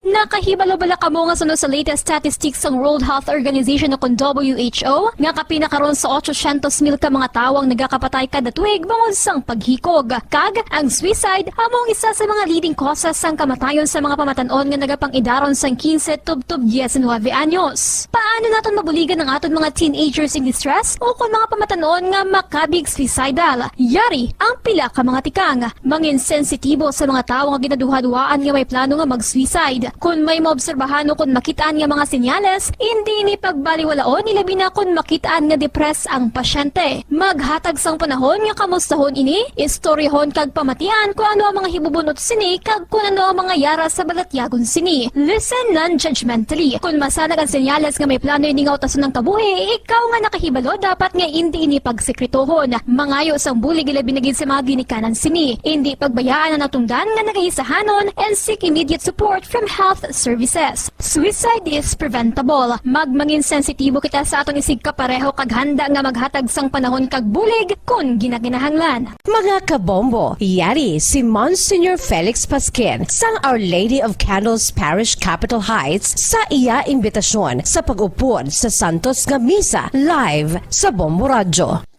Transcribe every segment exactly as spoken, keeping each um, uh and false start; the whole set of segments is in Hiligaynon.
Nakahibalo bala kamo nga suno sa latest statistics sang World Health Organization o kon W H O, nga kapin na karon sa otsosyentos mil ka mga tawo ang nagakapatay kada tuig bangod sang paghikog? Kag ang suicide amo ang isa sa mga leading causes sang kamatayon sa mga pamatan-on nga nagapang-idaron sang quince tubtob diecinuebe anyos. Paano naton mabuligan ang aton mga teenagers in distress o kon mga pamatan-on nga makabig suicidal? Yari ang pila ka mga tikang. Mangin sensitibo sa mga tawo nga ginaduhaduhaan nga may plano nga mag-suicide. Kon may maobserbahan o kon makit-an nga mga senyales, indi ini pagbaliwalaon, ilabi na kon makit-an nga depressed ang pasyente. Maghatag sang panahon nga kamustahon ini, istoryahon kag pamatian kon ano ang mga hibubunot sini kag kon ano ang mga yara sa balatyagon sini. Listen non-judgmentally. Kon masanag ang senyales nga may plano ini nga utason ang kabuhi, ikaw nga nakahibalo dapat nga indi ini pagsekretohon. Mangayo sang bulig, ilabi na gid sa mga ginikanan sini. Indi pagbayaan ang natungdan nga nagahisahanon and seek immediate support from health services. Suicide is preventable. Magmangin sensitibo kita sa aton isigkapareho kag handa nga maghatag sang panahon kag bulig kon ginakinahanglan. Mga kabombo, yari si Monsignor Felix Pasquin sang Our Lady of Candles Parish, Capitol Heights, sa iya imbitasyon sa pag-upod sa santos nga misa live sa Bombo Radyo.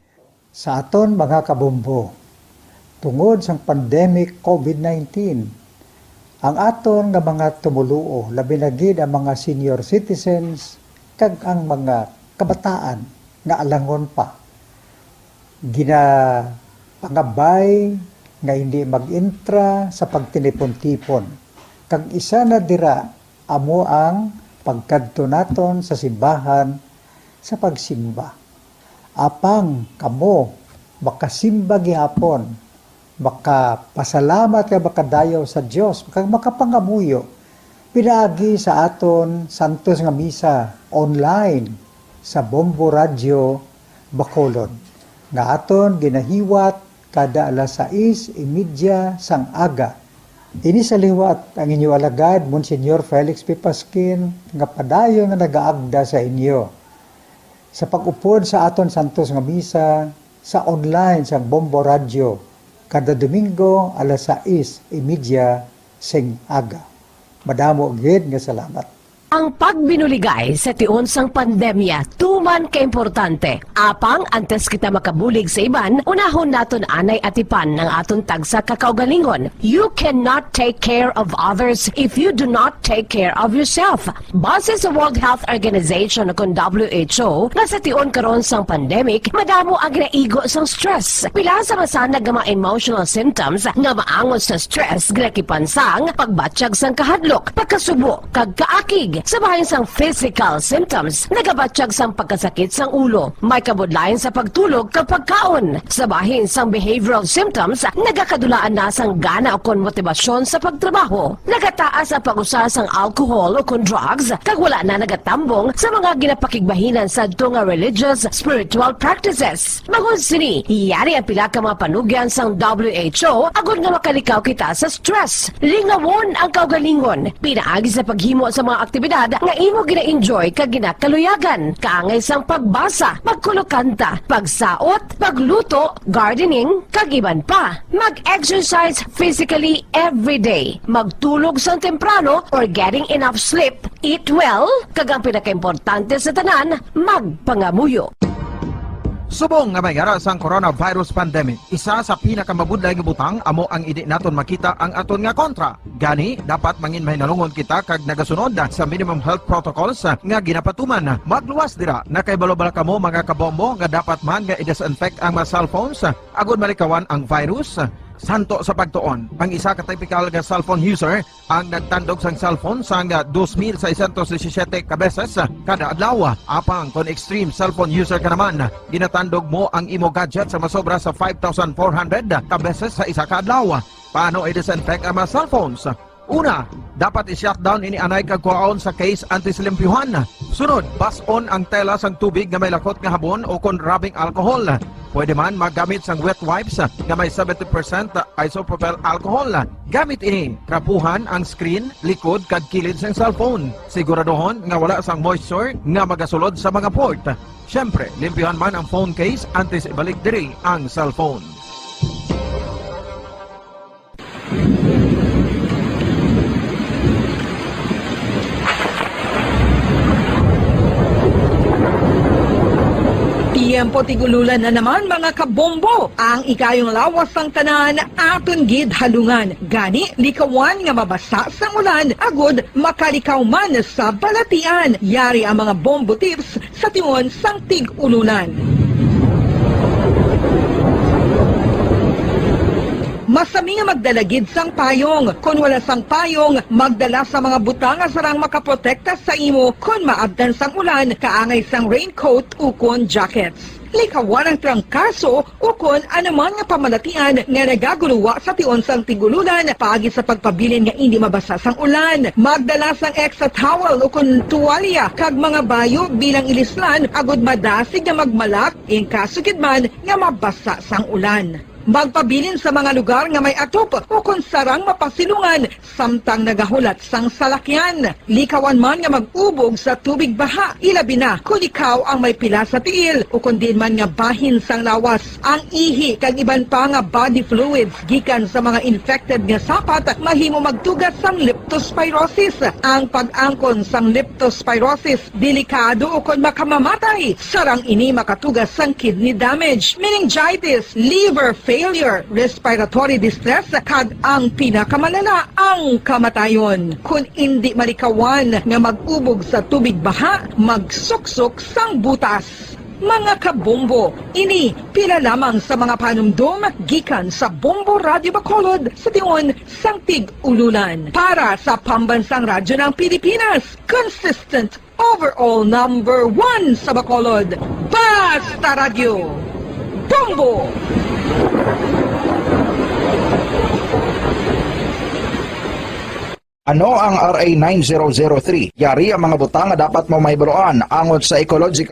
Sa aton mga kabombo, tungod sang pandemic covid nineteen, ang aton nga mga tumoluo, labi na gid ang mga senior citizens kag ang mga kabataan nga alangon pa, ginapangabay nga hindi mag-intra sa pagtinipon-tipon, kag isa na dira amo ang pagkadto naton sa simbahan sa pagsimba. Apang kamo makasimba gihapon, makapasalamat kag makadayaw sa Dios, kag makapangamuyo pinaagi sa aton santos nga misa online sa Bombo Radyo Bacolod, nga aton ginahiwat kada alas sais y media sang aga. Ini sa liwat ang inyo alagad, Monsignor Felix P. Pasquin, nga padayon nga nagaagda sa inyo sa pag-upod sa aton santos nga misa sa online sang Bombo Radyo kada Domingo alas sais y media sing aga. Madamo gid nga salamat. Ang pagbinuligay sa tion sang pandemya tuman kaimportante. Apang antes kita makabulig sa iban, unahon naton anay atipan ang aton tagsa ka kaugalingon. You cannot take care of others if you do not take care of yourself. Base sa World Health Organization o kon W H O, nga sa tion karon sang pandemic, madamo ang ginaigo sang stress. Pila sa masanag nga mga emotional symptoms nga maangot sa stress ginakipan sang pagbatyag sang kahadlok, pagkasubo, kag kaakig. Sa bahin sang physical symptoms, nagabatyag sang pagkasakit sang ulo, may kabudlayan sa pagtulog kag pagkaon. Sa bahin sang behavioral symptoms, nagakadulaan na sang gana ukon motibasyon sa pagtrabaho. Nagataas ang pag-usa sang alcohol ukon drugs, kag wala na nagatambong sa mga ginapakigbahinan sadto nga religious, spiritual practices. Bangod sini, yari ang pila ka mga panugyan sang W H O agod nga makalikaw kita sa stress. Lingawon ang kaugalingon, pinaagi sa paghimo sa mga aktibidad nga imo gina-enjoy kag ginakaluyagan, kaangay sang pagbasa, pagkulokanta, pagsaot, pagluto, gardening, kag iban pa. Mag-exercise physically every day. Magtulog sang temprano or getting enough sleep. Eat well, kag ang pinakaimportante sa tanan, magpangamuyo. Subong nga may yara sang coronavirus pandemic, isa sa pinakamabudlay nga butang amo ang indi naton makita ang aton nga kontra. Gani, dapat mangin mahinalungon kita kag nagasunod sa minimum health protocols nga ginapatuman. Magluwas dira, nakahibalo bala kamo, mga kabombo, nga dapat man nga i-disinfect ang mga cellphones agod malikawan ang virus? Santo sa pagtuon, ang isa ka typical nga cellphone user ang nagtandog sang cellphone sang dos mil seiscientos disisiete ka beses kada adlaw. Apang kon extreme cellphone user ka naman, ginatandog mo ang imo gadget sa masobra sa five thousand four hundred ka beses sa isa ka adlaw. Paano i-disinfect ang mga cellphones? Una, dapat i-shutdown ini anay kag kuhaon sa case antes limpyuhan. Sunod, bas-on ang tela sang tubig nga may lakot nga habon o kon rubbing alcohol. Pwede man maggamit sang wet wipes nga may seventy percent isopropyl alcohol. Gamit ini, trapuhan ang screen, likod, kag kilid sang cellphone. Siguraduhon nga wala sang moisture nga magasulod sa mga port. Siyempre, limpyuhan man ang phone case antes ibalik diri ang cellphone. Ang putig ululan na naman, mga kabombo. Ang ikayong lawas sang tanan aton gid halungan. Gani, likawan nga mabasa sang ulan, agud makalikaw man sa balatian. Yari ang mga bombo tips sa tion sang tig-ululan. Masami nga magdala gid sang payong. Kon wala sang payong, magdala sa mga butang nga sarang makaprotekta sa imo kon maabtan sang ulan, kaangay sang raincoat ukon jackets. Likawan ang trangkaso ukon anuman nga pamalatian nga nagaguluwa sa tion sang tig-ululan, paagi sa pagpabilin nga indi mabasa sang ulan. Magdala sang extra towel ukon tuwalya kag mga bayo bilang ilislan, agud madasig nga magmalak in kaso gid man nga mabasa sang ulan. Magpabilin sa mga lugar nga may atop ukon sarang mapasilungan samtang nagahulat sang salakyan. Likawan man nga mag-ubog sa tubig baha, ilabi na kon ikaw ang may pila sa tiil ukon diin man nga bahin sang lawas. Ang ihi kag iban pa nga body fluids gikan sa mga infected nga sapat mahimo magtuga sang leptospirosis. Ang pag-angkon sang leptospirosis delikado ukon makamamatay. Sarang ini makatuga sang kidney damage, meningitis, liver failure, respiratory distress, kag ang pinakamalala, ang kamatayon. Kon indi malikawan nga mag-ubog sa tubig baha, magsuksok sang butas. Mga kabombo, ini pila lamang sa mga panumdom gikan sa Bombo Radyo Bacolod sa tion sang tig-ululan. Para sa Pambansang Radyo ng Pilipinas, consistent overall number one sa Bacolod. Basta Radyo, Bombo! Ano ang R A nine zero zero three? Yari ang mga butang nga dapat mo mahibaluan angot sa ecological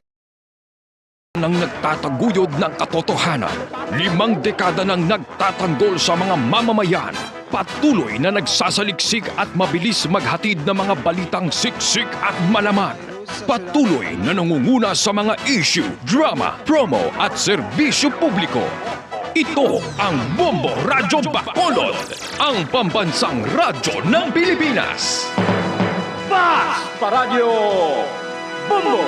nang nagtataguyod ng katotohanan. Limang dekada nang nagtatanggol sa mga mamamayan. Patuloy na nagsasaliksik at mabilis maghatid ng mga balitang siksik at malaman. Patuloy na nangunguna sa mga issue, drama, promo at serbisyo publiko. Ito ang Bombo Radyo Bacolod, ang pambansang radyo ng Pilipinas. Basta Radyo Bombo!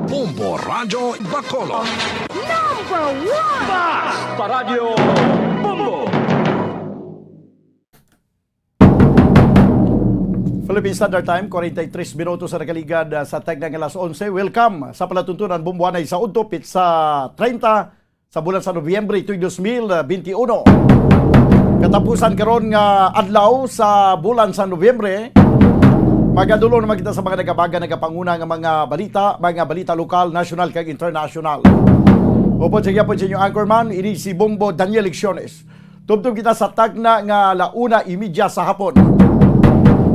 Bombo Radyo Bacolod. Number one! Basta Radyo Bombo! Philippine Standard Time, forty-three minutos sa nakaligad, ah, sa tagna nga alas onse. Welcome sa palatuntunan, Bombo, anay sa udto, pitsa treinta sa bulan sa Nobyembre, tuig dos mil veintiuno. Katapusan karon nga adlaw sa bulan sa Nobyembre, magadulong naman kita sa mga nagabaga, nagapanguna nga mga balita, mga balita lokal, national, kag international. Upod sa gihapon sa inyo anchorman, ini si Bombo Daniel Lecciones. Tubtob kita sa tagna nga ala una imedya sa hapon.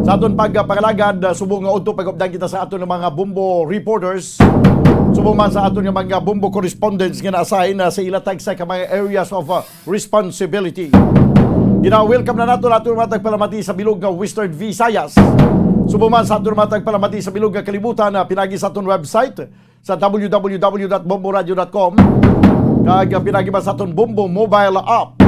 Sa aton pagpangalagad, uh, subong nga udto, pag-updan kita sa aton nga mga Bombo reporters, subong man sa aton nga mga Bombo correspondents nga na-assign, uh, sa ila tagsa ka mga areas of, uh, responsibility. Gina-welcome na nato aton mga tagpalamati sa bilog nga Western Visayas. Subong man sa aton mga tagpalamati sa bilog nga kalibutan, uh, pinagi sa aton website, sa W W W dot bomboradio dot com, kag pinagi man sa aton Bombo mobile app.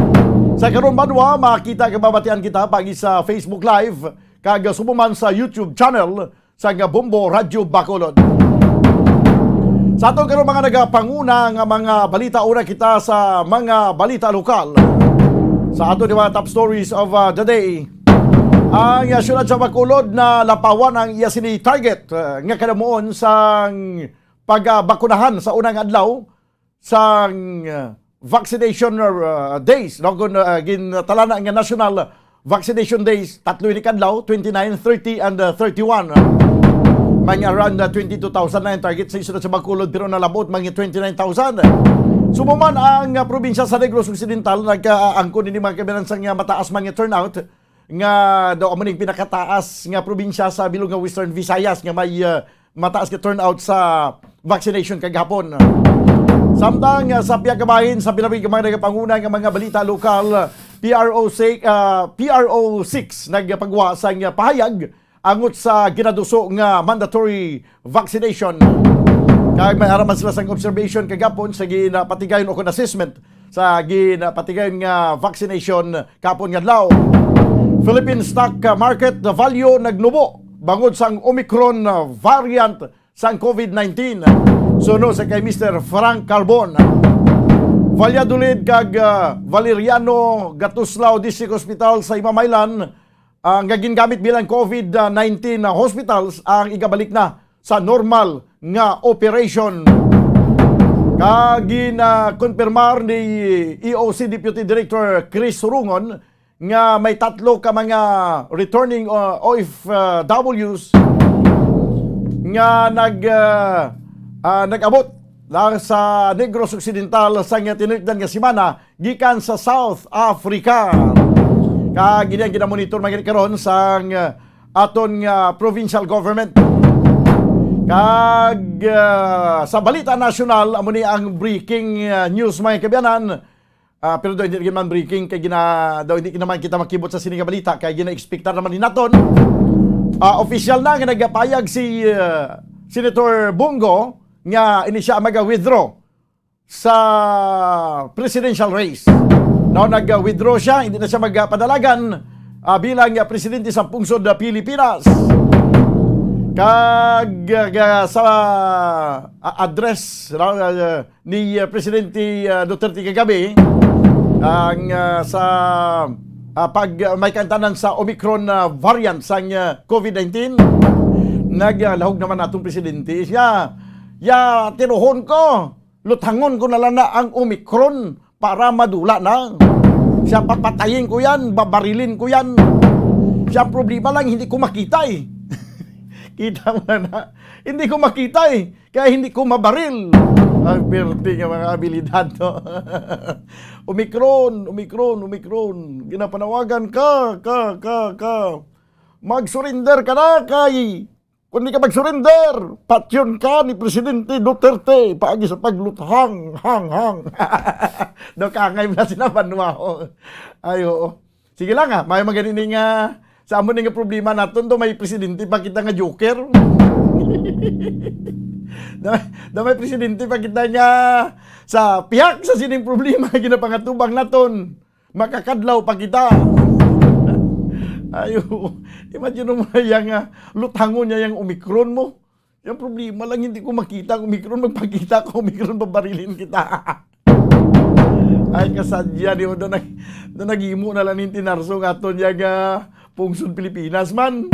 Sa karon banwa, makita kag mabatian kita pagi sa Facebook Live, kag subong man sa YouTube channel sa nga Bombo Radyo Bacolod. Sa aton karon mga nagapanguna nga mga balita, una kita sa mga balita lokal. Sa aton mga top stories of, uh, the day, ang, uh, siyudad sa Bacolod nalapawan ang iya sini target, uh, nga kadamuon sang pagbakunahan sa unang adlaw sang, uh, vaccination, uh, days, no? Kung, uh, gintalana nga National Vaccination Days, tatlo ini ka adlaw, twenty-nine, thirty, and, uh, thirty-one. May around, uh, twenty-two thousand na ang target sa isyu sa Bacolod, pero nalabot mga twenty-nine thousand. Subong man ang, uh, probinsya sa Negros Occidental, nagkaangkon ini mga kabinansang nga mataas mga turnout, nga daw amo ning pinakataas nga probinsya sa bilog nga Western Visayas nga may, uh, mataas nga turnout sa vaccination kagahapon. Samtang, ah, sa pihak ka bahin, sa pinabi ka mga nagapanguna nga mga balita lokal, P R O six, ah, P R O six nagpagwa sang pahayag angot sa ginaduso nga mandatory vaccination. Kag may ara man sila sang observation kagahapon sa ginapatigayon o kon assessment sa ginapatigayon nga vaccination kahapon nga adlaw. Philippine stock market value nagnubo bangod sang Omicron variant sang COVID nineteen. Suno sa kay Mister Frank Carbon. Valladolid kag, ah, Valeriano Gatuslao District Hospital sa Imamaylan, ah, nga gingamit bilang covid nineteen hospitals ang igabalik na sa normal nga operation. Kag ginakonpirmar ni E O C Deputy Director Chris Surungon nga may tatlo ka mga returning, uh, O F Ws nga nag, uh, uh, nag-abot lang sa Negros Occidental sa nga tinulikdan nga semana gikan sa South Africa. Kag ini ang ginamonitor man gani karon sang, uh, aton nga provincial government. Kag, uh, sa balita nasyonal, amo ni ang breaking, uh, news, mga kaabyanan. Ah, pero daw hindi man breaking kay gina, daw hindi naman kita makibot sa sini nga balita kay gina-expectar naman ni naton. Ah, official na nga nagapayag si, ah, Senator Bong Go nga ini siya ang maga-withdraw sa presidential race. No, nag-withdraw siya, hindi na siya magpadalagan, ah, bilang, ah, presidente sa pungsod na Pilipinas. Kag, ah, sa, ah, address, no, ah, ni, uh, Presidente, uh, Duterte kagabi, ang, uh, sa, uh, pag, uh, may kantanan sa Omicron, uh, variant sang, uh, covid nineteen, naglahog naman atong presidente. Siya, ya, tinuhon ko, luthangon ko na lang na ang Omicron para madula na. Siya, papatayin ko yan, babarilin ko yan. Siya, ang problema lang, hindi ko makita eh. Kita mo na, hindi ko makita eh. Kaya hindi ko mabaril. Ang perti nga mga abilidad, no? Omicron, Omicron, Omicron. Ginapanawagan ka, ka, ka, ka. Mag-surrender ka na kay kung di ka mag-surrender, patyon ka ni Presidente Duterte paagi sa pagluthang, hang, hang. Daw kangay na sila banwa, oh. Ay, oo. Sige lang, ha. May magani ni nga, sa amo ni nga problema naton, do may presidente pa kita nga joker. Do, do may presidente pa kita nga sa pihak sa sining problema nga ginapangatubang naton, makakadlaw pa kita. Ayo, imagine mo na yang, ah, luthangon niya yang Omicron mo. Yung problema lang, hindi ko makita ang Omicron. Magpakita ko Omicron, babarilin kita. Ay, kasadya, di ba? Doon nag-, doon naghimo na lang ning tinarso nga aton niya nga pungsod Pilipinas man.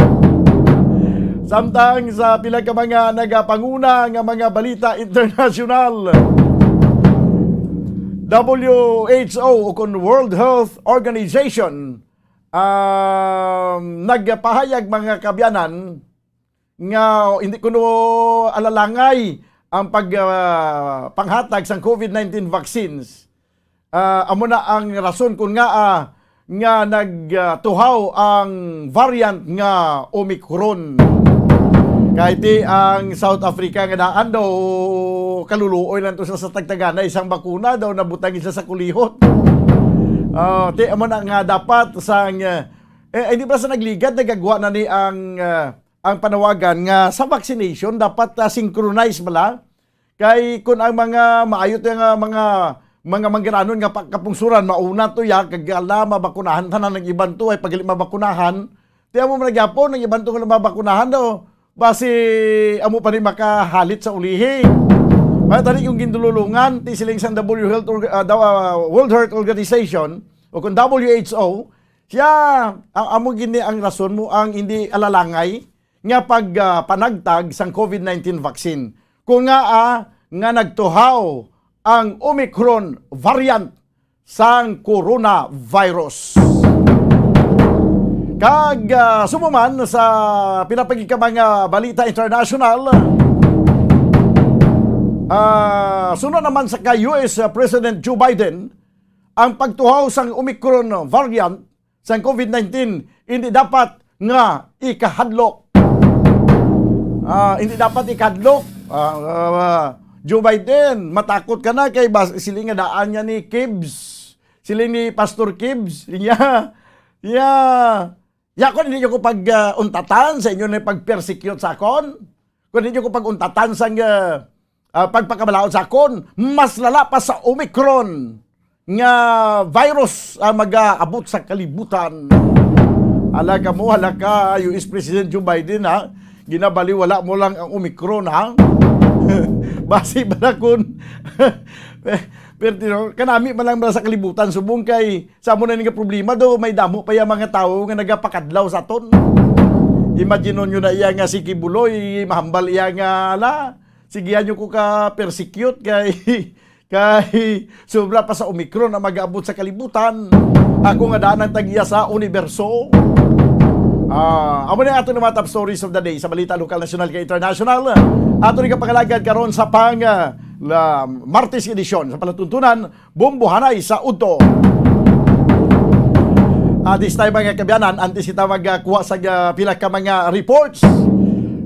Samtang sa pila ka mga nagapanguna nga mga balita internasyonal, W H O o kon World Health Organization, um, nagpahayag, mga kaabyanan, nga hindi kuno alalangay ang pag, ah, panghatag sang covid nineteen vaccines. Ah, amo na ang rason kun ngaa nga nagtuhaw ang variant nga Omicron. Kay ti ang South Africa nga daan daw, kaluluoy lang to sa, sa tagtagana isang bakuna daw nabutang isa sa kulihot. Ah, ti amo na nga dapat sang, eh, hindi ba sa nagligad nagagwa na ni ang, ah, ang panawagan nga sa vaccination dapat, ah, synchronize bala? Kay kun ang mga maayo to nga mga, mga manggiranon nga pagkapungsuran, mauna to ya, kag ala, mabakunahan tanan, ang iban to ay pag mabakunahan. Ti amo man gyapon, ang iban to nga mabakunahan daw, basi amo pa ni makahalit sa ulihi. Kaya tani yung gindululungan, ti siling sang W Health Org-, ah, daw, ah, World Health Organization, o kung W H O, siya, ang amo gini ang rason mo ang hindi alalangay nga pag, ah, panagtag sang covid nineteen vaccine. Kung nga, ah, nga nagtuhaw ang Omicron variant sang coronavirus. Kag, ah, sumuman sa pinapagika mga balita international, ah, sunod naman sa kay U S President Joe Biden, ang pagtuhaw sang Omicron variant sang covid nineteen, hindi dapat nga ikahadlok. Ah, hindi dapat ikahadlok. Ah, ah, Joe Biden, matakot ka na kay bas-, siling nga daan niya ni Kibs. Siling ni Pastor Kibs. Niya, niya, ya, kung hindi niyo ko pag, ah, untatan sa inyo na pag-persecute sa akon, kung hindi niyo ko pag-untatan sa, ah, ah, pagpakabalaod sa akon, mas lala pa sa Omicron nga virus ang mag-aabot sa kalibutan. Hala ka mo, hala ka, U S President Joe Biden, ha? Ginabaliwala mo lang ang Omicron, ha? Basi ba na kun, pero, you know, kanami man lang bala sa kalibutan, subong kay sa amo na ni nga problema do, may damo pa yung mga tawo nga nagapakadlaw sa aton. Imagine nyo na iya nga si Kibuloy, mahambal iya nga, ala, sigihan nyo ko ka persecute kay, kay sobra pa sa Omicron ang mag-abot sa kalibutan. Ako nga daan ang tag-iya sa universo. Ah, amo na ato nga mga top stories of the day sa balita lokal, nasyonal, kag international. Ato ni kapangalagad karon sa pang, ah, la, Martes edisyon sa palatuntunan, Bombohanay sa Udto. At this time, mga kabiyanan, antes kita magkuha sa, ah, pila ka mga reports,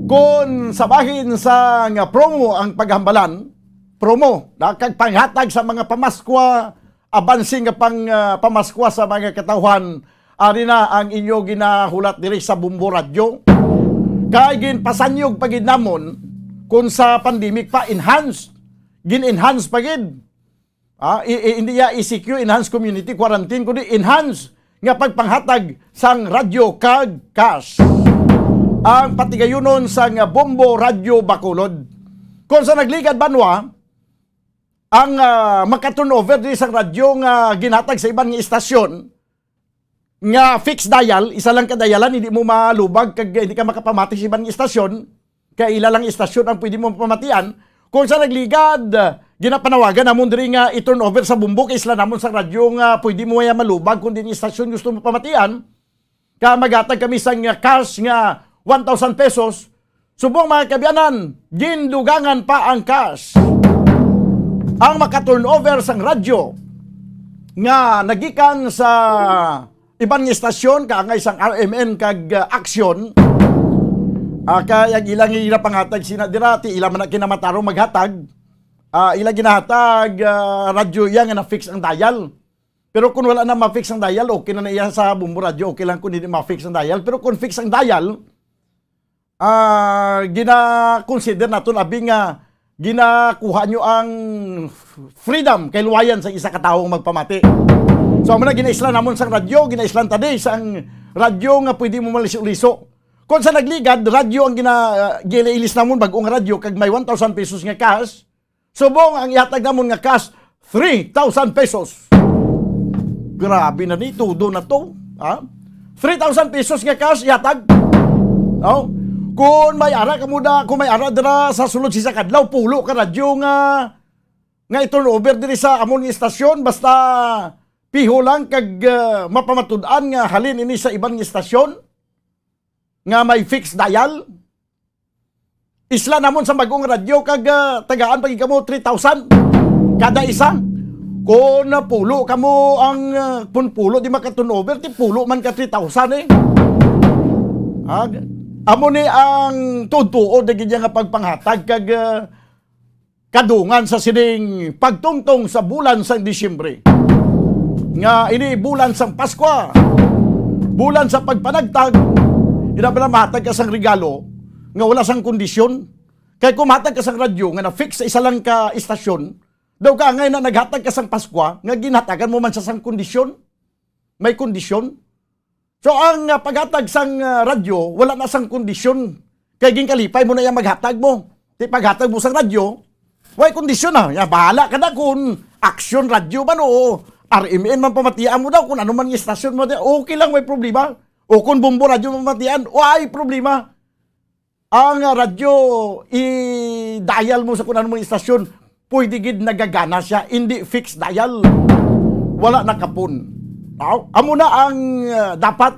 kung sa bahin sa nga promo ang paghambalan, promo, na kag panghatag sa mga pamaskwa, abansi nga pang, ah, pamaskwa sa mga katawhan, ari na ang inyo ginahulat diri sa Bombo Radyo. Kay ginpasanyog pa gid namon kung sa pandemic pa, enhance, gin-enhance pa gid. Ah, i-, i-, hindi ya E C Q, enhanced community quarantine, kundi enhance nga pagpanghatag sang radyo kag cash. Ang patigayunon sang Bombo Radyo Bacolod. Kung sa nagligad banwa, ang, ah, maka-turnover diri sang radyo nga ginhatag sa iban nga istasyon, nga fixed dial, isa lang ka dialan, hindi mo malubag kag hindi ka makapamati sa iban nga istasyon, kay ila lang istasyon ang pwede mo pamatian. Kung sa nagligad, ah, ginapanawagan namon diri nga i-turn over sa Bombo, kay isla namon sa radyo nga pwede mo ya malubag kung din istasyon gusto mo pamatian. Ka maghatag kami sang, ah, cash nga one thousand pesos. Subong, mga kabiyanan, gindugangan pa ang cash. Ang maka-turnover sang radyo nga nagikan sa iban nga istasyon, kaangay sang R M N kag, ah, Aksyon, ah, kay ang ilang ginapanghatag sina dira, ti ila man na kinamatarong maghatag. Ah, ila ginahatag, ah, radyo iya nga na-fix ang dial. Pero kung wala na ma-fix ang dial, okay na na iya sa Bombo Radyo, okay lang kung hindi ma-fix ang dial. Pero kung fix ang dial, ah, gina-consider naton abi nga ginakuha nyo ang freedom, kay luwayan sa isa ka tawo magpamati. So, amo na ginaislan namon sang radyo, ginaislan ta di sang radyo nga pwede mo maliso-liso. Kung sa nagligad, radyo ang gina-, ah, ginailis namon, bag-ong radyo, kag may one thousand pesos nga cash. Subong ang ihatag namon nga cash, three thousand pesos. Grabe na ni, todo na to. Ha? Three thousand pesos nga cash ihatag. No? Kung may ara ka muda, kung may ara dira sa sulod sa isa ka adlaw, pulo ka radyo nga, nga i-turn over diri sa amon nga istasyon, basta piho lang kag, ah, mapamatud-an nga halin ini sa iban nga istasyon nga may fixed dial. Isla namon sa bag-ong radyo kag, ah, tagaan pa gid kamo three thousand kada isa. Kung pulo kamo ang, ah, kung pulo di maka-turnover, ti pulo man ka three thousand eh. Ah, amo ni ang tuod-tuod na gid nga pagpanghatag kag, ah, kadungan sa sining pagtungtong sa bulan sang Disyembre, nga ini bulan sang Paskwa, bulan sa pagpanagtag, ina ba na mahatag ka sang regalo nga wala sang kondisyon? Kay kung mahatag ka sang radyo nga na-fix sa isa lang ka istasyon, daw ka angay na naghatag ka sang Paskwa nga ginhatagan mo man siya sang kondisyon? May kondisyon? So, ang, ah, paghatag sang, ah, radyo, wala na sang kondisyon. Kay ginkalipay mo na iya maghatag mo. Ti paghatag mo sang radyo, way kondisyon na. Ya, bahala ka na kung Aksyon Radyo man o R M N man pamatian mo daw, kung ano man nga istasyon mo, okay lang, way problema. O kung Bombo Radyo pamatian, way problema. Ang, ah, radyo, i-dial mo sa kung ano mong istasyon, pwede gid nagagana siya, hindi fixed dial. Wala nakapon. Aw, amo na ang, ah, dapat,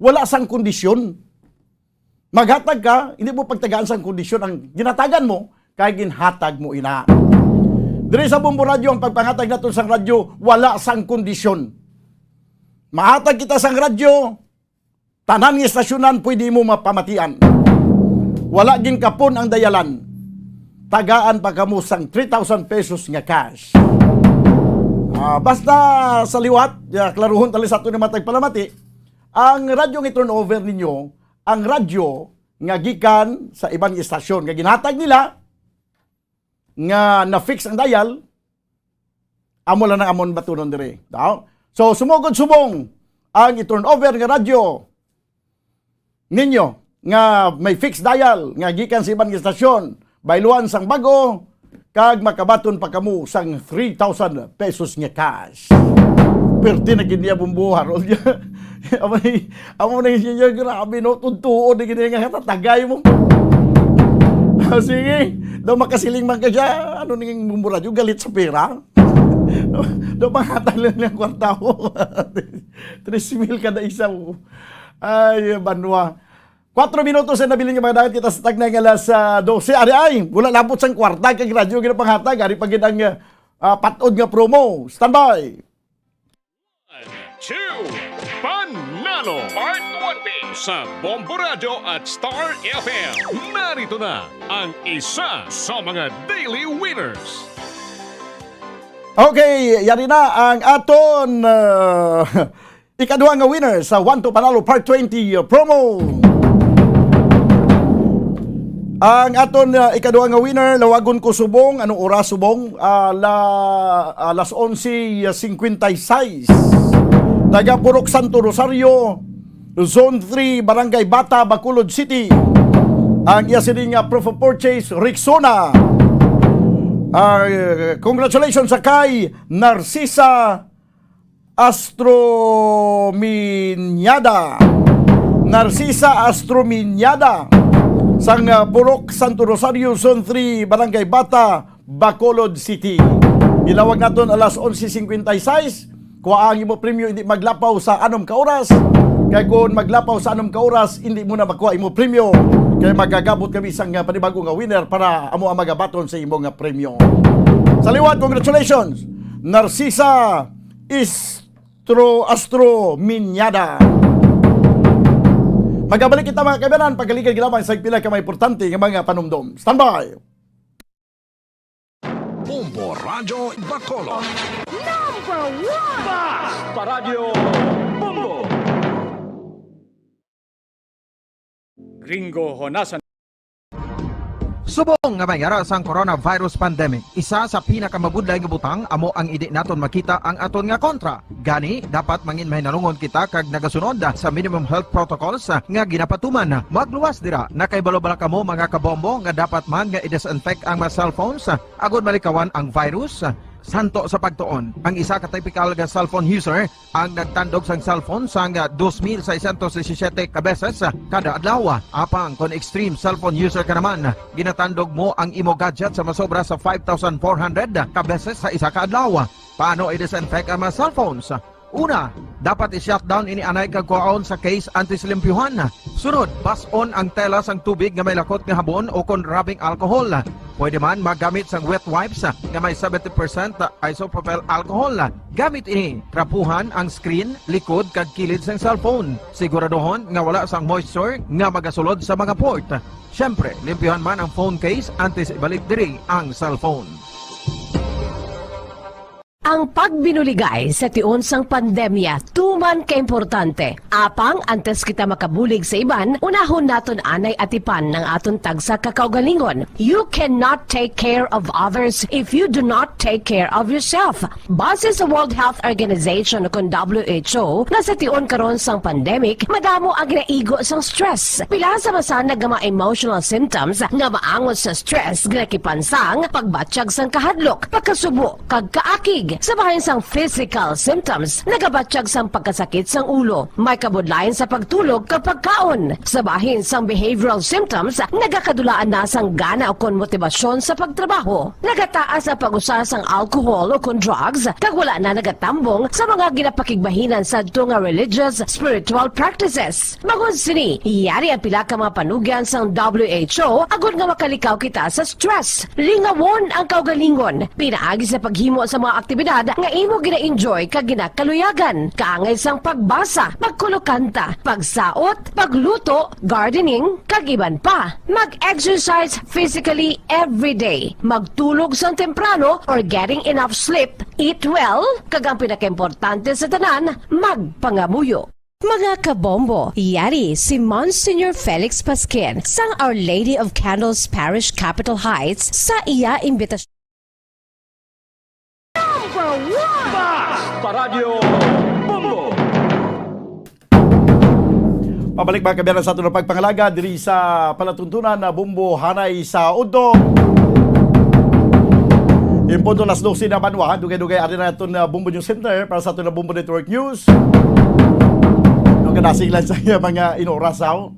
wala sang kondisyon. Maghatag ka, hindi mo pagtagaan sang kondisyon ang ginhatagan mo, kay ginhatag mo ina. Diri sa Bombo Radyo, ang pagpangatag naton sang radyo, wala sang kondisyon. Mahatag kita sang radyo, tanan nga istasyonan pwede mo mapamatian. Wala ginkapon ang dayalan. Tagaan pa kamo sang three thousand pesos nga cash. Ah, basta sa liwat, ya, klaruhon tali sa ato ni matag palamati, ang radyo nga turnover ninyo, ang radyo nga gikan sa iban nga istasyon nga ginhatag nila, nga na-fix ang dial, amo lang ang amon batunon diri. No? So, sumugod subong ang i-turn over nga radyo ninyo nga may fixed dial nga gikan sa iban nga istasyon, bayluan sang bag-o, kag makabaton pa kamo sang three thousand pesos nga cash. Perte na gid niya, Bombo Harold. Amo ni, amo na niya, grabe, no? Tuntuon na gid niya nga tatagay mo. Ah, sige, daw makasiling man ka siya. Ano ning Bombo Radyo? Galit sa pera? Daw panghatag lang ng kwarta mo. Tres mil kada isa mo. Ay, banwa. Kwatro minutos ang nabilin nga mga dagat kita sa tagnay nga alas, ah, dose. Ari ay, wala labot sang kwarta kag radyo ginapanghatag. Ari pa gid ang, ah, patod nga promo. Standby. Two, Panalo Part one B sa Bombo Radyo at Star F M. Narito na ang isa sa mga daily winners. Okay, yari na ang aton, ah, ikaduha nga winner sa One to Panalo Part twenty promo. Ang aton, ah, ikaduha nga winner, lawagon ko, Subong. Anong oras, Subong? Ah, la-, alas onse cincuenta y seis. Taga Purok Santo Rosario, Zone three, Barangay Bata, Bacolod City. Ang iya sini nga proof of purchase, Rexona. Ah, congratulations sa kay Narcisa Astrominyada. Narcisa Astrominyada sang, ah, Purok Santo Rosario, Zone three, Barangay Bata, Bacolod City. Ilawag naton alas onse cincuenta y seis. Kuha ang imo premyo, hindi maglapaw sa anom ka oras. Kay kung maglapaw sa anom ka oras, hindi mo na makuha imo premyo. Kay magagabot kami sang, ah, panibago nga winner para amo ang magabaton sa imo nga premyo. Sa liwat, congratulations, Narcisa Istro Astro Minyada. Magabalik kita, mga kaibigan, pagkaligay lamang sa pila ka mga importante nga mga panumdom. Standby! Bombo Radyo Bacolod. Number one! Bas! Paradyo Bombo! Gringo Honasan. Subong nga may ara sang coronavirus pandemic, isa sa pinakamabudlay nga butang amo ang hindi naton makita ang aton nga kontra. Gani, dapat mangin mahinalungon kita kag nagasunod sa minimum health protocols nga ginapatuman. Magluwas dira, nakahibalo bala kamo, mga kabombo, nga dapat man nga i-disinfect ang mga cellphones agud malikawan ang virus? Santo sa pagtuon, ang isa ka typical nga cellphone user ang nagtandog sang cellphone sang dos mil seiscientos disisiete ka beses kada adlaw. Apang kon extreme cellphone user ka naman, ginatandog mo ang imo gadget sa masobra sa five thousand four hundred ka beses sa isa ka adlaw. Paano i-disinfect ang mga cellphones? Una, dapat i-shutdown ini anay kag kuhaon sa case antes limpyuhan. Sunod, bas-on ang tela sang tubig nga may lakot nga habon o kon rubbing alcohol. Pwede man magamit sang wet wipes nga may seventy percent isopropyl alcohol. Gamit ini, trapuhan ang screen, likod, kag kilid sang cellphone. Siguraduhon nga wala sang moisture nga magasulod sa mga port. Siyempre, limpyuhan man ang phone case antes ibalik diri ang cellphone. Ang pagbinuligay sa tion sang pandemya tuman ka importante. Apang antes kita makabulig sa iban, unahon naton anay atipan ang aton tagsa ka kaugalingon. You cannot take care of others if you do not take care of yourself. Base sa World Health Organization, kon W H O, nga sa tion karon sang pandemic, madamo ang ginaigo sang stress. Pila sa masanag nga mga emotional symptoms nga maangot sa stress ginakipan sang pagbatyag sang kahadlok, pagkasubo, kag kaakig. Sa bahin sang physical symptoms, nagabatyag sang pagkasakit sang ulo, may kabudlayan sa pagtulog kag pagkaon. Sa bahin sang behavioral symptoms, nagakadulaan na sang gana ukon motibasyon sa pagtrabaho. Nagataas ang pag-usa sang alcohol ukon drugs, kag wala na nagatambong sa mga ginapakigbahinan sadto nga religious, spiritual practices. Bangod sini, yari ang pila ka mga panugyan sang W H O agod nga makalikaw kita sa stress. Lingawon ang kaugalingon pinaagi sa paghimo sa mga aktibidad nga imo gina-enjoy kag ginakaluyagan, kaangay sang pagbasa, pagkulokanta, pagsaot, pagluto, gardening, kag iban pa. Mag-exercise physically every day. Magtulog sang temprano or getting enough sleep. Eat well, kag ang pinakaimportante sa tanan, magpangamuyo. Mga kabombo, yari si Monsignor Felix Pasquin sang Our Lady of Candles Parish, Capitol Heights, sa iya imbitasyon. Number one! Bas! Paradyo Bombo! Pabalik, mga kabayan, sa aton pagpangalaga diri sa palatuntunan na Bombo Hanay sa Udto. In punto alas dose na banwa, dugay-dugay ari na aton, ah, Bombo News Center para sa aton na Bombo Network News. No, kadasig lang sa iya mga inoras, aw.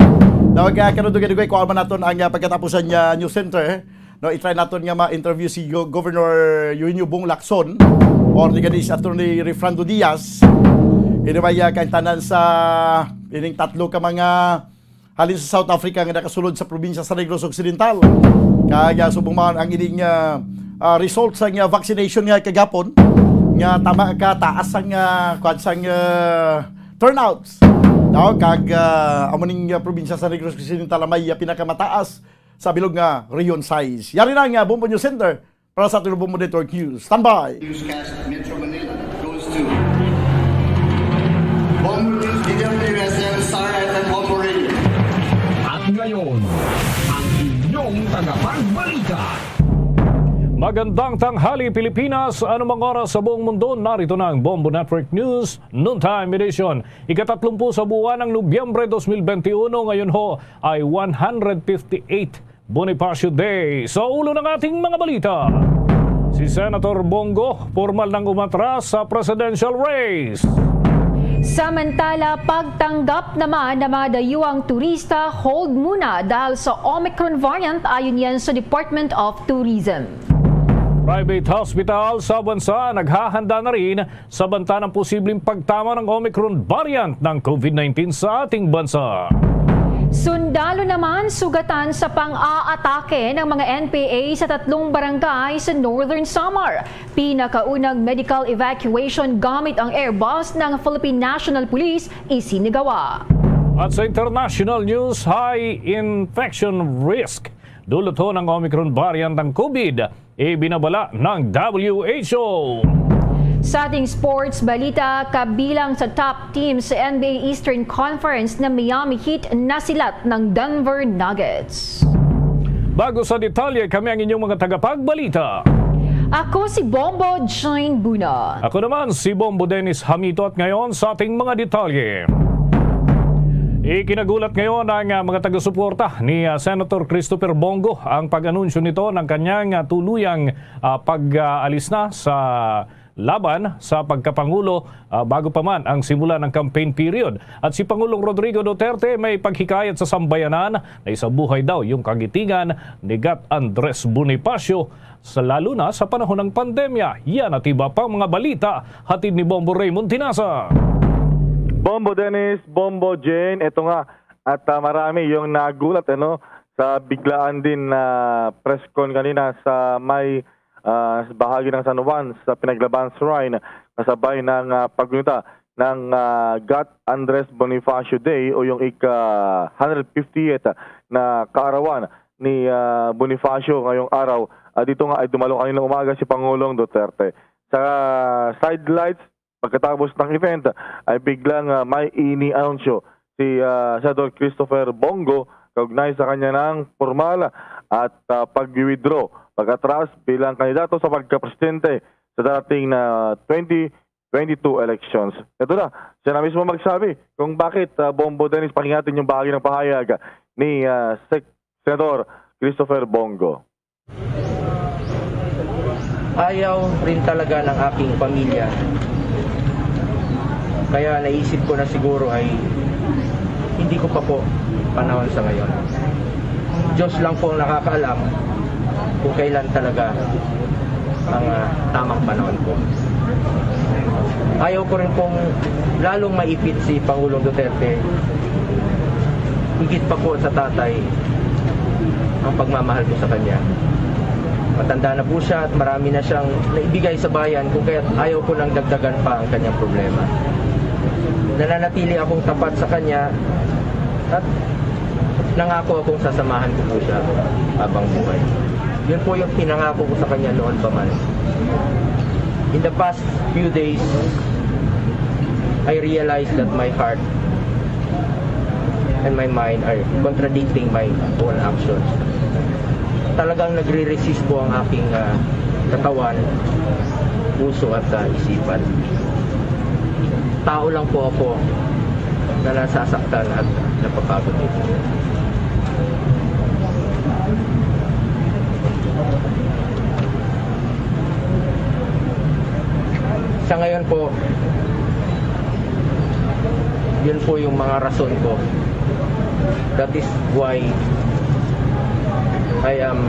Tawag ka, karon dugay-dugay, kuha man naton ang, ah, pagkatapusan niya News Center. No, i-try naton nga ma-interview si Go-, Governor Eugenio Bong Lacson or ni gani si Attorney Refrando Diaz. Ini ba, ah, kaangtanan sa ining tatlo ka mga halin sa South Africa nga nakasulod sa probinsya sa Negros Occidental. Kag, ah, subong man ang ining, ah, ah, result sa nga vaccination nga kagapon, nga tama ka taas ang, ah, kwan sang, ah, turnouts. Daw kag, ah, amo ning, ah, probinsya sa Negros Occidental ang may, ah, pinakamataas sa bilog nga Region sais. Yari na nga Bombo News Center para sa Tulubo Network News. Standby! Newscast Metro Manila goes to Bombo News, D W S M, Star F M, Bombo Radio. At ngayon, ang inyong tagapagbalita. Magandang tanghali, Pilipinas. Anumang oras sa buong mundo, narito na ang Bombo Network News Noontime Edition. Ikatatlumpu sa buwan ng Nobyembre dos mil benti uno, ngayon ho ay one hundred fifty-eight Bonifacio Day. Sa ulo ng ating mga balita, si Senator Bong Go, pormal nang umatras sa presidential race. Samantala, pagtanggap naman ng mga dayuhang turista, hold muna dahil sa Omicron variant, ayon yan sa Department of Tourism. Private hospital sa bansa naghahanda na rin sa banta ng posibleng pagtama ng Omicron variant ng COVID nineteen sa ating bansa. Sundalo naman sugatan sa pang-aatake ng mga N P A sa tatlong barangay sa Northern Samar. Pinakaunang medical evacuation gamit ang airbus ng Philippine National Police isinagawa. At sa international news, high infection risk dulot ho ng Omicron variant ng COVID, ibinabala ng W H O. Sa ating sports balita, kabilang sa top team sa N B A Eastern Conference na Miami Heat nasilat ng Denver Nuggets. Bago sa detalye, kami ang inyong mga tagapagbalita. Ako si Bombo Jane Buna. Ako naman si Bombo Dennis Hamito at ngayon sa ating mga detalye. Ikinagulat ngayon ng, ah, mga taga-suporta ni, ah, Senator Christopher Bong Go ang pag-anunsyo nito ng kanyang, ah, tuluyang, ah, pag-aalis na sa laban sa pagkapangulo, ah, bago pa man ang simula ng campaign period. At si Pangulong Rodrigo Duterte may paghikayat sa sambayanan na isabuhay daw yung kagitingan ni Gat Andres Bonifacio, sa, lalo na sa panahon ng pandemya. Yan at iba pang mga balita, hatid ni Bombo Raymond Tinasa. Bombo Dennis, Bombo Jane, eto nga. At, ah, marami yung nagulat, ano, sa biglaan din na press con kanina sa may, ah, bahagi ng San Juan sa Pinaglaban Shrine, kasabay ng, ah, paggunita ng, ah, Gat Andres Bonifacio Day o yung ika hundred fiftieth na kaarawan ni, ah, Bonifacio ngayong araw. Ah, dito nga ay dumalo kanina umaga si Pangulong Duterte. Sa sidelights, pagkatapos ng event, ay biglang, ah, may ini-anunsyo si, ah, Senador Christopher Bong Go kaugnay sa kanya ng formal at, ah, pag-withdraw pag-atras bilang kandidato sa pagkapresidente sa darating na twenty twenty-two elections. Ito na, siya na mismo magsabi kung bakit, ah, Bombo Dennis, pakinggan yung bahagi ng pahayag ni, ah, Sec-, Senador Christopher Bong Go. Ayaw rin talaga ng aking pamilya. Kaya naisip ko na siguro ay hindi ko pa po panahon sa ngayon. Diyos lang po ang nakakaalam kung kailan talaga ang, ah, tamang panahon po. Ayaw ko rin pong lalong maipit si Pangulong Duterte, higit pa po sa tatay ang pagmamahal ko sa kanya. Matanda na po siya at marami na siyang naibigay sa bayan, kung kaya't ayaw ko nang dagdagan pa ang kanyang problema. Nananatili akong tapat sa kanya at nangako akong sasamahan ko po siya habang buhay. Yun po yung pinangako ko sa kanya noon pa man. In the past few days, I realized that my heart and my mind are contradicting my own actions. Talagang nagre-resist po ang aking, ah, katawan, puso at, ah, isipan. Tao lang po ako na nasasaktan at napapagod din. Sa ngayon po, yun po yung mga rason ko. That is why I am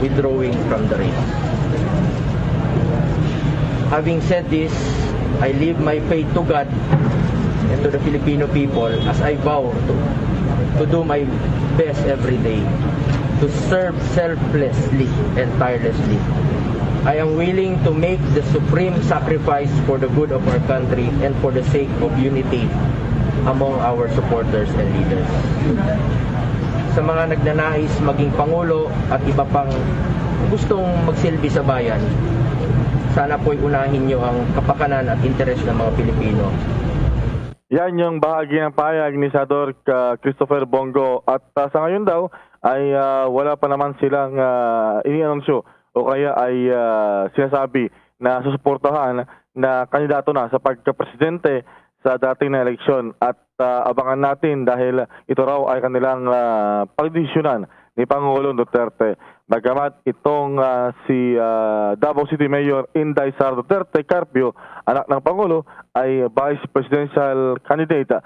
withdrawing from the race. Having said this, I leave my faith to God and to the Filipino people as I vow to, to do my best every day to serve selflessly and tirelessly. I am willing to make the supreme sacrifice for the good of our country and for the sake of unity among our supporters and leaders. Sa mga nagnanais maging pangulo at iba pang gustong magsilbi sa bayan, sana po'y unahin niyo ang kapakanan at interes ng mga Pilipino. Yan yung bahagi ng pahayag ni Senador, ah, Christopher Bong Go. At, ah, sa ngayon daw ay, ah, wala pa naman silang, ah, inianunsyo o kaya ay, ah, sinasabi na susuportahan na kandidato na sa pagkapresidente sa dating na eleksyon. At, ah, abangan natin dahil ito raw ay kanilang, ah, pagdesisyonan ni Pangulong Duterte. Bagamat itong, ah, si, ah, Davao City Mayor Inday Sara Duterte Carpio, anak ng Pangulo, ay vice presidential candidate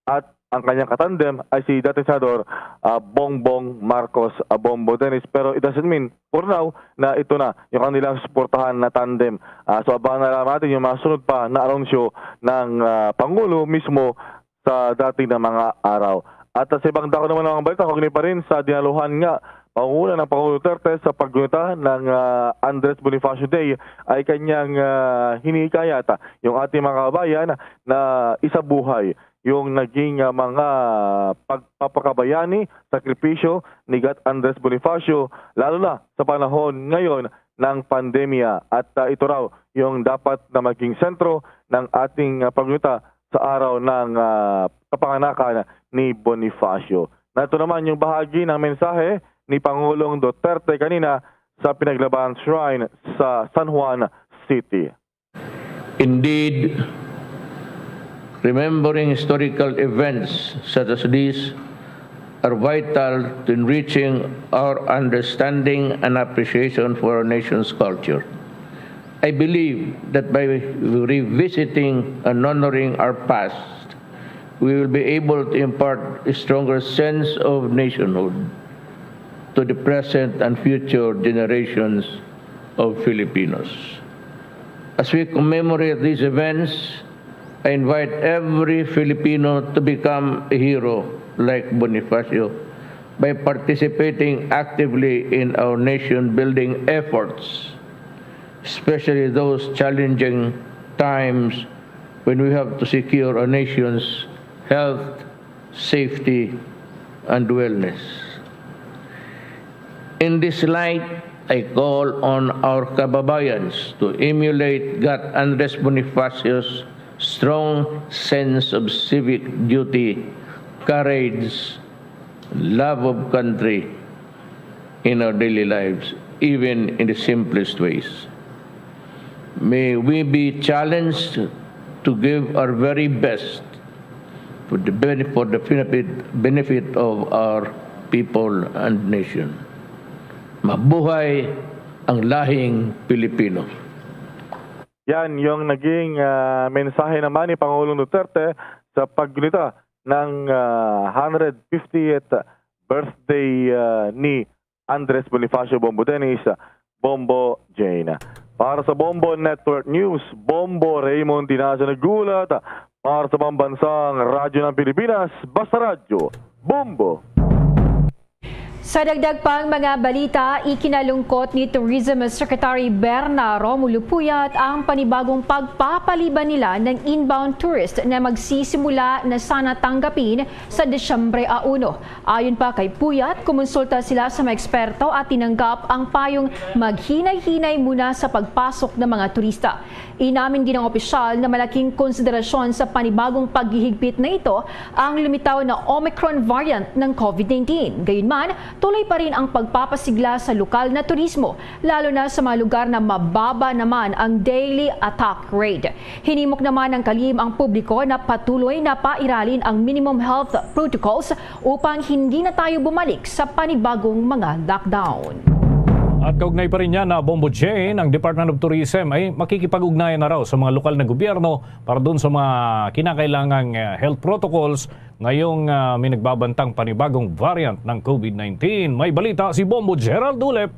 at ang kanyang katandem ay si dating Senador, ah, Bongbong Marcos, ah, Bombo Dennis. Pero it doesn't mean for now na ito na yung kanilang suportahan na tandem. Ah, so abangan na lang natin yung mga sunod pa na anunsyo ng, ah, Pangulo mismo sa dating na mga araw. At, ah, sa ibang dako naman ng mga balita, kaugnay pa rin sa dinaluhan nga pangunguna ng Pangulo Duterte sa paggunita ng, ah, Andres Bonifacio Day, ay kanyang, ah, hinihikayat, ah, yung ating mga kababayan na isabuhay yung naging, ah, mga pagpapakabayani, sakripisyo ni Gat Andres Bonifacio, lalo na sa panahon ngayon ng pandemya. At, ah, ito raw yung dapat na maging sentro ng ating, ah, paggunita sa araw ng, ah, kapanganakan ni Bonifacio. Nato naman yung bahagi ng mensahe ni Pangulong Duterte kanina sa Pinaglaban Shrine sa San Juan City. Indeed, remembering historical events such as these are vital to enriching our understanding and appreciation for our nation's culture. I believe that by revisiting and honoring our past, we will be able to impart a stronger sense of nationhood to the present and future generations of Filipinos. As we commemorate these events, I invite every Filipino to become a hero like Bonifacio by participating actively in our nation-building efforts, especially those challenging times when we have to secure our nation's health, safety, and wellness. In this light, I call on our kababayans to emulate Gat Andres Bonifacio's strong sense of civic duty, courage, love of country in our daily lives, even in the simplest ways. May we be challenged to give our very best for the benefit, for the benefit, benefit of our people and nation. Mabuhay ang lahing Pilipino. Yan yung naging, ah, mensahe naman ni Pangulong Duterte sa paggunita ng, ah, hundred fiftieth birthday, ah, ni Andres Bonifacio Bombo Dennis, Bombo Jane. Para sa Bombo Network News, Bombo Raymond Dinazo naghulat. Para sa Pambansang Radyo ng Pilipinas, Basta Radyo, Bombo. Sa dagdag pang mga balita, ikinalungkot ni Tourism Secretary Berna Romulo Puyat ang panibagong pagpapaliban nila ng inbound tourist na magsisimula na sana tanggapin sa Disyembre a uno. Ayon pa kay Puyat, kumonsulta sila sa mga eksperto at tinanggap ang payong maghinay-hinay muna sa pagpasok ng mga turista. Inamin din ng opisyal na malaking konsiderasyon sa panibagong paghihigpit na ito ang lumitaw na Omicron variant ng COVID nineteen. Gayunman, tuloy pa rin ang pagpapasigla sa lokal na turismo, lalo na sa mga lugar na mababa naman ang daily attack rate. Hinimok naman ng kalihim ang publiko na patuloy na pairalin ang minimum health protocols upang hindi na tayo bumalik sa panibagong mga lockdown. At kaugnay pa rin niya na Bombo Jane, ang Department of Tourism ay makikipag-ugnayan na raw sa mga lokal na gobyerno para doon sa mga kinakailangang, eh, health protocols ngayong, ah, may nagbabantang panibagong variant ng COVID nineteen. May balita si Bombo Gerald Ulep.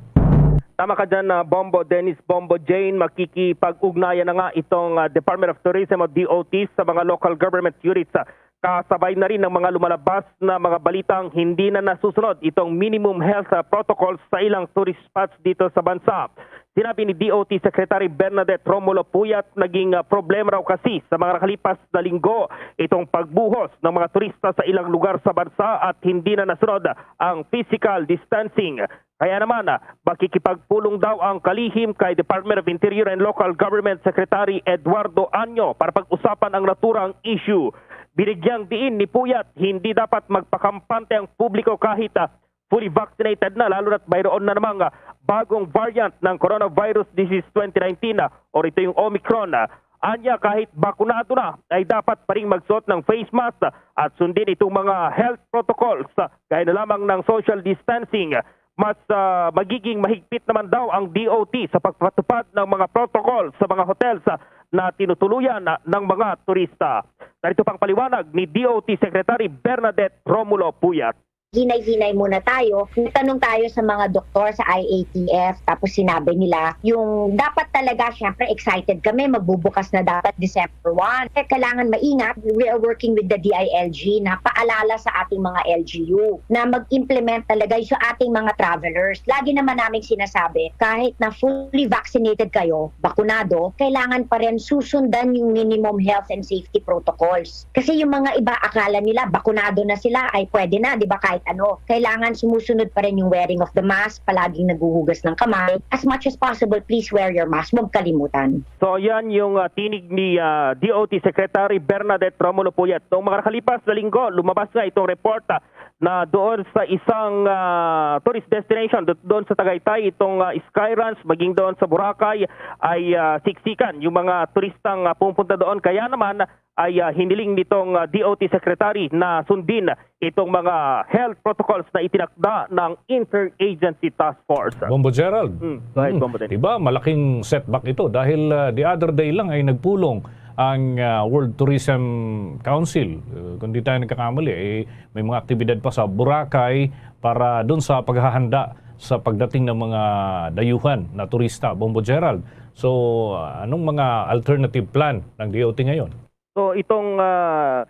Tama ka dyan, ah, Bombo Dennis, Bombo Jane. Makikipag-ugnayan na nga itong, ah, Department of Tourism o D O T sa mga local government units, ah, kasabay na rin ng mga lumalabas na mga balitang hindi na nasusunod itong minimum health, ah, protocols sa ilang tourist spots dito sa bansa. Sinabi ni D O T Secretary Bernadette Romulo Puyat, naging, ah, problema raw kasi sa mga nakalipas na linggo itong pagbuhos ng mga turista sa ilang lugar sa bansa at hindi na nasunod ang physical distancing. Kaya naman, ah, makikipagpulong daw ang kalihim kay Department of Interior and Local Government Secretary Eduardo Anyo para pag-usapan ang naturang issue. Binigyang diin ni Puyat, hindi dapat magpakampante ang publiko kahit, ah, fully vaccinated na, lalo na't mayroon na namang, ah, bagong variant ng coronavirus disease twenty nineteen, ah, or ito yung Omicron, ah. Anya, kahit bakunado na, ay dapat pa ring magsuot ng face mask, ah, at sundin itong mga health protocols, ah, gaya na lamang ng social distancing. Mas, ah, magiging mahigpit naman daw ang D O T sa pagpatupad ng mga protocol sa mga hotels, ah, na tinutuluyan, ah, ng mga turista. Narito pang paliwanag ni D O T Secretary Bernadette Romulo Puyat. Hinay-hinay muna tayo. Tanong tayo sa mga doktor sa I A T F, tapos sinabi nila, yung dapat talaga, syempre, excited kami, magbubukas na dapat December one. Eh, kailangan maingat. We are working with the D I L G na paalala sa ating mga L G U na mag-implement talaga sa ating mga travelers. Lagi naman naming sinasabi, kahit na fully vaccinated kayo, bakunado, kailangan pa rin susundan yung minimum health and safety protocols. Kasi yung mga iba, akala nila, bakunado na sila, ay pwede na, di ba, kahit ano. Kailangan sumusunod pa rin yung wearing of the mask, palaging naghuhugas ng kamay. As much as possible, please wear your mask. Huwag kalimutan. So, yan yung, ah, tinig ni, ah, D O T Secretary Bernadette Romulo Puyat. Noong mga nakalipas na linggo, lumabas nga itong report, ah, na doon sa isang, ah, tourist destination, do-, doon sa Tagaytay, itong, ah, Sky Ranch, maging doon sa Boracay, ay, ah, siksikan yung mga turistang, ah, pumupunta doon. Kaya naman ay, ah, hiniling nitong, ah, D O T Secretary na sundin itong mga health protocols na itinakda ng Interagency Task Force. Bombo Gerald. Hmm, go ahead, Hmm. Bombo Dennis. Diba, malaking setback ito dahil, ah, the other day lang ay nagpulong ang, ah, World Tourism Council. Uh, kung di tayo nagkakamali, eh, may mga aktibidad pa sa Boracay para dun sa paghahanda sa pagdating ng mga dayuhan na turista, Bombo Gerald. So, ah, anong mga alternative plan ng D O T ngayon? So, itong, ah,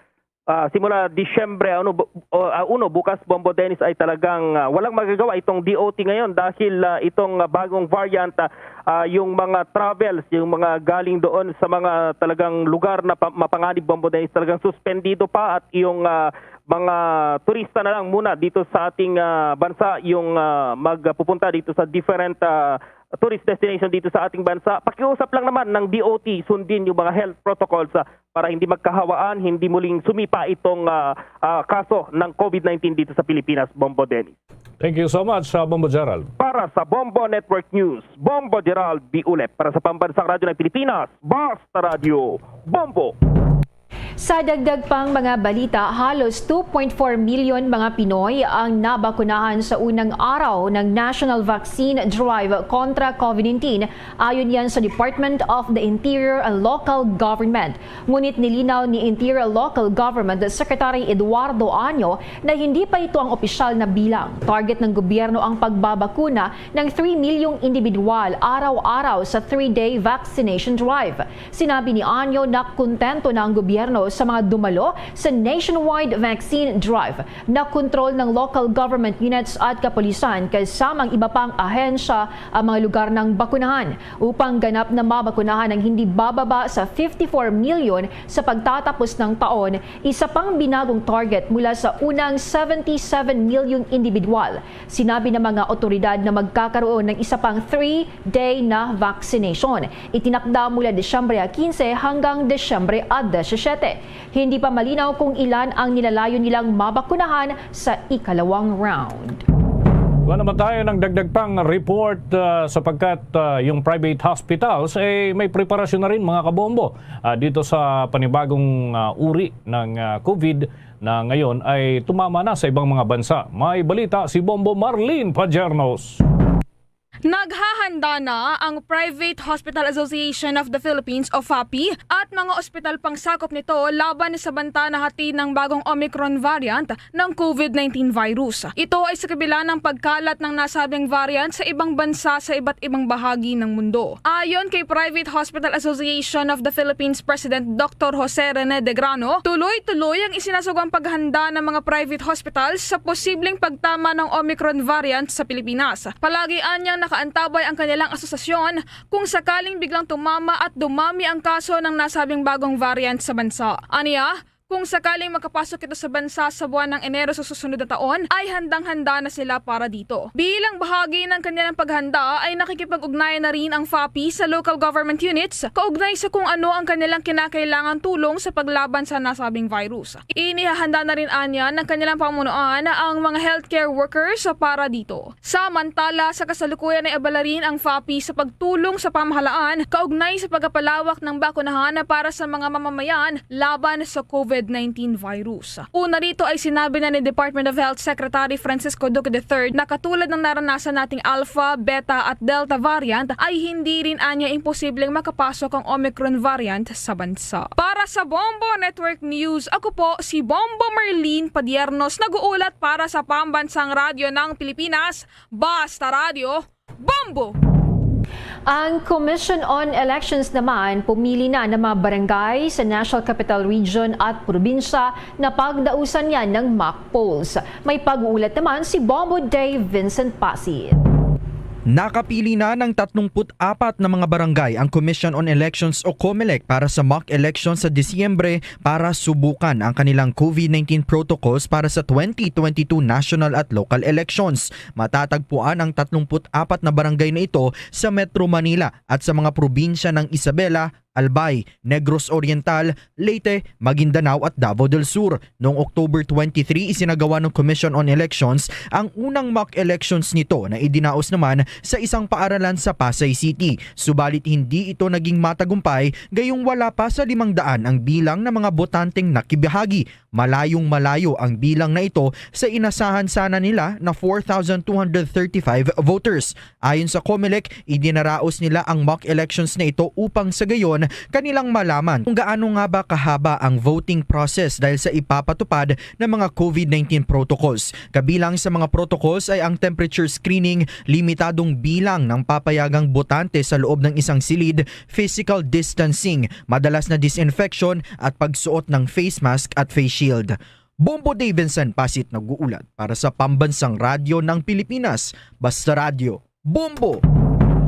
ah, simula Disyembre, ano, bu-, o, ah, uno, bukas, Bombo Dennis, ay talagang, ah, walang magagawa itong D O T ngayon dahil, ah, itong, ah, bagong variant, ah, ah, yung mga travels, yung mga galing doon sa mga talagang lugar na pa-, mapanganib, Bombo Dennis, talagang suspendido pa, at yung, ah, mga turista na lang muna dito sa ating, ah, bansa, yung, ah, magpupunta dito sa different, ah, tourist destination dito sa ating bansa. Pakiusap lang naman ng D O T, sundin yung mga health protocols, ah, para hindi magkahawaan, hindi muling sumipa itong, ah, ah, kaso ng COVID nineteen dito sa Pilipinas, Bombo Dennis. Thank you so much, ah, Bombo Gerald. Para sa Bombo Network News, Bombo Gerald Biulep. Para sa Pambansang Radyo ng Pilipinas, Basta Radyo, Bombo. Sa dagdag pang mga balita, halos two point four million mga Pinoy ang nabakunahan sa unang araw ng National Vaccine Drive kontra COVID nineteen, ayon yan sa Department of the Interior and Local Government. Ngunit nilinaw ni Interior Local Government Secretary Eduardo Año na hindi pa ito ang opisyal na bilang. Target ng gobyerno ang pagbabakuna ng three milyong individual araw-araw sa three-day vaccination drive. Sinabi ni Año na kontento na ang gobyerno sa mga dumalo sa nationwide vaccine drive. Nakontrol ng local government units at kapulisan kasama ang iba pang ahensya ang mga lugar ng bakunahan upang ganap na mabakunahan ang hindi bababa sa fifty-four million sa pagtatapos ng taon, isa pang binagong target mula sa unang seventy-seven million individual. Sinabi ng mga otoridad na magkakaroon ng isa pang three-day na vaccination. Itinakda mula Disyembre quince hanggang Disyembre diecisiete. Hindi pa malinaw kung ilan ang nilalayo nilang mabakunahan sa ikalawang round. Kuha naman tayo ng dagdag pang report, ah, sapagkat, ah, yung private hospitals, eh, may preparasyon na rin, mga kabombo, ah, dito sa panibagong, ah, uri ng, ah, COVID na ngayon ay tumama na sa ibang mga bansa. May balita si Bombo Marlene Pajernos. Naghahanda na ang Private Hospital Association of the Philippines o fapi at mga ospital pangsakop nito laban sa banta na hatid ng bagong Omicron variant ng COVID nineteen virus. Ito ay sa kabila ng pagkalat ng nasabing variant sa ibang bansa sa iba't ibang bahagi ng mundo. Ayon kay Private Hospital Association of the Philippines President Doctor Jose Rene De Grano, tuloy-tuloy ang isinasagawang paghanda ng mga private hospitals sa posibleng pagtama ng Omicron variant sa Pilipinas. Palagi anyang nakaantabay ang kanilang asosasyon kung sakaling biglang tumama at dumami ang kaso ng nasabing bagong variant sa bansa. Aniya, kung sakaling makapasok ito sa bansa sa buwan ng Enero sa susunod na taon, ay handang-handa na sila para dito. Bilang bahagi ng kanilang paghanda, ay nakikipag-ugnayan na rin ang fapi sa local government units kaugnay sa kung ano ang kanilang kinakailangan tulong sa paglaban sa nasabing virus. Inihahanda na rin anya ng kanilang pamunuan ang mga healthcare workers para dito. Samantala, sa kasalukuyan ay abala rin ang fapi sa pagtulong sa pamahalaan kaugnay sa pagpapalawak ng bakunahan para sa mga mamamayan laban sa COVID nineteen virus. Una rito ay sinabi na ni Department of Health Secretary Francisco Duque the third na katulad ng naranasan nating Alpha, Beta at Delta variant ay hindi rin anya imposibleng makapasok ang Omicron variant sa bansa. Para sa Bombo Network News, ako po si Bombo Merlin Padiernos, nag-uulat para sa Pambansang Radyo ng Pilipinas, Basta Radyo, Bombo! Ang Commission on Elections naman pumili na ng mga barangay sa National Capital Region at probinsya na pagdausan niya ng mock polls. May pag-uulat naman si Bombo Dave Vincent Pasit. Nakapili na ng tatlumpu't apat na mga barangay ang Commission on Elections o COMELEC para sa mock election sa Disyembre para subukan ang kanilang COVID nineteen protocols para sa twenty twenty-two national at local elections. Matatagpuan ang tatlumpu't apat na barangay na ito sa Metro Manila at sa mga probinsya ng Isabela, Albay, Negros Oriental, Leyte, Maguindanao at Davao del Sur. Noong October twenty-three, isinagawa ng Commission on Elections ang unang mock elections nito na idinaos naman sa isang paaralan sa Pasay City. Subalit hindi ito naging matagumpay gayong wala pa sa limang daan ang bilang ng mga botanteng nakibahagi. Malayong-malayo ang bilang na ito sa inasahan sana nila na four thousand two hundred thirty-five voters. Ayon sa COMELEC, idinaraos nila ang mock elections na ito upang sa gayon kanilang malaman kung gaano nga ba kahaba ang voting process dahil sa ipapatupad ng mga COVID nineteen protocols. Kabilang sa mga protocols ay ang temperature screening, limitadong bilang ng papayagang botante sa loob ng isang silid, physical distancing, madalas na disinfection at pagsuot ng face mask at face shield. Bombo Davidson Pasit nag-uulat para sa Pambansang Radyo ng Pilipinas, Basta Radyo, Bombo!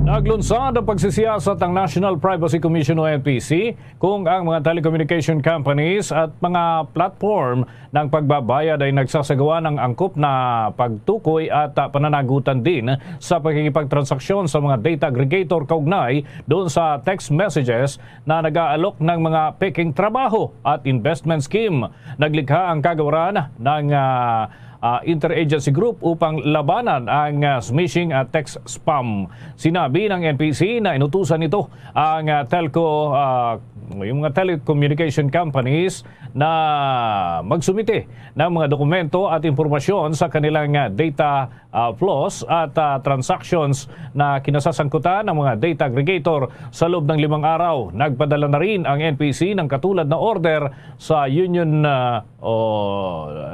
Naglunsad ang pagsisiyasat ng National Privacy Commission o N P C kung ang mga telecommunication companies at mga platform ng pagbabayad ay nagsasagawa ng angkop na pagtukoy at, ah, pananagutan din sa pakikipagtransaksyon sa mga data aggregator kaugnay doon sa text messages na nag-aalok ng mga peking trabaho at investment scheme. Naglikha ang kagawaran ng, ah, ah, interagency group upang labanan ang, ah, smishing at text spam. Sinabi ng N P C na inutusan nito ang, ah, telco, ah, yung mga telecommunication companies na magsumite ng mga dokumento at impormasyon sa kanilang, ah, data, ah, flows at, ah, transactions na kinasasangkutan ng mga data aggregator sa loob ng limang araw. Nagpadala na rin ang N P C ng katulad na order sa Union, ah, o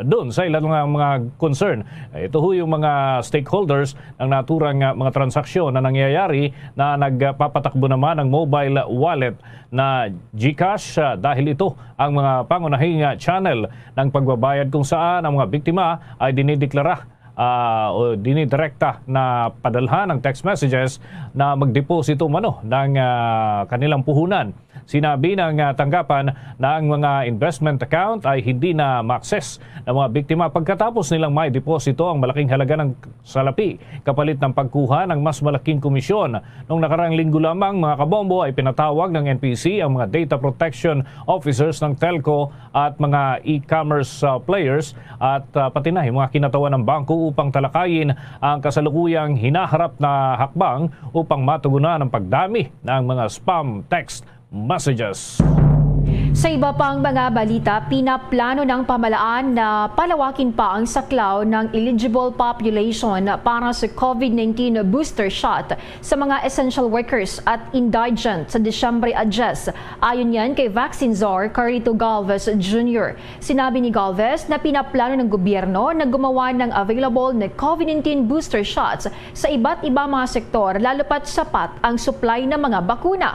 dun sa ilang mga, mga concern. Ito ho yung mga stakeholders ng naturang, ah, mga transaksyon na nangyayari na nagpapatakbo naman ng mobile wallet na GCash, ah, dahil ito ang mga pangunahing, ah, channel ng pagbabayad kung saan ang mga biktima ay dinideklara, ah, o dinidirekta na padalhan ng text messages na magdeposito umano ng, ah, kanilang puhunan. Sinabi ng, ah, tanggapan na ang mga investment account ay hindi na ma-access ng mga biktima pagkatapos nilang may deposito ang malaking halaga ng salapi kapalit ng pagkuha ng mas malaking komisyon. Noong nakaraang linggo lamang, mga kabombo, ay pinatawag ng N P C ang mga data protection officers ng telco at mga e-commerce, ah, players at, ah, pati na yung mga kinatawan ng bangko upang talakayin ang kasalukuyang hinaharap na hakbang upang matugunan ang pagdami ng mga spam text messages. Sa iba pang mga balita, pinaplano ng pamahalaan na palawakin pa ang saklaw ng eligible population para sa COVID nineteen booster shot sa mga essential workers at indigent sa Disyembre a diyes. Ayon yan kay Vaccine Czar Carlito Galvez Junior. Sinabi ni Galvez na pinaplano ng gobyerno na gumawa ng available na COVID nineteen booster shots sa iba't ibang mga sektor, lalo pat sapat ang supply ng mga bakuna.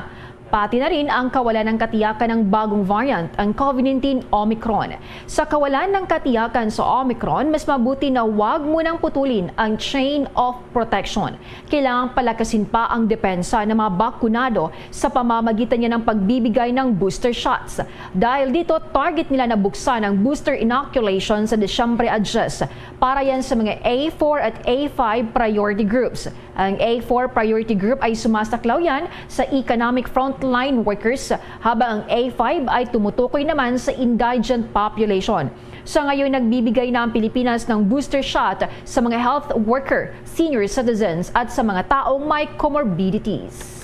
Pati na rin ang kawalan ng katiyakan ng bagong variant, ang COVID nineteen Omicron. Sa kawalan ng katiyakan sa Omicron, mas mabuti na wag munang putulin ang chain of protection. Kailangang palakasin pa ang depensa ng mga bakunado sa pamamagitan niya ng pagbibigay ng booster shots. Dahil dito, target nila na buksan ang booster inoculation sa Disyembre a diyes para yan sa mga A four at A five priority groups. Ang A four priority group ay sumasaklaw yan sa economic frontline workers, habang ang A five ay tumutukoy naman sa indigent population. Sa ngayon, nagbibigay na ang Pilipinas ng booster shot sa mga health worker, senior citizens at sa mga taong may comorbidities.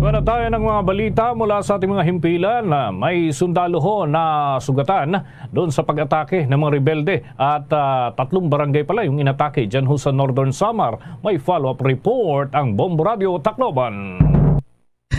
Manatayan ang mga balita mula sa ating mga himpilan. May sundalo ho na sugatan doon sa pag-atake ng mga rebelde at, ah, tatlong barangay pala yung inatake dyan ho sa Northern Samar. May follow-up report ang Bombo Radio Tacloban.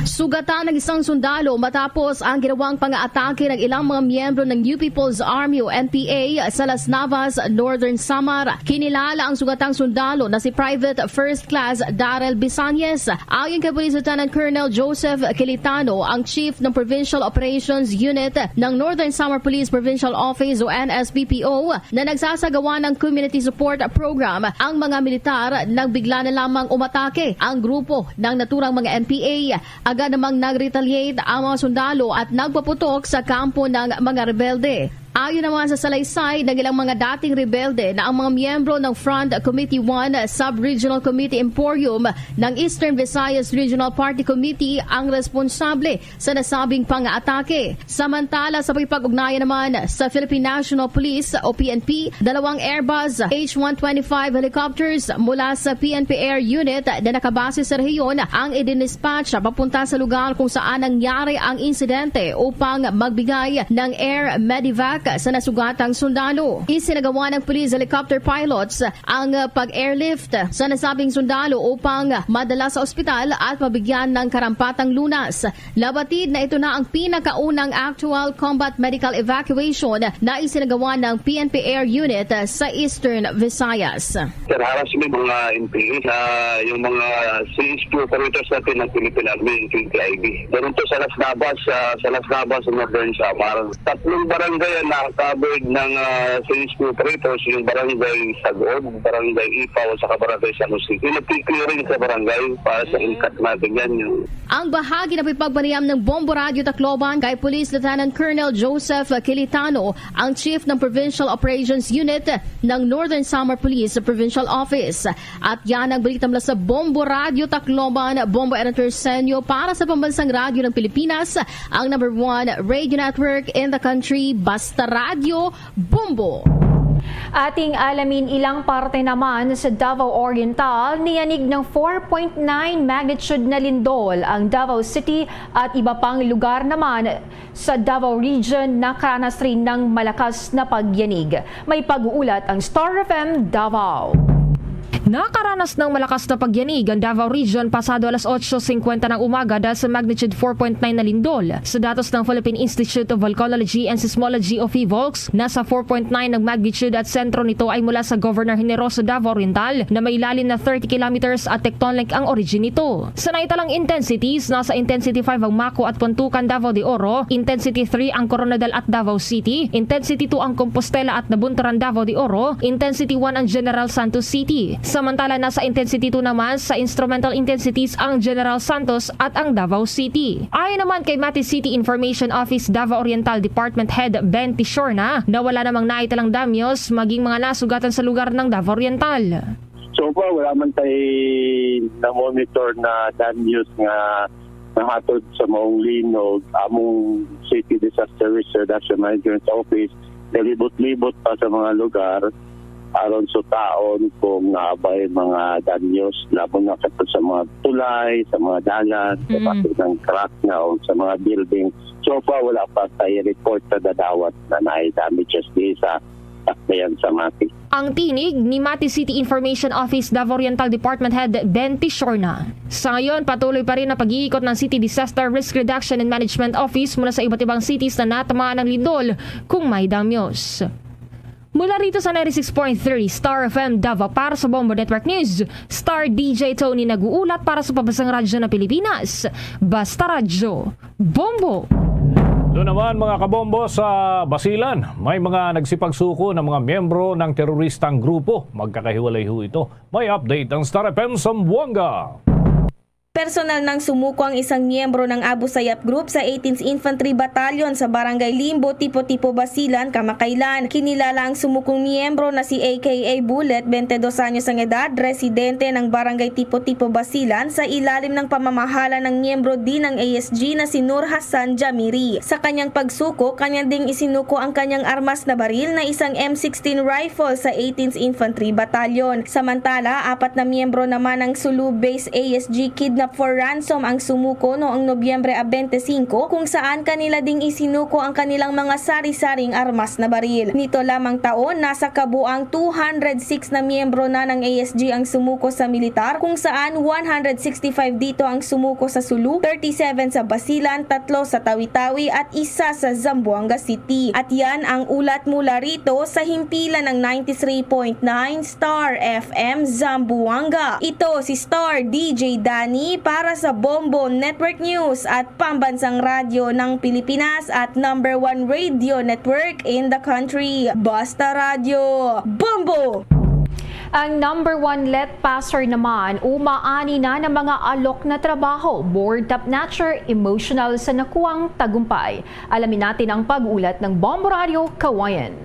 Sugatan ng isang sundalo matapos ang ginawang pang-atake ng ilang mga miyembro ng New People's Army o N P A sa Las Navas, Northern Samar. Kinilala ang sugatang sundalo na si Private First Class Darrell Bisañez. Ayon kay Police Lieutenant Colonel Joseph Kilitano, ang chief ng Provincial Operations Unit ng Northern Samar Police Provincial Office o N S P P O, na nagsasagawa ng community support program ang mga militar nang bigla na lamang umatake ang grupo ng naturang mga N P A. Agad namang nag-retaliate ang mga sundalo at nagpaputok sa kampo ng mga rebelde. Ayon naman sa salaysay ng ilang mga dating rebelde na ang mga miyembro ng Front Committee one Sub-Regional Committee Emporium ng Eastern Visayas Regional Party Committee ang responsable sa nasabing pang-atake. Samantala, sa pakipag-ugnayan naman sa Philippine National Police o P N P, dalawang Airbus H one twenty-five helicopters mula sa P N P Air Unit na nakabase sa rehiyon ang idinispatch papunta sa lugar kung saan nangyari ang insidente upang magbigay ng air medevac sa nasugatang sundalo. Isinagawa ng police helicopter pilots ang pag-airlift sa nasabing sundalo upang madala sa ospital at mabigyan ng karampatang lunas. Nabatid na ito na ang pinakaunang actual combat medical evacuation na isinagawa ng P N P Air Unit sa Eastern Visayas. Sir, harass may mga N P A, ah, yung mga C H Q operators natin ng Philippine Army, yung twenty I B. Ganun to sa Las Navas, ah, sa Las Navas, sa Northern Samar. Tatlong barangay ang nakakovered ng, ah, C H Q operators, yung barangay Sagod, barangay Ipaw, at saka barangay San Jose. Yung nagki-clearing sa barangay para sa Mm. inkat natin yan, yung Ang bahagi na pagpanayam ng Bombo Radyo Tacloban kay Police Lieutenant Colonel Joseph Kilitano, ang chief ng Provincial Operations Unit ng Northern Samar Police Provincial Office. At yan ang balita mula sa Bombo Radyo Tacloban, Bombo Editor Senyo para sa Pambansang Radyo ng Pilipinas, ang number one radio network in the country. Basta Radyo, Bombo! Ating alamin, ilang parte naman sa Davao Oriental niyanig ng four point nine magnitude na lindol. Ang Davao City at iba pang lugar naman sa Davao Region nakaranas rin ng malakas na pagyanig. May pag-uulat ang Star F M Davao. Nakaranas ng malakas na pagyanig ang Davao Region pasado alas otso singkwenta ng umaga dahil sa magnitude four point nine na lindol. Sa datos ng Philippine Institute of Volcanology and Seismology o PHIVOLCS, nasa four point nine ang magnitude at sentro nito ay mula sa Governor Generoso, Davao Oriental, na may lalim na thirty kilometers at tectonic ang origin nito. Sa naitalang intensities, nasa intensity five ang Maco at Puntucan, Davao de Oro, intensity three ang Koronadal at Davao City, intensity two ang Compostela at Nabunturan, Davao de Oro, intensity one ang General Santos City. Samantala, nasa intensity two naman sa instrumental intensities ang General Santos at ang Davao City. Ayon naman kay Mati City Information Office Davao Oriental Department Head Ben Tishorna, na wala namang naitalang danyos maging mga nasugatan sa lugar ng Davao Oriental. So far, wala man tay na-monitor na danyos nga nahatod sa maong linog. Among City Disaster Risk Reduction Management Office, galibot-libot pa sa mga lugar. aron sa taon kung naa ba'y mga danyos, laban na kadto sa mga tulay, sa mga dalan, sa Mm. pati ng crack nga o sa mga building. So far, wala pa tayo report sa dadawat na naay damages di sa sakbayan sa Mati. Ang tinig ni Mati City Information Office Davao Oriental Department Head Ben Tishorna. Sa ngayon, patuloy pa rin ang pag-iikot ng City Disaster Risk Reduction and Management Office mula sa iba't ibang cities na natamaan ng lindol kung may danyos. Mula rito sa ninety-six point three Star F M Davao, para sa Bombo Network News, Star D J Tony nag-uulat para sa Pambansang Radyo ng Pilipinas. Basta Radyo, Bombo! Doon naman, mga kabombo, sa Basilan, may mga nagsipagsuko ng mga miyembro ng teroristang grupo. Magkakahiwalay ho ito. May update ang Star F M Zamboanga. Personal nang sumuko ang isang miyembro ng Abu Sayyaf Group sa eighteenth Infantry Battalion sa Barangay Limbo, Tipo-Tipo, Basilan, kamakailan. Kinilala ang sumukong miyembro na si A K A Bullet, twenty-dos anyos ang edad, residente ng Barangay Tipo-Tipo, Basilan, sa ilalim ng pamamahala ng miyembro din ng A S G na si Nur Hassan Jamiri. Sa kanyang pagsuko, kanya ding isinuko ang kanyang armas na baril na isang M sixteen rifle sa eighteenth Infantry Battalion. Samantala, apat na miyembro naman ng Sulu Base A S G kidnap for ransom ang sumuko noong Nobyembre a twenty-five, kung saan kanila ding isinuko ang kanilang mga sari-saring armas na baril. Nito lamang taon, nasa kabuang two hundred six na miyembro na ng A S G ang sumuko sa militar, kung saan one hundred sixty-five dito ang sumuko sa Sulu, thirty-seven sa Basilan, tatlo sa Tawi-Tawi at isa sa Zamboanga City. At yan ang ulat mula rito sa himpilan ng ninety-three point nine Star F M Zamboanga. Ito si Star D J Danny para sa Bombo Network News at Pambansang Radyo ng Pilipinas at number one radio network in the country. Basta Radyo, Bombo! Ang number one let passer naman, umaani na ng mga alok na trabaho, bored top notcher, emotional sa nakuwang tagumpay. Alamin natin ang pag-ulat ng Bombo Radyo Kawayan.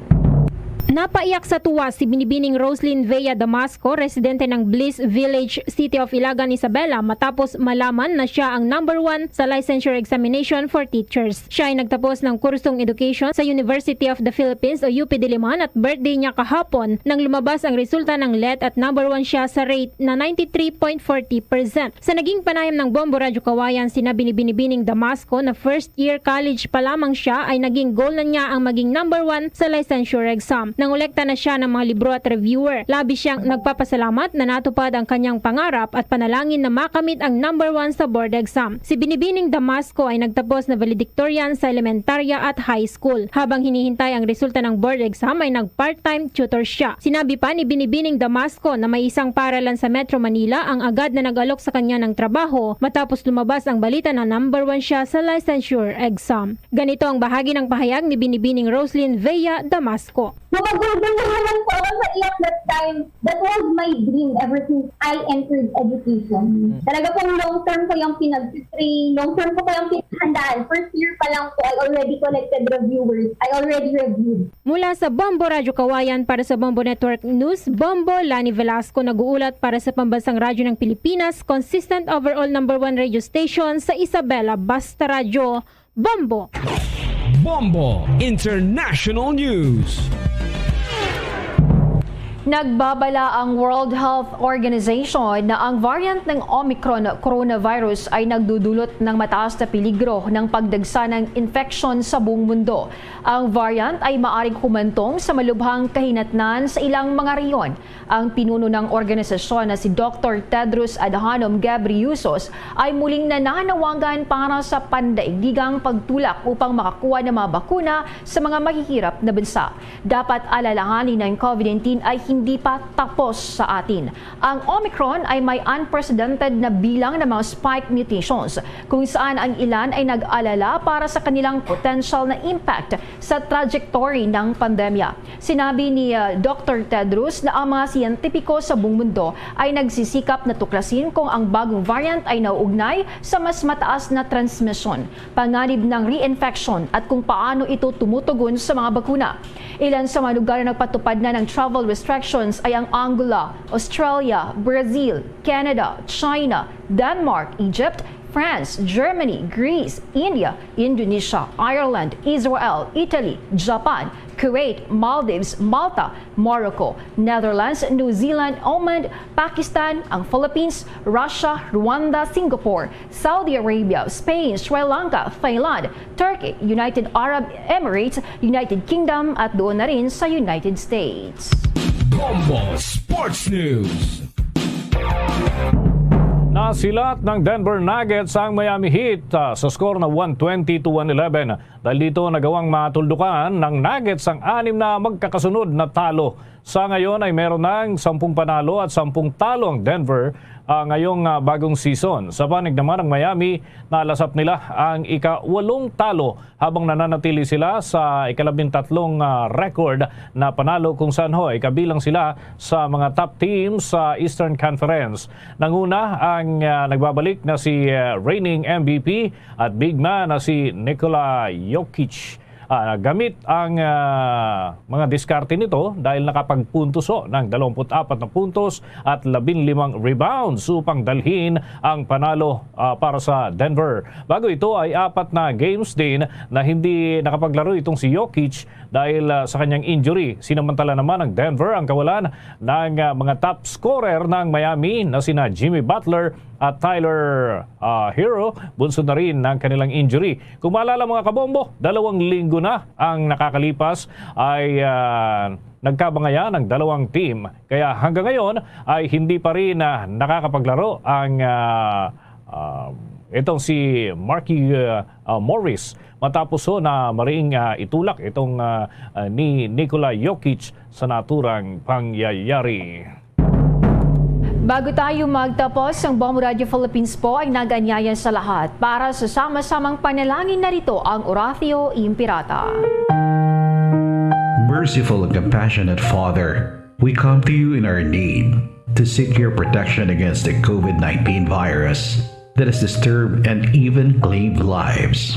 Napaiyak sa tuwa si Binibining Roslyn Vea Damasco, residente ng Bliss Village, City of Ilagan, Isabela, matapos malaman na siya ang number one sa licensure examination for teachers. Siya ay nagtapos ng kursong education sa University of the Philippines o U P Diliman at birthday niya kahapon nang lumabas ang resulta ng let at number one siya sa rate na ninety-three point forty percent. Sa naging panayam ng Bombo Radyo Kawayan, sinabi ni Binibining Damasco na first year college pa lamang siya ay naging goal na niya ang maging number one sa licensure exam. Nangolekta na siya ng mga libro at reviewer. Labi siyang nagpapasalamat na natupad ang kanyang pangarap at panalangin na makamit ang number one sa board exam. Si Binibining Damasco ay nagtapos na valedictorian sa elementarya at high school. Habang hinihintay ang resulta ng board exam, ay nag-part-time tutor siya. Sinabi pa ni Binibining Damasco na may isang paralan sa Metro Manila ang agad na nag-alok sa kanya ng trabaho matapos lumabas ang balita na number one siya sa licensure exam. Ganito ang bahagi ng pahayag ni Binibining Roslyn Vea Damasco. Mabagulgul na naman po ako sa iyak that time. That was my dream ever since I entered education. Mm. Talaga pong long term ko yung pinag-train, long term ko po yung pinaghandaan. First year pa lang po, I already collected reviewers. I already reviewed. Mula sa Bombo Radyo Kawayan para sa Bombo Network News, Bombo Lani Velasco nag-uulat para sa Pambansang Radyo ng Pilipinas, consistent overall number one radio station sa Isabela, Basta Radyo, Bombo. Bombo International News. Nagbabala ang World Health Organization na ang variant ng Omicron coronavirus ay nagdudulot ng mataas na peligro ng pagdagsa ng infeksyon sa buong mundo. Ang variant ay maaring humantong sa malubhang kahinatnan sa ilang mga rehiyon. Ang pinuno ng organisasyon na si Doktor Tedros Adhanom Ghebreyesus ay muling nananawagan para sa pandaigdigang pagtulak upang makakuha ng mga bakuna sa mga mahihirap na bansa. Dapat alalahanin na ang COVID nineteen ay hindi pa tapos sa atin. Ang Omicron ay may unprecedented na bilang ng mga spike mutations, kung saan ang ilan ay nag-alala para sa kanilang potential na impact sa trajectory ng pandemya. Sinabi ni, ah, Doktor Tedros na ang mga siyentipiko sa buong mundo ay nagsisikap na tuklasin kung ang bagong variant ay nauugnay sa mas mataas na transmisyon, panganib ng reinfection, at kung paano ito tumutugon sa mga bakuna. Ilan sa mga lugar na nagpatupad na ng travel restrictions ay ang Angola, Australia, Brazil, Canada, China, Denmark, Egypt, France, Germany, Greece, India, Indonesia, Ireland, Israel, Italy, Japan, Kuwait, Maldives, Malta, Morocco, Netherlands, New Zealand, Oman, Pakistan, ang Philippines, Russia, Rwanda, Singapore, Saudi Arabia, Spain, Sri Lanka, Thailand, Turkey, United Arab Emirates, United Kingdom, at doon na rin sa United States. Bombo Sports News. Nasilat ng Denver Nuggets ang Miami Heat, ah, sa score na one twenty to one eleven. Dahil dito, nagawang matuldukan ng Nuggets ang anim na magkakasunod na talo. Sa ngayon ay meron ng sampung panalo at sampung talo ang Denver, ah, ngayong, ah, bagong season. Sa panig naman ng Miami, nalasap nila ang ika-walong talo habang nananatili sila sa ikalabintatlong, ah, record na panalo, kung saan ho ay kabilang sila sa mga top team sa Eastern Conference. Nanguna ang, ah, nagbabalik na si, ah, reigning M V P at big man na si Nikola Jokic. Ah, gamit ang, ah, mga diskarte nito dahil nakapagpuntos ho ng dalawampu't apat na puntos at labinlimang rebounds upang dalhin ang panalo, ah, para sa Denver. Bago ito ay apat na games din na hindi nakapaglaro itong si Jokic dahil, ah, sa kanyang injury. Sinamantala naman ng Denver ang kawalan ng, ah, mga top scorer ng Miami na sina Jimmy Butler at Tyler, ah, Herro. Bunsod na rin ng kanilang injury. Kung maalala, mga kabombo, dalawang linggo na ang nakakalipas ay, ah, nagkabangayan ang dalawang team. Kaya hanggang ngayon ay hindi pa rin, ah, nakakapaglaro ang, ah, ah, itong si Markieff, ah, ah, Morris matapos ho na mariing, ah, itulak itong, ah, ah, ni Nikola Jokic sa naturang pangyayari. Bago tayo magtapos, ang Bombo Radio Philippines po ay nag-anyaya sa lahat. Para sa sama-samang panalangin, narito ang Oratio Imperata. Merciful and compassionate Father, we come to you in our need to seek your protection against the COVID nineteen virus that has disturbed and even claimed lives.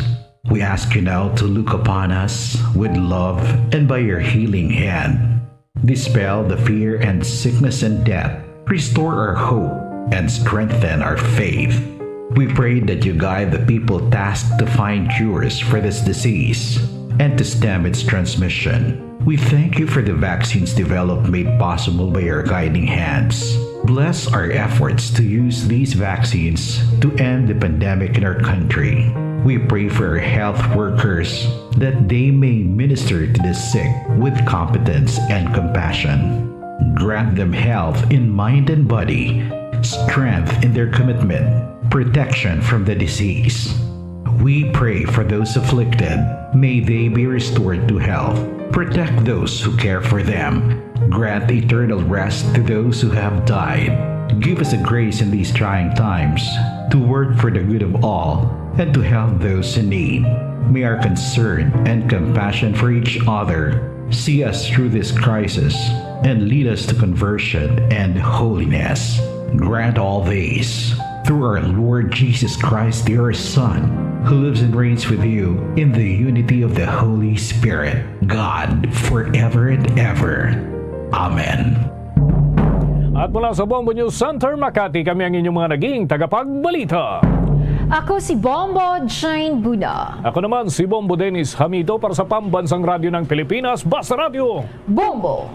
We ask you now to look upon us with love and by your healing hand, dispel the fear and sickness and death. Restore our hope and strengthen our faith. We pray that you guide the people tasked to find cures for this disease and to stem its transmission. We thank you for the vaccines developed made possible by your guiding hands. Bless our efforts to use these vaccines to end the pandemic in our country. We pray for our health workers that they may minister to the sick with competence and compassion. Grant them health in mind and body, strength in their commitment, protection from the disease. We pray for those afflicted. May they be restored to health. Protect those who care for them. Grant eternal rest to those who have died. Give us the grace in these trying times to work for the good of all and to help those in need. May our concern and compassion for each other see us through this crisis and lead us to conversion and holiness. Grant all this through our Lord Jesus Christ, your Son, who lives and reigns with you in the unity of the Holy Spirit, God, forever and ever. Amen. At mula sa Bombo News Center, Makati, kami ang inyong mga naging tagapagbalita. Ako si Bombo Jane Buna. Ako naman si Bombo Dennis Hamito para sa Pambansang Radyo ng Pilipinas, Basta Radyo. Bombo.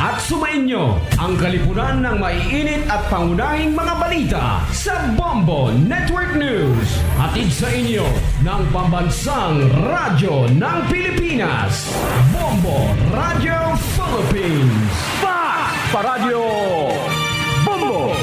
At sumainyo ang kalipunan ng maiinit at pangunahing mga balita sa Bombo Network News. Hatid sa inyo ng Pambansang Radyo ng Pilipinas, Bombo Radyo Philippines. Fast Paradyo Bombo!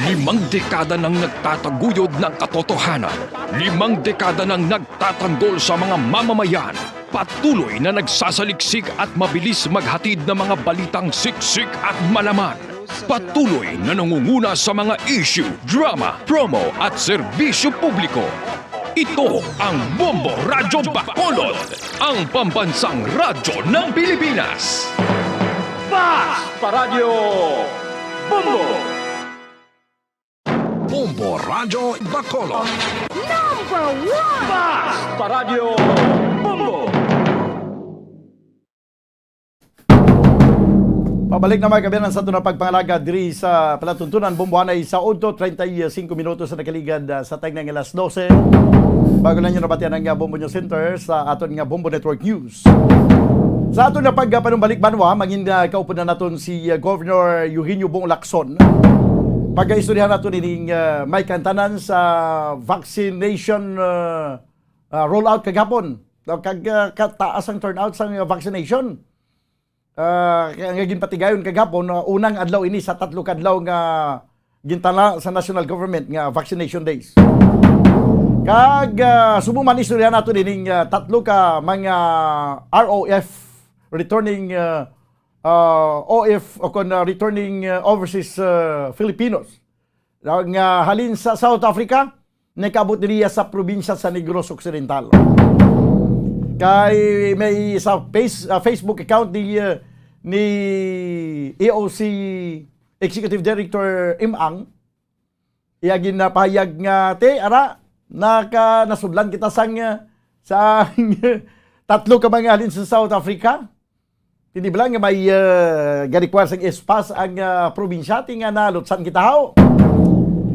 Limang dekada nang nagtataguyod ng katotohanan. Limang dekada nang nagtatanggol sa mga mamamayan. Patuloy na nagsasaliksik at mabilis maghatid ng mga balitang siksik at malaman. Patuloy na nangunguna sa mga issue, drama, promo at serbisyo publiko. Ito ang Bombo Radyo Bacolod, ang pambansang radyo ng Pilipinas. Fast Paradyo Bombo! Bombo Radyo Bacolod. Number one! Fast Paradyo Bombo! Pabalik na, mga kaabyanan, sa aton nga pagpangalaga diri sa palatuntunan. Bombohanay sa otso treinta y cinco minutos sa nakaligad, ah, sa tagnang alas dose. Bago lang niyo nabatian ang, ah, Bombo News Center sa aton nga Bombo Network News. Sa aton nga pagpanumbalik banwa, mangin, ah, kaupod na naton si, ah, Governor Eugenio Bong Lacson. Pagkaistoryahan naton ining, ah, may kantanan sa vaccination, ah, ah, rollout kagapon. Kag, ah, kataas ang turnout sa vaccination. Ah, kaya nga ginpatigayon kagapon, ah, unang adlaw ini sa tatlo ka adlaw nga gintala sa national government nga vaccination days. Kag, ah, subong man istorya nato nining, ah, tatlo ka mga R O F, returning, ah, ah, O F o kon, ah, returning, ah, overseas, ah, Filipinos nga halin sa South Africa, nagkaabot diriya sa probinsya sa Negros Occidental. Kay may sa face-, ah, Facebook account ni, ah, ni E O C Executive Director Im Ang, iya ginapahayag nga, "Te, ara, naka-, nasudlan kita sang, ah, sang tatlo ka mga halin sa South Africa." Hindi ba lang nga may, ah, ga-require sang S-PaSS ang, ah, probinsya, ti nga nalutsan kita, haw?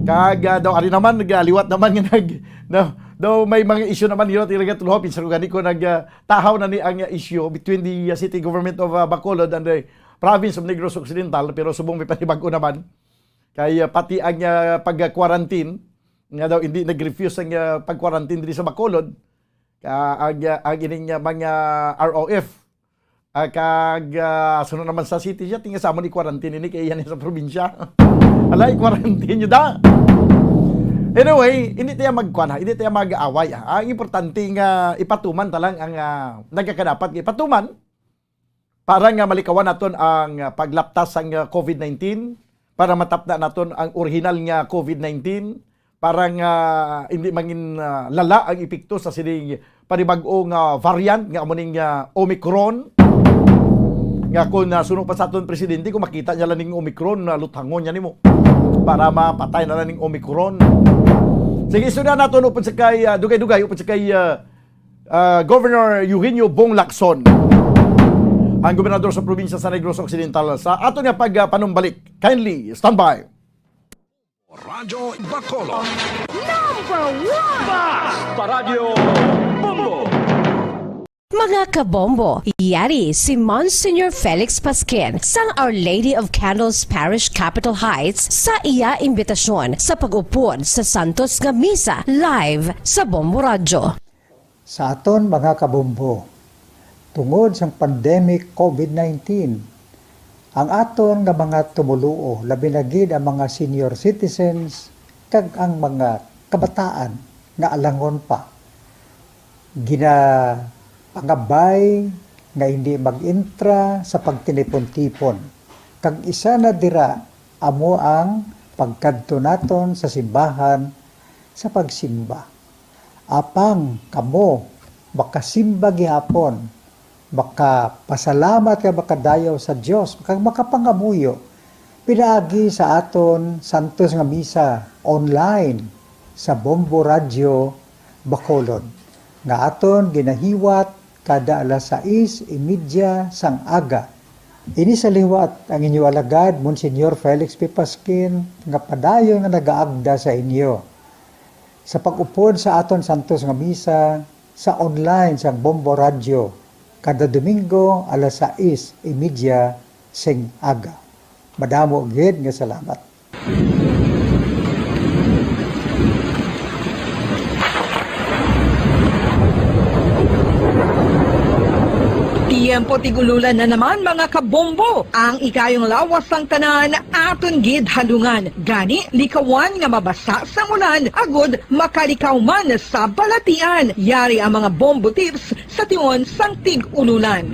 Kag, ah, daw ari naman, nagaliwat naman nga nag-, na, daw may mga issue naman, yun, talaga, tulhop, insa ko gani ko nag, ah, tahaw na ni ang, ah, issue between the, ah, city government of, ah, Bacolod and the province of Negros Occidental, pero subong may panibag-o naman. Kay, ah, pati ang, ah, pag-quarantine, nga daw hindi nag-refuse ang, ah, pag-quarantine diri sa Bacolod, ka-, ang, ah, ang ining, ah, mga R O F. Ah, kag, ah, sunod naman sa city siya, tinga sa amon i-quarantine ini kay yan sa probinsya. Ala, i-quarantine nyo da. Anyway, hindi tayo magkuan, ha? Hindi tayo mag-away, ha? Ang importante nga ipatuman ta lang ang, ah, nagkakadapat nga ipatuman para nga malikawan naton ang, ah, paglaptas sang, ah, covid nineteen, para matapna naton ang orihinal nga covid nineteen, para nga hindi mangin, ah, lala ang epekto sa sining panibag-o nga variant nga amo ning, ah, Omicron. Nga kung, ah, suno pa sa aton presidente, kung makita niya lang ning Omicron, na luthangon niya nimo para mapatay na lang ning Omicron. Sige, istorya naton upod sa kay, ah, dugay-dugay, upod sa kay, ah, ah, Governor Eugenio Bong Lacson, ang gobernador sa probinsya sa Negros Occidental, sa aton nga pagpanumbalik. Kindly standby. Radyo Bacolod. Number one! Bas! Paradyo Bombo! Mga kabombo, yari si Monsignor Felix Pasquin sang Our Lady of Candles Parish, Capitol Heights, sa iya imbitasyon sa pag-upod sa Santos nga Misa live sa Bombo Radyo. Sa aton mga kabombo, tungod sang pandemic covid nineteen, ang aton nga mga tumoluo, labi na gid ang mga senior citizens kag ang mga kabataan nga alangon pa, ginapangabay nga hindi mag-entra sa pagtinipon-tipon, kag isa na dira amo ang pagkadto naton sa simbahan sa pagsimba. Apang kamo makasimba gihapon, makapasalamat kag makadayaw sa Dios, kag makapangamuyo pinaagi sa aton santos nga misa online sa Bombo Radyo Bacolod, nga aton ginahiwat kada alas sais y media sang aga. Ini sa liwat ang inyo alagad, Monsignor Felix P. Pasquin, nga padayon nga nagaagda sa inyo sa pag-upod sa aton santos nga misa sa online sang Bombo Radyo kada Domingo alas sais y media sing aga. Madamo gid nga salamat. Tiyempo tig-ululan na naman, mga kabombo. Ang ikayong lawas sang tanan aton gid halungan. Gani, likawan nga mabasa sang ulan agud makalikaw man sa balatian. Yari ang mga bombo tips sa tion sang tig-ululan.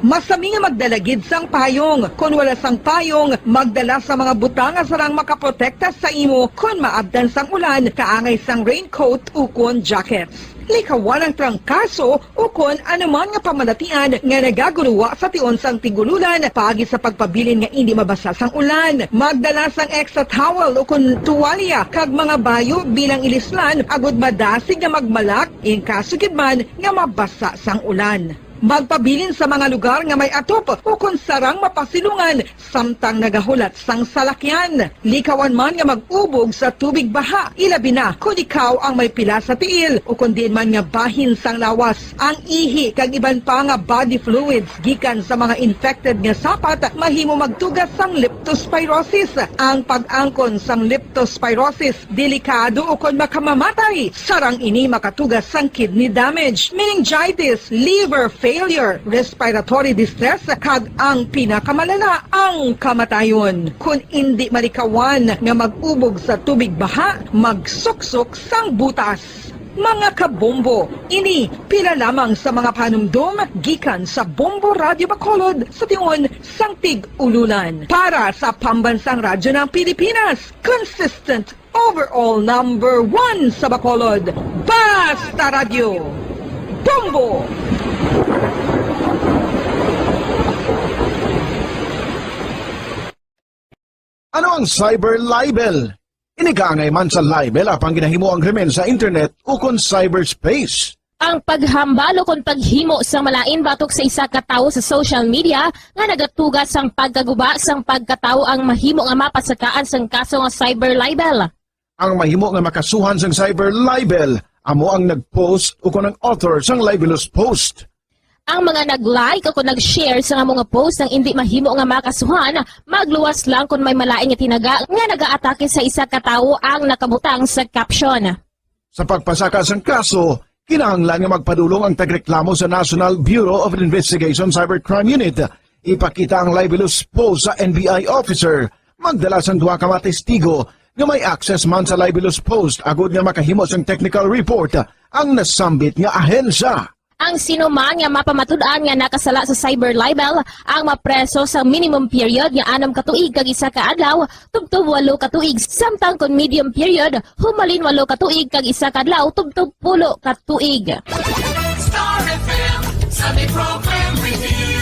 Masami nga magdala gid sang payong. Kon wala sang payong, magdala sa mga butang nga sarang makaprotekta sa imo kon maabtan sang ulan, kaangay sang raincoat ukon jackets. Likawan ang trangkaso ukon anuman nga pamalatian nga nagaguruwa sa tion sang tig-ululan, paagi sa pagpabilin nga indi mabasa sang ulan. Magdala sang extra towel ukon tuwalya kag mga bayo bilang ilislan agud madasig nga magmalak in kaso gid man nga mabasa sang ulan. Magpabilin sa mga lugar nga may atop ukon sarang mapasilungan samtang nagahulat sang salakyan. Likawan man nga mag-ubog sa tubig baha, ilabi na kon ikaw ang may pila sa tiil ukon diin man nga bahin sang lawas. Ang ihi kag iban pa nga body fluids gikan sa mga infected nga sapat mahimo magtuga sang leptospirosis. Ang pag-angkon sang leptospirosis delikado ukon makamamatay. Sarang ini makatuga sang kidney damage, meningitis, liver failure, respiratory distress, kag ang pinakamalala, ang kamatayon. Kon indi malikawan nga mag-ubog sa tubig baha, magsuksok sang butas. Mga kabombo, ini pila lamang sa mga panumdom gikan sa Bombo Radyo Bacolod sa tion sang Tig-Ululan. Para sa Pambansang Radyo ng Pilipinas, consistent overall number one sa Bacolod. Basta Radyo, Bombo! Ano ang cyber libel? Ini kaangay man sa libel apang ginahimo ang krimen sa internet ukon cyberspace. Ang paghambal ukon paghimo sang malain batok sa isa ka tawo sa social media nga nagatuga sang pagkaguba sang pagkatawo ang mahimo nga mapasakaan sang kaso nga cyber libel. Ang mahimo nga makasuhan sang cyber libel amo ang nag-post ukon ang author sang libelous post. Ang mga nag-like o kon nag-share sang amo nga post ang indi mahimo nga makasuhan, magluwas lang kon may malain nga tinaga nga nagaatake sa isa ka tawo ang nakabutang sa caption. Sa pagpasaka sang kaso, kinahanglan nga magpadulong ang tagreklamo sa National Bureau of Investigation Cybercrime Unit. Ipakita ang libelous post sa N B I officer, magdala sang duha ka mga testigo nga may access man sa libelous post agod nga makahimo sang technical report ang nasambit nga ahensya. Ang sinuman nga mapamatud-an nga nakasala sa cyber libel ang mapreso sa minimum period nga anom ka tuig kag isa ka adlaw tubtob walo ka tuig, samtang kon medium period, humalin walo ka tuig kag isa ka adlaw tubtob pulo ka tuig. Star F M Sunday Program Review.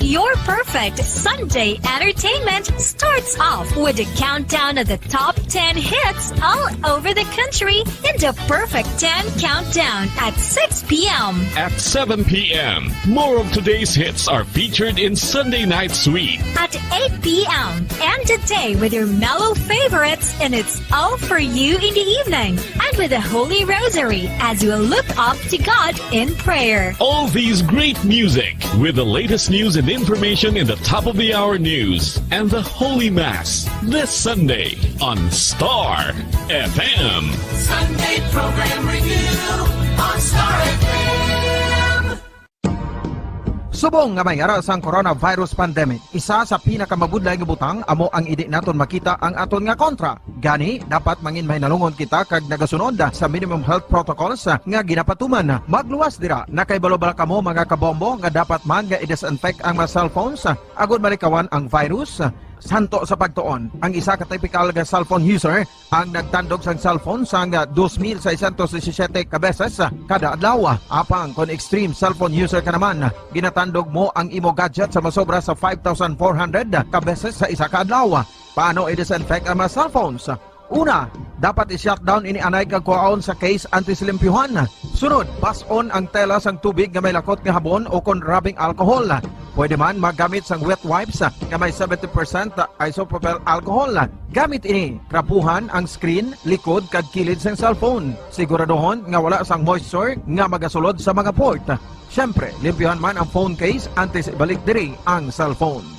Your perfect Sunday entertainment starts off with a countdown of the top ten hits all over the country in the Perfect ten Countdown at six p.m. At seven p.m., more of today's hits are featured in Sunday Night Sweet. At eight p.m., end the day with your mellow favorites, and it's all for you in the evening and with the Holy Rosary as you look up to God in prayer. All these great music with the latest news and information in the top of the hour news and the Holy Mass this Sunday on Star F M. Sunday Program Review on Star F M. Subong nga may ara sang coronavirus pandemic, isa sa pinakamabudlay nga butang amo ang indi naton makita ang aton nga kontra. Gani, dapat mangin mahinalungon kita kag nagasunod sa minimum health protocols nga ginapatuman. Magluwas dira. Nakahibalo bala kamo, mga kabombo, nga dapat man nga i-disinfect ang mga cellphones agod malikawan ang virus? Santo sa pagtuon, ang isa ka tipikal nga cellphone user ang nagtandog sang cellphone sang dos mil seiscientos disisiyete ka beses kada adlaw. Apang kon extreme cellphone user ka naman, ginatandog mo ang imo gadget sa masobra sa five thousand four hundred ka beses sa isa ka adlaw. Paano i-disinfect ang mga cellphones? Una, dapat i-shutdown ini anay kag kuhaon sa case antes limpyuhan. Sunod, bas-on ang tela sang tubig nga may lakot nga habon o kon rubbing alcohol. Pwede man maggamit sang wet wipes nga may seventy percent isopropyl alcohol. Gamit ini, trapuhan ang screen, likod kag kilid sang cellphone. Siguraduhon nga wala sang moisture nga magasulod sa mga port. Siyempre, limpyuhan man ang phone case antes ibalik diri ang cellphone.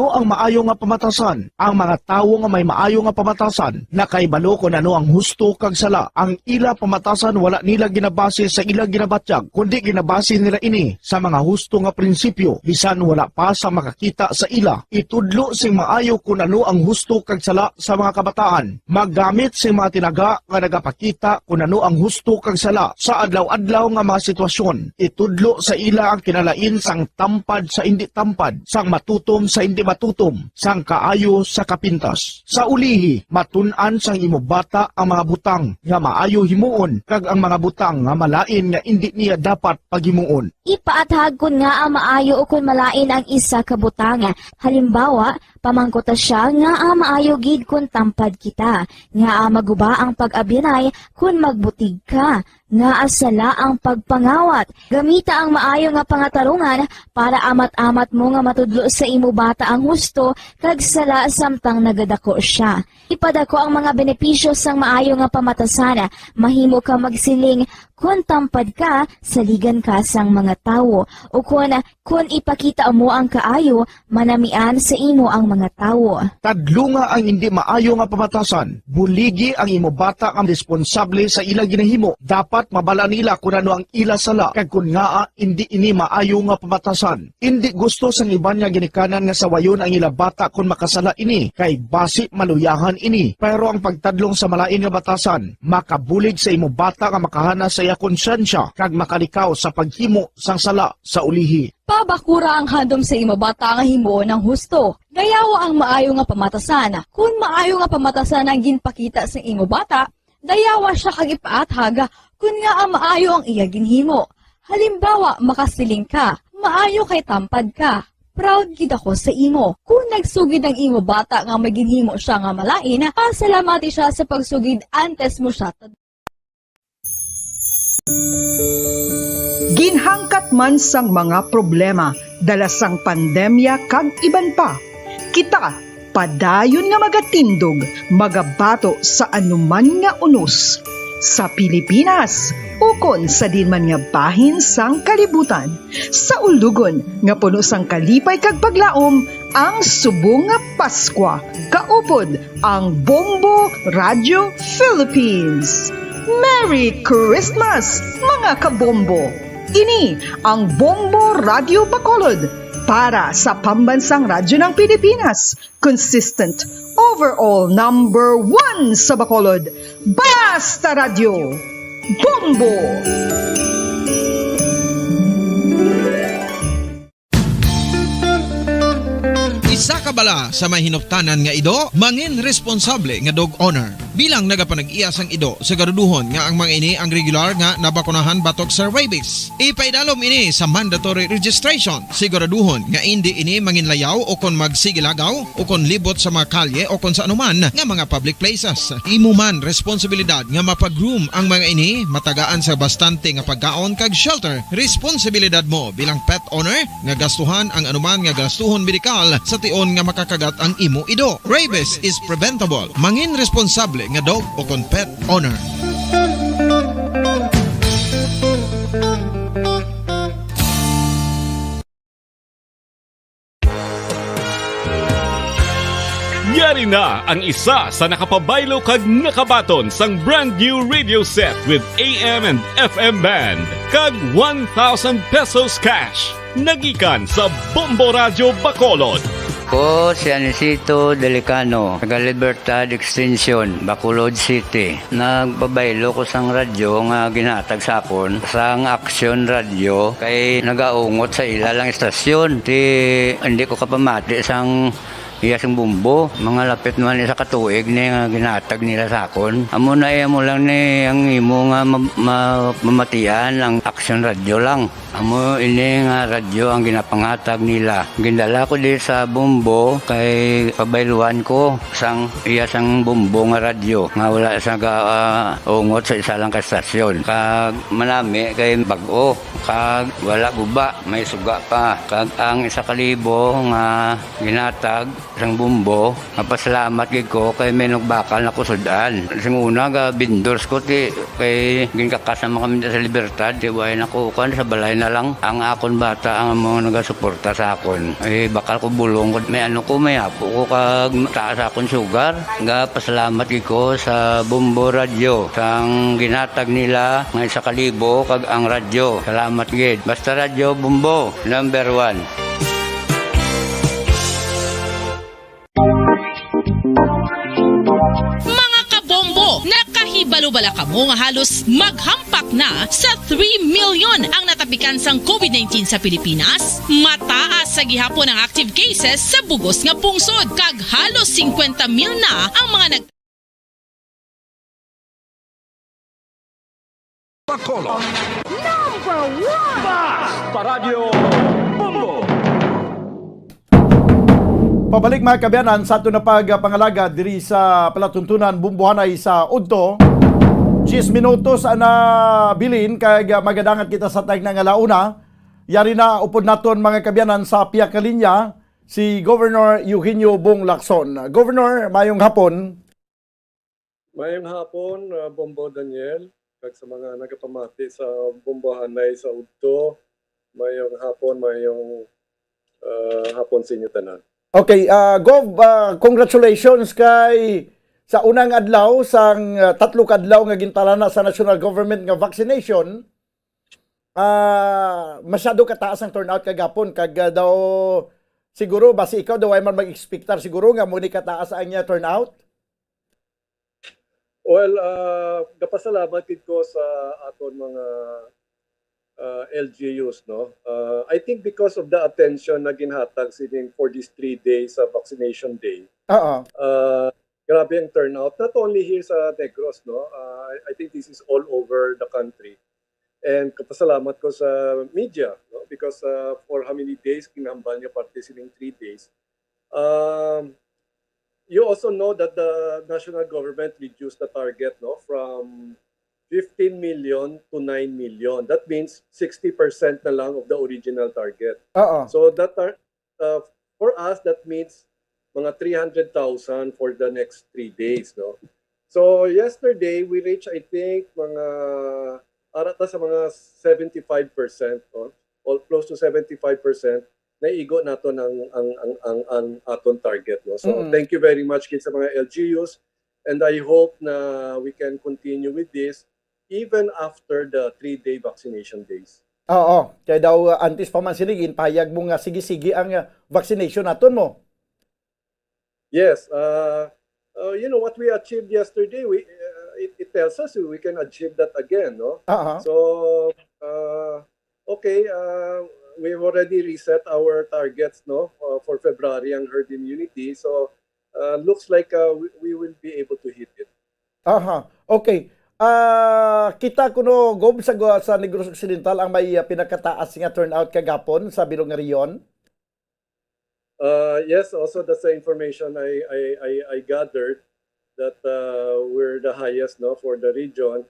Ano ang maayo nga pamatasan? Ang mga tawo nga may maayo nga pamatasan nakahibalo kon ano ang husto kag sala. Ang ila pamatasan wala nila ginabase sa ila ginabatyag, kundi ginabase nila ini sa mga husto nga prinsipyo, bisan wala pa sa makakita sa ila. Itudlo sing maayo kon ano ang husto kag sala sa mga kabataan. Maggamit sing mga tinaga nga nagapakita kon ano ang husto kag sala sa adlaw-adlaw nga mga sitwasyon. Itudlo sa ila ang kinalain sang tampad sa indi tampad, sang matutom sa indi matutom, sang kaayo sa kapintas. Sa ulihi, matun-an sang imo bata ang mga butang nga maayo himuon kag ang mga butang nga malain nga indi niya dapat paghimuon. Ipaathag kon ngaa maayo ukon malain ang isa ka butang. Halimbawa, Pamangkuta sia ngaa maayo gid kon tampad kita, ngaa maguba ang pag-abyanay kon magbutig ka, ngaa sala ang pagpangawat. Gamita ang maayo nga pangatarungan para amat-amat mo nga matudlo sa imo bata ang husto kag sala samtang nagadako sia. Ipadako ang mga benepisyo sang maayo nga pamatasan. Mahimo ka magsiling, "Kon tampad ka, saligan ka sang mga tawo," ukon, "Kon ipakita mo ang kaayo, manamian sa imo ang mga tawo." Tadlunga ang indi maayo nga pamatasan. Buligi ang imo bata nga responsable sa ila ginahimo. Dapat mabal-an nila kon ano ang ila sala kag kon ngaa indi ini maayo nga pamatasan. Indi gusto sang iban nga ginikanan nga sawayon ang ila bata kon makasala ini, kay basi maluyahan ini. Pero ang pagtadlong sa malain nga batasan makabulig sa imo bata nga makahana sa iya konsyensya kag makalikaw sa paghimo sang sala sa ulihi. Pabakura ang handom sa imo bata nga himuon ang husto. Dayawa ang maayo nga pamatasan. Kon maayo nga pamatasan ang ginpakita sa imo bata, dayawa sia kag ipaathag kon ngaa maayo ang iya ginhimo. Halimbawa, makasiling ka, "Maayo kay tampad ka. Proud gid ako sa imo." Kon nagsugid ang imo bata nga may ginhimo sia nga malain, pasalamati sia sa pagsugid antes mo sia tad- Ginhangkat man sang mga problema dala sang pandemya kag iban pa, kita padayon nga magatindog, magabato sa anuman nga unos sa Pilipinas ukon sa diin man nga bahin sang kalibutan. Sa ulugon nga puno sang kalipay kag paglaom ang subong nga Paskwa, kaupod ang Bombo Radio Philippines. Merry Christmas, mga kabombo! Ini ang Bombo Radio Bacolod para sa Pambansang Radyo ng Pilipinas. Consistent, overall number one sa Bacolod. Basta Radyo, Bombo! Isa ka bala sa may hinuptanan nga ido, mangin responsable nga dog owner. Bilang nagapanag-iya sang ido, siguraduhon nga ang mga ini ang regular nga nabakunahan batok sa rabies. Ipaidalom ini sa mandatory registration. Siguraduhon nga indi ini manginlayaw o kon magsigilagaw o kon libot sa mga kalye o kon sa anuman nga mga public places. Imo man responsibilidad nga mapa-groom ang mga ini, matagaan sa bastante nga pagkaon kag shelter. Responsibilidad mo bilang pet owner nga gastuhan ang anuman nga gastuhon medikal sa tion nga makakagat ang imo ido. Rabies is preventable. Mangin responsable nga dog o kon pet owner. Yari na ang isa sa nakapabaylo kag nakabaton sang brand new radio set with A M and F M band kag one thousand pesos cash. Nagikan sa Bombo Radyo Bacolod. Ko si Anisito Delicano, taga Libertad Extension, Bacolod City. Nagpabaylo ko sang radyo nga ginhatag sa akon sang Aksyon Radyo kay nagaungot sa ila lang istasyon. Ti, hindi ko kapamati sang iya sing Bombo. Mga lapit naman isa ka tuig ni nga ginhatag nila sa akon. Amo na, iya mo lang ni ang imo nga ma-, ma-, mamatian ang Aksyon Radyo lang. Amo ini nga radyo ang ginapanghatag nila. Gindala ko di sa Bombo kay pabayluan ko sang iya sang Bombo nga radyo nga wala sa ga, ah, ungot sa isa lang ka estasyon. Kag manami kay bag-o, kag wala guba, may suga pa. Kag ang isa ka libo nga ginhatag sang Bombo, mapasalamat gid ko kay may nagbakal na ko sud-an. Sing una, ga vendors ko, ti, kay ginkakas naman kami sa Libertad, ti, way na ko, kuan, sa balay na lang. Ang akon bata ang mga nagasuporta sa akon. Eh, bakal ko bulong ko, may ano ko, may apo ko, kag taas akon sugar. Ga pasalamat gid ko sa Bombo Radyo, sang ginhatag nila nga isa ka libo, kag ang radyo. Salamat gid. Basta Radyo Bombo, number one. Mga kabombo, nakahibalo bala kamo nga halos maghampak na sa three million ang natapikan sang COVID nineteen sa Pilipinas? Mataas sa gihapon ang active cases sa bug-os nga pungsod, kag halos singkwenta mil na ang mga nag- Bacolod. Number one! Basta Radyo Bombo! Pabalik, mga kaabyanan, sa aton na pagpangalaga diri sa palatuntunan Bumbohanay sa Udto. Diyes minutos na bilin kag magadangat kita sa tagna nga ala una. Yari na upod naton, mga kaabyanan, sa pihak nga linya si Governor Eugenio Bong Lacson. Governor, mayong hapon. Mayong hapon, uh, Bombo Daniel, kag sa mga nagapamati sa Bumbohanay sa Udto. Mayong hapon, mayong uh, hapon sa inyo tanan. Okay, uh, Gov, uh, congratulations kay sa unang adlaw sang uh, tatlo ka adlaw nga gintalana sa national government nga vaccination. Uh, masyado kataas ang turnout kagapon kag uh, daw siguro basi ikaw daw ay man mag-expectar siguro nga mo ni kataas ang uh, turnout. Well, uh, gapasalamat gid ko sa aton mga uh, L G Us, no? Uh, I think because of the attention na ginhatag sining for these three days sa vaccination day. Oo. Uh, grabe ang turnout, not only here sa Negros, no? Uh, I, I think this is all over the country. And kapasalamat ko sa media, no? Because uh, for how many days, kinahambal niya parte sining three days. Um, you also know that the national government reduced the target, no, from fifteen million to nine million. That means sixty percent na lang of the original target. Oo. So that tar- uh, for us, that means mga three hundred thousand for the next three days, no? So yesterday, we reached, I think, mga ara ta sa mga seventy-five percent, no? Or close to seventy-five percent, naigo naton ang ang ang ang, ang aton target, no? So Mm. Thank you very much gid sa mga L G Us, and I hope na we can continue with this even after the three-day vaccination days. Oo, kay daw uh, antes pa man sini ginpahayag mo nga sige-sige ang uh, vaccination naton mo. Yes, uh, uh, you know what we achieved yesterday, we uh, it, it tells us we can achieve that again, no? Aha. So, uh, okay, uh, we've already reset our targets, no, uh, for February ang herd immunity. So, uh, looks like uh, we, we will be able to hit it. Aha. Okay. Ah, kita kuno, Gob, sa, sa Negros Occidental ang may ah, pinakataas nga turnout kagapon sa bilog nga rehiyon. Uh, yes, also that's the information I I I, I gathered that uh, we're the highest, no, for the region.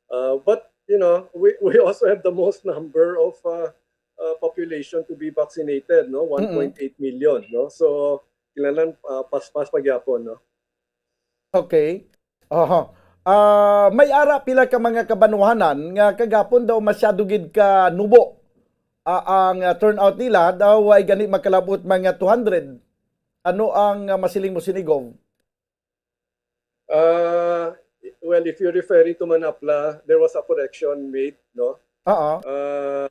Uh, but you know, we, we also have the most number of uh, uh, population to be vaccinated, no, one point eight million, no. So kinahanglan uh, paspas pa gyapon, no. Okay. Aha. Ah, may ara pila ka mga kabanwahanan nga kagapon daw masyado gid ka nubo. Ah, ang ah, turnout nila daw ay gani magkalabot mga two hundred. Ano ang ah, masiling mo sini, Gov? Uh, well, if you're referring to Manapla, there was a correction made, no? Oo. Uh,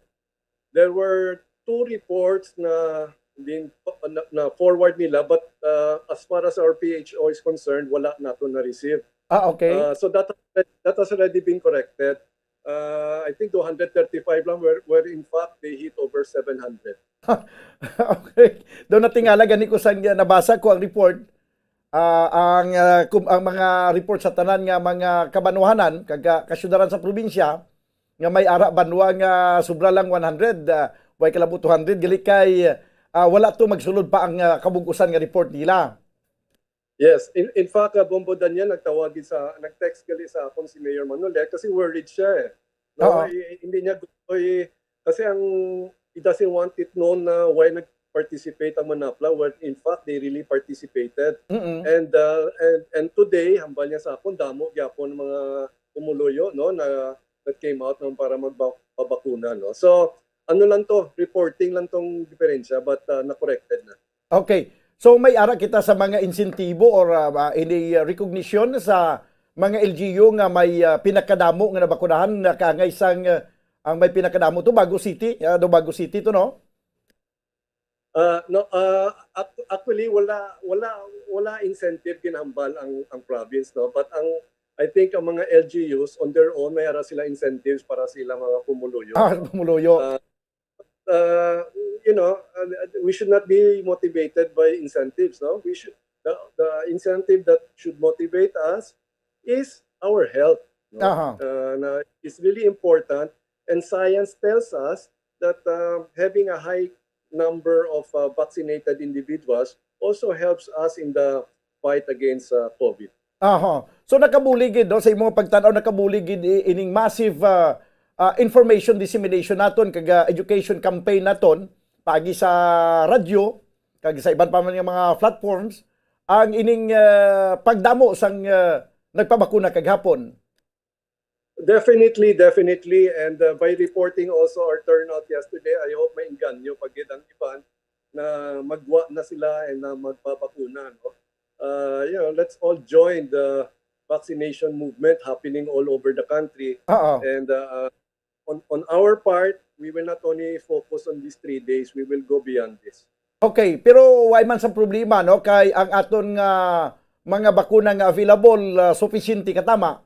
there were two reports na din na, na forward nila, but uh, as far as our P H O is concerned, wala nato na receive. Ah, okay. Uh, so that that has already been corrected. Uh, I think two hundred thirty-five lang, where, where in fact they hit over seven hundred. Okay. Daw natingala gani ko sa nabasa ko ang report. Ah, ang ah, kum- ang mga report sa tanan nga mga kabanwahanan kag ah, kasyudaran sa probinsya nga may ara banwa nga sobra lang one hundred, ah, way kalabot two hundred, gali kay ah, wala to magsulod pa ang ah, kabug-usan nga report nila. Yes, in, in fact, uh, Bombo Daniel nagtawag gid sa nag-text gali sa akon si Mayor Manolet kasi worried siya eh. No, Oo. I- hindi niya gusto i- kasi ang he doesn't want it known na why nag-participate ang Manapla when in fact they really participated. Mm-mm. And uh, and and today hambal niya sa akon damo gyapon mga pumuluyo, no, na that came out ng para magpabakuna, no. So ano lang to, reporting lang tong diferensya, but uh, na-corrected na. Okay. So may ara kita sa mga insentibo or uh, uh, ini uh, recognition sa mga L G U nga may uh, pinakadamo nga nabakunahan na kaangay sang uh, ang may pinakadamo to Bago City, uh, do Bago City to, no? Uh, no, uh, ac- actually wala wala wala incentive ginhambal ang ang province, no, but ang I think ang mga L G Us on their own may ara sila incentives para sila mga pumuluyo. Ah, pumuluyo. Uh, uh, you know, uh, we should not be motivated by incentives, no? We should the, the incentive that should motivate us is our health. No? Aha. Uh, na it's really important, and science tells us that uh, having a high number of uh, vaccinated individuals also helps us in the fight against uh, COVID. Aha. So nakabulig gid, no, sa imong pagtan-aw, nakabulig gid i- ining massive ah, ah, information dissemination naton kag ah, education campaign naton paagi sa radyo kag sa iban pa man nga mga platforms ang ining ah, pagdamo sang ah, nagpabakuna kag hapon. Definitely, definitely. And uh, by reporting also our turnout yesterday, I hope maingganyo pa gid ang iban na magwa na sila and na magpabakuna, no? Uh, you know, let's all join the vaccination movement happening all over the country. Oo. And uh, on, on our part, we will not only focus on these three days, we will go beyond this. Okay, pero way man sa problema, no, kay ang aton nga mga bakuna nga available ah, sufficiente katama.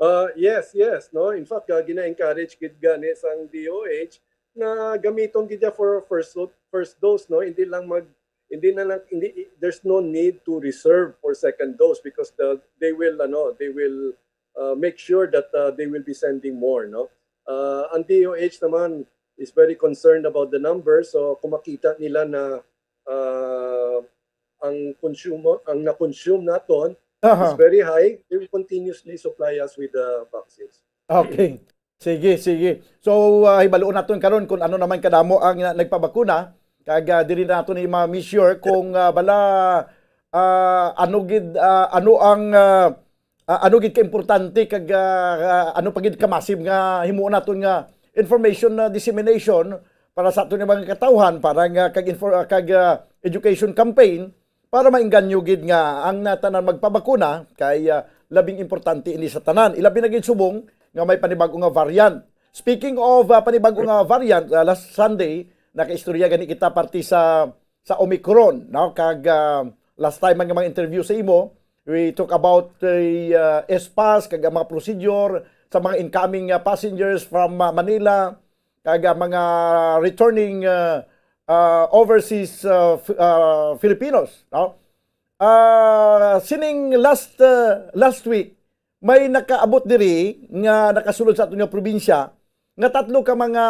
Uh, yes, yes, no. In fact, uh, gina-encourage gid gani sang D O H na gamiton gid niya for first first dose, no. Hindi lang mag hindi na lang hindi there's no need to reserve for second dose because the they will ano, they will uh, make sure that uh, they will be sending more, no. Uh, ang D O H naman is very concerned about the numbers, so kung makita nila na uh, ang consume ang na-consume naton is Aha. very high, they will continuously supply us with the vaccines. Okay. Sige, sige. So, ah, hibaluon naton karon kung ano naman kadamo ang ah, nagpabakuna. Kag ah, diri naton ni ma-measure kung ah, bala ah, ano gid ah, ano ang ah, ah, ano gid kaimportante kag ah, ah, ano pa gid kamasib nga himuon naton nga information na dissemination para sa aton nga mga katawhan para nga kag infor- ah, kag ah, education campaign para maingganyo gid nga ang natanan magpabakuna kay ah, labing importante ini sa tanan. Ilabi na gid subong nga may panibago nga variant. Speaking of ah, panibago nga variant, ah, last Sunday nakaistorya gani kita parte sa sa Omicron, no? Kag ah, last time ang mga interview sa imo, we talk about the uh, S-Pass kag ang mga procedure sa mga incoming ah, passengers from ah, Manila kag ah, mga returning ah, ah, overseas ah, F- ah, Filipinos, no? Ah, sining last ah, last week may nakaabot diri nga nakasulod sa aton nga probinsya nga tatlo ka mga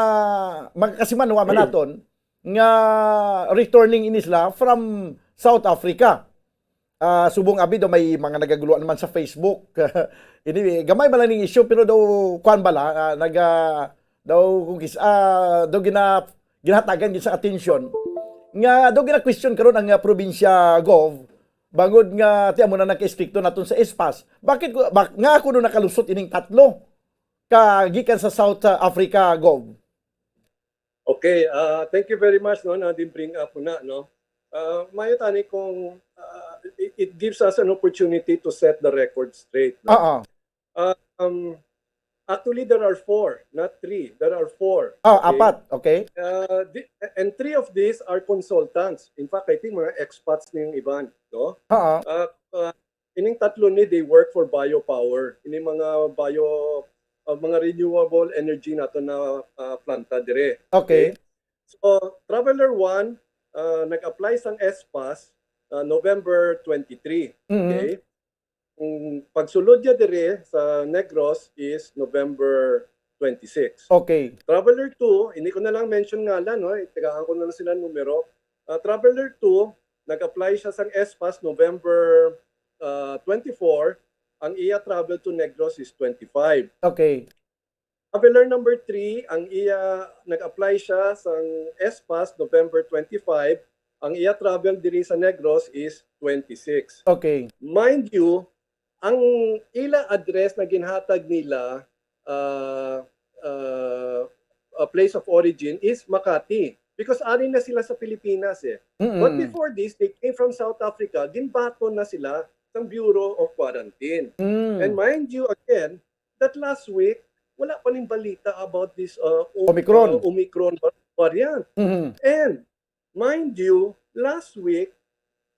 mga kasimanwa man naton nga returning ini sila from South Africa. Ah, subong abi daw may mga nagaguluhan naman sa Facebook. Ini gamay man lang ning issue pero daw kuan bala ah, naga daw kung kis ah, daw gina ginahatagan gid sa atensyon nga daw gina-question karon ang ah, probinsya gov bangod nga ti amo na nagka-estrikto naton sa S-Pass. Bakit ko bak, nga kuno nakalusot ining tatlo ka gikan sa South ah, Africa gov? Okay, uh, thank you very much no na din bring up na no. Uh, mayo tani kung uh, it, it gives us an opportunity to set the record straight. No? Oo. Uh, um, actually, there are four, not three. There are four. Oh, Okay? apat. Okay. Uh, di- and three of these are consultants. In fact, I think mga expats na yung iban. No? Oo. Uh, uh, ining tatlo ni, they work for biopower. Ini mga bio, uh, mga renewable energy nato na uh, planta dire. Okay. So, Traveler one, uh, nag-apply sang S-Pass uh, November twenty-three. Mhm. Okay? Ang pagsulod niya dire sa Negros is November twenty-six. Okay. Traveler two, hindi ko na lang mention ngalan, no? Tagaan ko na lang sila numero. Uh, Traveler two, nag-apply siya sang S-Pass November uh, twenty-four. Ang iya travel to Negros is twenty-five. Okay. Traveler number three, ang iya nag-apply siya sang S-Pass November twenty-five. Ang iya travel diri sa Negros is twenty-six. Okay. Mind you, ang ila address na ginhatag nila uh, uh, uh, place of origin is Makati because ari na sila sa Pilipinas eh. Mm-mm. But before this, they came from South Africa, ginbaton na sila ng Bureau of Quarantine. Mm. And mind you, again, that last week, wala pa ning balita about this uh, o- Omicron. uh, Omicron va- variant. Mhm. And mind you, last week,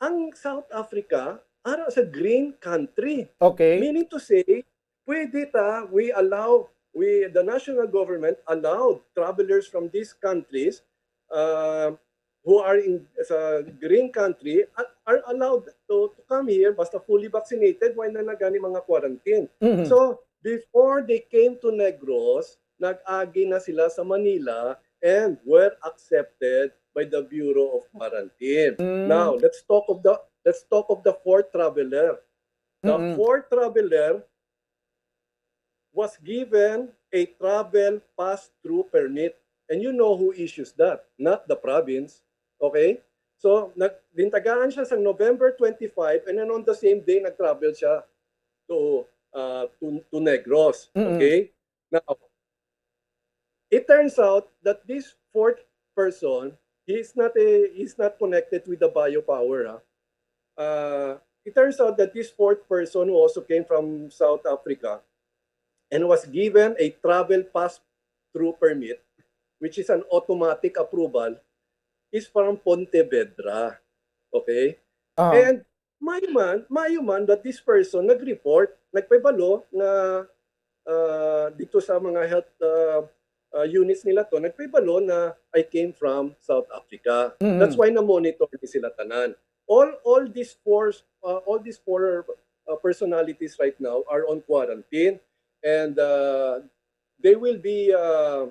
ang South Africa ara sa green country. Okay. Meaning to say, pwede ta, we allow, we, the national government allowed travelers from these countries uh, who are in sa green country are, are allowed to, to come here basta fully vaccinated, why na nagani mga quarantine. Mhm. So, before they came to Negros, nag-agi na sila sa Manila and were accepted by the Bureau of Quarantine. Mm. Now, let's talk of the let's talk of the fourth traveler. The Mm-mm. fourth traveler was given a travel pass-through permit. And you know who issues that, not the province. Okay? So, nag, gintagaan siya sa November twenty-five, and then on the same day, nag-travel siya to, uh, to, to Negros. Mm-mm. Okay? Now, it turns out that this fourth person, he's not a, he's not connected with the Biopower, ah. Uh, it turns out that this fourth person who also came from South Africa and was given a travel pass-through permit, which is an automatic approval, is from Pontevedra. Okay? Ah. And maayo man, maayo man that this person nag-report, nagpahibalo na, ah, dito sa mga health, ah, ah, units nila to, nagpahibalo na I came from South Africa. Mm. That's why na-monitor ni sila tanan. All, all these four, ah, all these four, ah, personalities right now are on quarantine, and, ah, they will be, ah,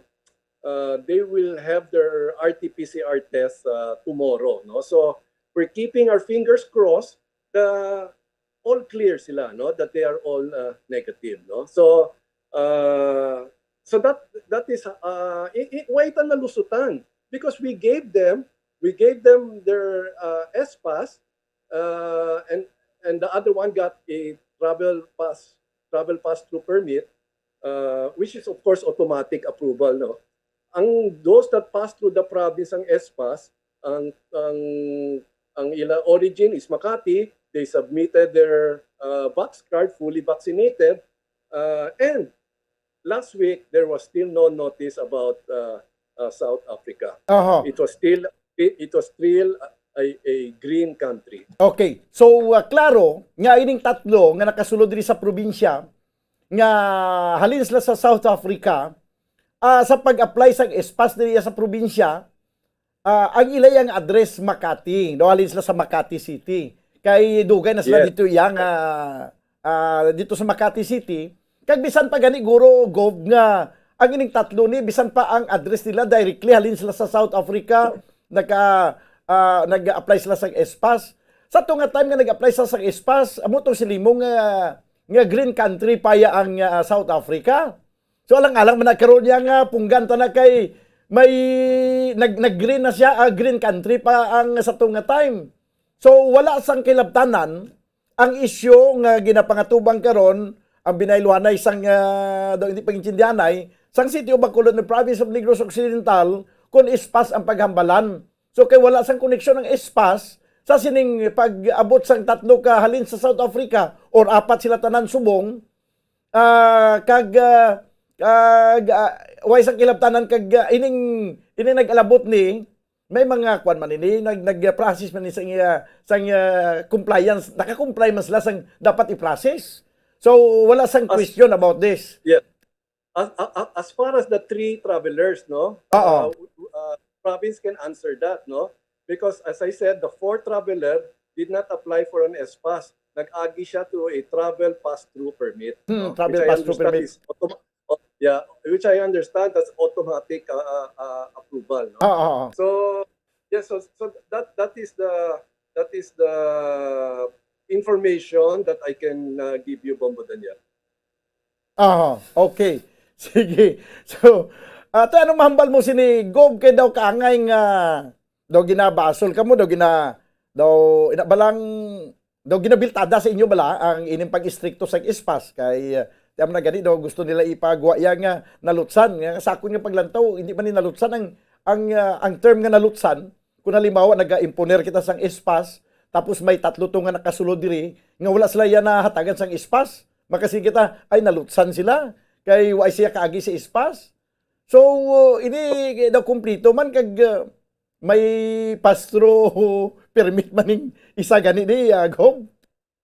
ah, they will have their R T P C R test, ah, tomorrow, no? So, we're keeping our fingers crossed that all clear sila, no? That they are all, ah, negative, no? So, ah, so that, that is, ah, i, i, why ta nalusutan? Because we gave them, we gave them their, ah, S pass, uh, and, and the other one got a travel pass, travel pass-through permit, uh, which is, of course, automatic approval, no? Ang, those that pass through the province ang S pass, ang, ang, ang ila origin is Makati, they submitted their, uh, vax card, fully vaccinated, uh, and last week, there was still no notice about, uh, uh, South Africa. Aha. It was still, it, it was still a, a green country. Okay. So, uh, klaro nga ining tatlo nga nakasulod diri sa probinsya nga halin sila sa South Africa, ah, sa pag-apply sa S pass diri sa probinsya, ah, ang ila yang address Makati, no? Halin sila sa Makati City. Kay dugay na sila Yes. dito yang, ah, ah, dito sa Makati City. Kag bisan pa gani, guro, Gov, nga ang ining tatlo ni, bisan pa ang address nila directly halin sila sa South Africa, naka, ah, nag-apply sila sa S pass. Sa to nga time nga nag-apply sila sa S pass, amo tong siling mo nga, nga green country pa ya ang, ah, South Africa. So, alang-alang man na karon niya nga punggan ta na kay may nag, nag-green na siya, ah, green country pa ang sa to nga time. So, wala sang kilabtanan ang isyu nga ginapangatubang karon, ang binayluhanay sang, ah, daw hindi pangintindihanay sang City of Bacolod, the Province of Negros Occidental, kung S pass ang paghambalan. So, kay wala sang koneksyon ang S pass sa sining pag-abot sang tatlo ka halin sa South Africa or apat sila tanan subong, ah, kag, ah, kag, ah, way sang kilabtanan kag, ah, ining, ining nag-alabot ni, may mga kwan man ini, nag, nag-process man ni sang, ah, sang, ah, compliance, naka-comply man sila sang dapat i-process. So, wala sang As- question about this. Yeah. As, a- a- as far as the three travelers, no? Oo. Uh, uh, province can answer that, no? Because as I said, the fourth traveler did not apply for an S pass. Nag-agi siya through a travel pass-through permit. Hmm, No? travel Which I pass-through understand permit. Is autom- oh, yeah, which I understand that's automatic, uh, uh, uh, approval. No? Oo, oo. So, yeah, so, so that that is the that is the information that I can, uh, give you, Bombo Daniel. Aha, okay. Sige. So, ato, anong mahambal mo sini, Gov, kay daw kaangay nga daw ginabasol kamo, daw gina daw ina balang daw ginabiltada sa inyo bala ang ining pag-istrikto sa S pass kay, uh, tama na gani daw gusto nila ipagwa iya nga nalutsan nga sa akon nga paglantaw hindi man ni nalutsan ang ang, uh, ang term nga nalutsan. Kung halimbawa, naga-imponer kita sang S pass, tapos may tatlo to nga nakasulod diri, nga wala sila yan nahatagan sang S pass, makasigi kita, ay, nalutsan sila, kay wa siya kaagi sa S pass. So, uh, ini daw kumplito man kag, uh, may pass-through permit man ning isa gani ni, uh, Gov.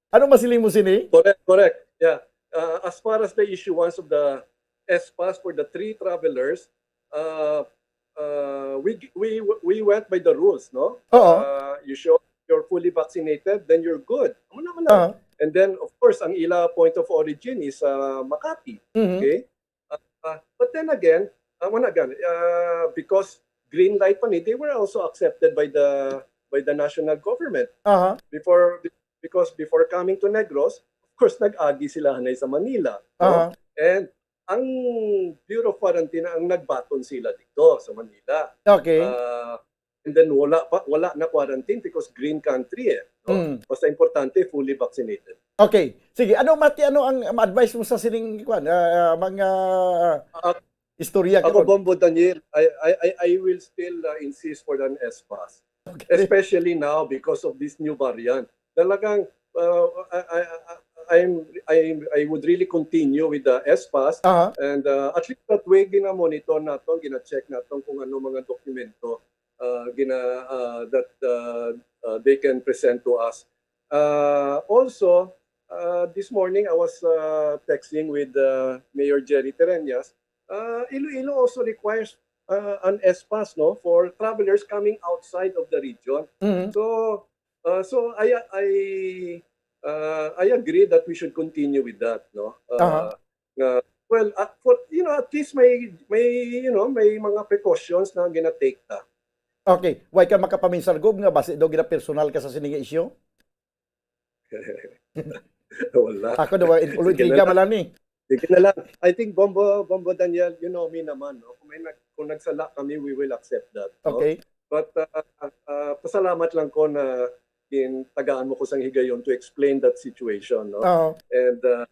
Ano masiling mo sini? Correct, correct. Yeah. Uh, as far as the issuance of the S pass for the three travelers, uh, uh, we we we went by the rules, no? Oo. Uh, you show you're fully vaccinated, then you're good. Amo na man na. Ah, And then, of course, ang ila point of origin is, uh, Makati. mhm. Okay? Uh, uh, but then again, uh, wala gan, uh, because green light pa ni, they were also accepted by the by the national government. Aha. Before, because before coming to Negros, of course, nag-agi sila hanay sa Manila. No? Aha. And ang Bureau of Quarantine ang nagbaton sila dito sa Manila. Okay. Uh, and then wala pa wala na quarantine because green country eh. No? Mm. Basta importante fully vaccinated. Okay. Sige, ano Mati, ano ang ma-advise mo sa sining kwan, ah, mga Ak- istorya Ako, karon? Bombo Daniel, I, I, I, I will still uh, insist for an S pass. Okay. Especially now because of this new variant. Talagang, uh, I, I, I, I'm, I, I would really continue with the S pass. Aha. And uh, at least that way, gina-monitor naton, gina-check naton kung ano mga dokumento uh, gina, uh, that uh, uh, they can present to us. Uh, also, uh, this morning I was uh, texting with uh, Mayor Jerry Tereñas. Uh, Iloilo also requires uh, an S pass, no, for travelers coming outside of the region. Mhm. So, uh, so I I uh, I agree that we should continue with that, no. Uh, Aha. Nga, well, uh, for, you know, at least may may you know, may mga precautions na gina-take ta. Okay. Why ka makapaminsar, Gob, nga basi daw ginapersonal ka sa sining issue? Wala. Ako daw, ulo Sige intriga na man lang ni. Sige na lang. I think Bombo Bombo Daniel, you know me naman, no. Kung may nag, kung nagsala kami, we will accept that, no? Okay. But uh, uh, pasalamat lang ko na gintagaan mo ko sang higayon to explain that situation, no? Oo. And uh,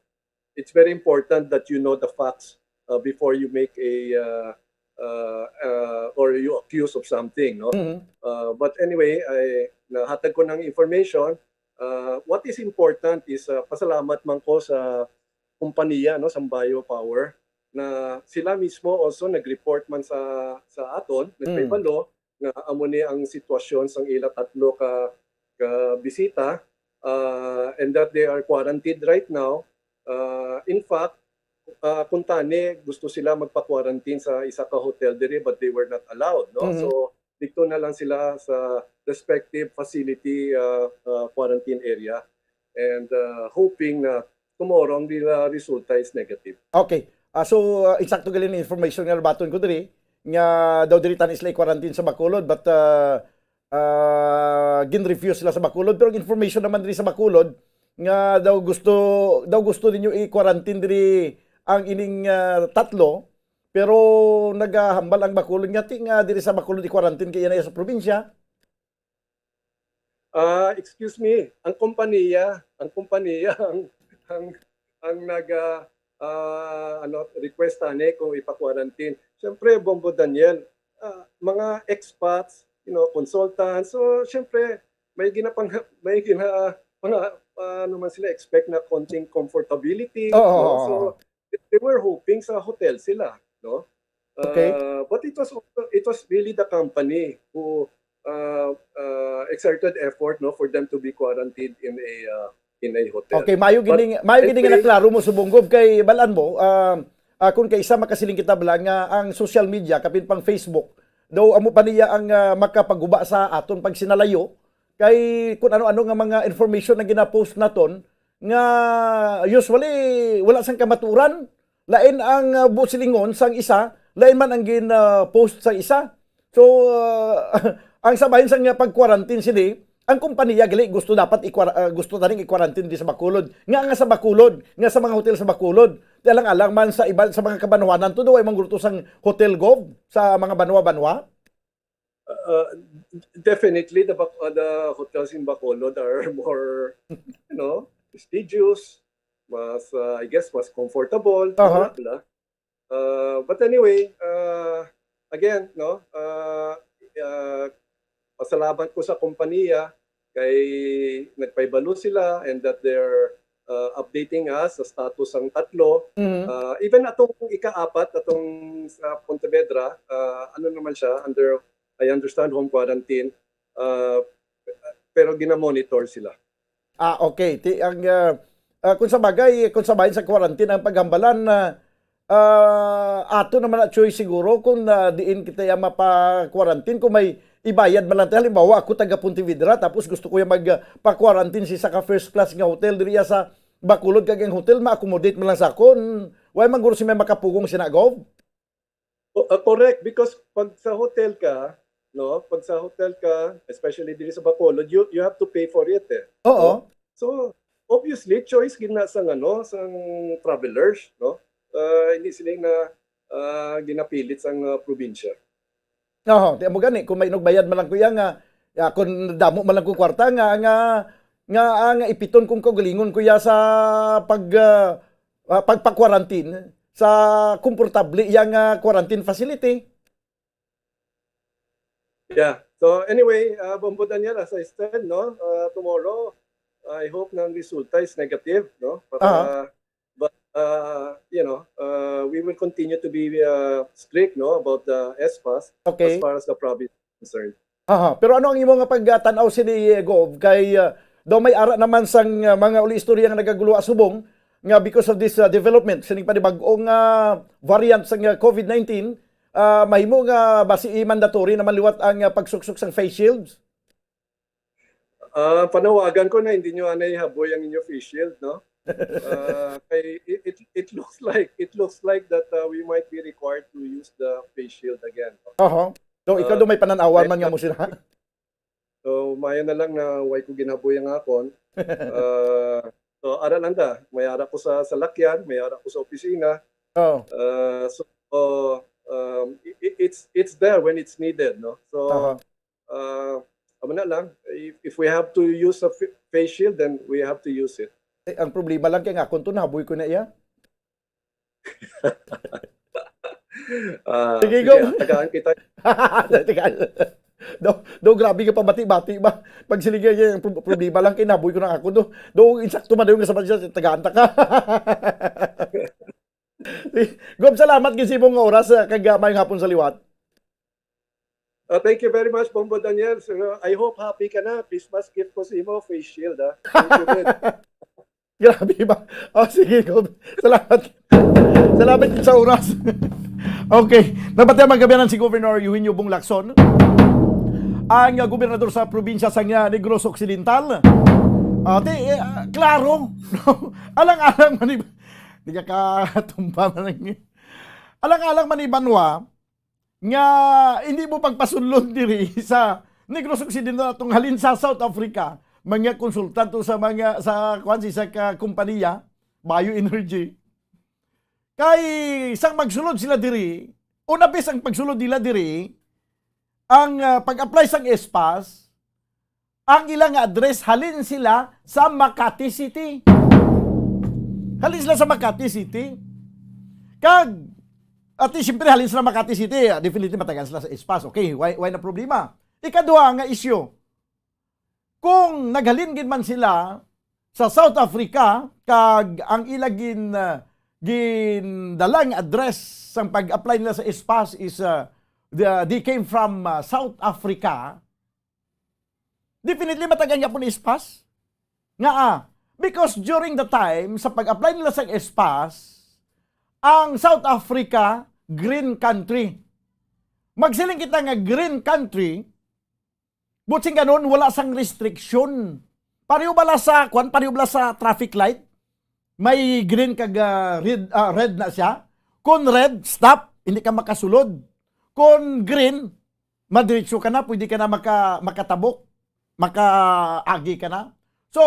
it's very important that you know the facts uh, before you make a uh, uh, uh, or you accuse of something, no? Mhm. Uh, but anyway, I nahatag ko ng information. Uh, what is important is uh, pasalamat man ko sa kumpanya, no, sa Bio Power, na sila mismo also nag-report man sa sa aton, nagpahibalo nga amo ni ang sitwasyon sang ila tatlo ka ka bisita, uh, and that they are quarantined right now. Uh, in fact, uh, kung tani gusto sila magpa-quarantine sa isa ka hotel diri, but they were not allowed, no? Mhm. So dito na lang sila sa respective facility uh, uh, quarantine area, and uh, hoping na tomorrow ang nila resulta is negative. Okay. Ah, so, ah, insakto gali ni information nga nabaton ko diri nga daw diri tani sila i-quarantine sa Bacolod, but ah, ah, gin-refuse sila sa Bacolod, pero ang information naman diri sa Bacolod nga daw gusto daw gusto ninyo i-quarantine diri ang ining ah, tatlo, pero nagahambal ang Bacolod nga ti nga diri sa Bacolod i-quarantine kay iya na sa probinsya. Ah, excuse me, ang kompanya, ang kompanya ang ang ang nag ah, ah, ano, request ani kung ipa-quarantine. Siyempre, Bombo Daniel, ah, mga expats, you know, consultants. So, siyempre, may ginapang may gina mga ah, ano man sila expect na konting comfortability, Oo, no? oo, So, oo. They were hoping sa hotel sila, no? Okay. Uh, but it was also, it was really the company who uh, uh, exerted effort, no, for them to be quarantined in a uh, in a hotel. Okay, mayo But gini mayo gini nga anyway, naklaro mo, Subong Gob, kay balan mo, um, ah, kung kay isa makasiling kita bala nga ang social media, kapin pang Facebook, daw amo pa niya ang ah, makapaguba sa aton pagsinalayo kay kun ano-ano nga mga information ang gina-post naton nga usually wala sang kamaturan. Lain ang ah, buot silingon sang isa, lain man ang gin-post sang isa. So, ah, ang sabayan sang pag-quarantine sini, ang kompanya gali gusto dapat i-quar- ah, gusto taning i-quarantine di sa Bacolod. Nga nga sa Bacolod, nga sa mga hotel sa Bacolod. Di alang-alang man sa iban sa mga kabanwanan to, daw ay mangguruto sang hotel, Gob, sa mga banwa-banwa. Uh, definitely, the Bac- uh, the hotels in Bacolod are more, you know, prestigious, mas uh, I guess mas comfortable. Aha. Wala. Uh, but anyway, uh, again, no, uh, uh, pasalamat ko sa kompanya kay nagpaibalo sila and that they're uh, updating us sa status ang tatlo. Mhm. Uh, even atong ikaapat, atong sa Pontevedra, uh, ano naman siya, under, I understand, home quarantine. Uh, pero gina-monitor sila. Ah, okay. Ti ang ah, ah, kung sa bagay, kung sa bahin sa quarantine ang paghambalan na ah, ato naman na choice siguro kung ah, diin kita ya mapa-quarantine, kung may ibayad man lang tayo. Halimbawa, ako taga Pontevedra, tapos gusto ko ya magpa-quarantine sa isa ka first class nga hotel diri sa Bacolod, kag ang hotel ma-accommodate man lang sa akon. Why man guro si may makapugong sina, Gov? O, ah, correct, because pag sa hotel ka, no, pag sa hotel ka, especially diri sa Bacolod, you you have to pay for it, eh. Oo. So, obviously, choice gid na sang, ano, sang travelers, no? Ah, hindi sila na, ah, ginapilit sang, ah, probinsya. Oho, di mo gani kung may inugbayad man lang kuya nga, ya, kung damo man lang kong kwarta nga nga nga ang ipiton kong kaugalingon kuya sa pag ah, ah, pagpa-quarantine sa komportable iya nga quarantine facility. Yeah. So anyway, uh, Bombo Daniel, as I said, no, uh, tomorrow, I hope na ang resulta is negative, no? Para, Aha. But, uh, you know, uh, we will continue to be uh, strict, no, about the S PAS Okay. as far as the province is concerned. Aha, pero ano ang imo nga pagtanaw sini, eh, Gov? Kay ah, daw may ara naman sang ah, mga uli istorya nga nagaguluha subong nga because of this ah, development sining panibag-ong ah, variant sang ah, COVID nineteen, ah, mahimo nga basi i-mandatory naman liwat ang ah, pagsuksok sang face shields? Ah, panawagan ko na hindi nyo anay haboy ang inyo face shield, no? Ah, kay it, it, it looks like it looks like that uh, we might be required to use the face shield again. Aha. So ikaw Ah, daw may pananawan I- man nga mo sila. So, maya na lang na way ko ginaboy ang akon. Ah, so, ara lang da. May ara ko sa salakyan, may ara ko sa opisina. Oh. Ah, so, uh, um, i- i- it's it's there when it's needed, no? So, Aha. uh, amo na lang. If, if we have to use a fa- face shield, then we have to use it. Eh, ang problema lang kay nga akon to nahaboy ko na iya. Ah, Sige, sige, go. Tagaan kita. Teka. Do, do grabe ka pabati-bati ba? Pag siling niya yung pro- problema lang kay nahaboy ko na ako do. Do insakto man dayon nga sa siya tagaan ta ka. Gob, salamat gid sa imong oras ah, kag ah, maayong hapon sa liwat. Uh, thank you very much, Bombo Daniel. So, I hope happy ka na. Christmas gift ko sa imo, face shield, ha? Thank you, good. Grabe ba? Oh, sige, Gob. Salamat. Salamat sa oras. Okay. Nabatian man gabi si Governor Eugenio Bong Lacson, ang uh, gobernador sa probinsya sa nga Negros Occidental. Ah, ti, eh, ah, klaro. Alang-alang man iba. Di ka katumba man lang. Alang-alang man ibanwa nga hindi mo pagpasunlon diri sa Negros Occidental atong halin sa South Africa, mga konsultanto sa mga sa kuan sa isa ka kompanya, Bioenergy. Kay sang magsulod sila diri, una bes ang pagsulod nila diri, ang ah, pag-apply sang S PAS, ang ilang address halin sila sa Makati City. Halin sila sa Makati City. Kag, at siyempre, halin sila Makati City, ah, definitely matagaan sila sa S PAS. Okay, why, why na problema? Ikaduha nga issue, kung naghalin gid man sila sa South Africa, kag ang ila gin, ah, gindalang address sang pag-apply nila sa S PAS is ah, the- they came from ah, South Africa, definitely matagaan niya po ni S PAS. Nga ah, because during the time sa pag-apply nila sa S PAS, ang South Africa, green country. Magsiling kita nga green country, but sing ganun, wala sang restriction. Pareho bala sa, kwan, pareho bala sa traffic light? May green kag ah, red, ah, red na siya. Kung red, stop, hindi ka makasulod. Kung green, madiretso ka na, pwede ka na maka, makatabok, makaagi ka na. So,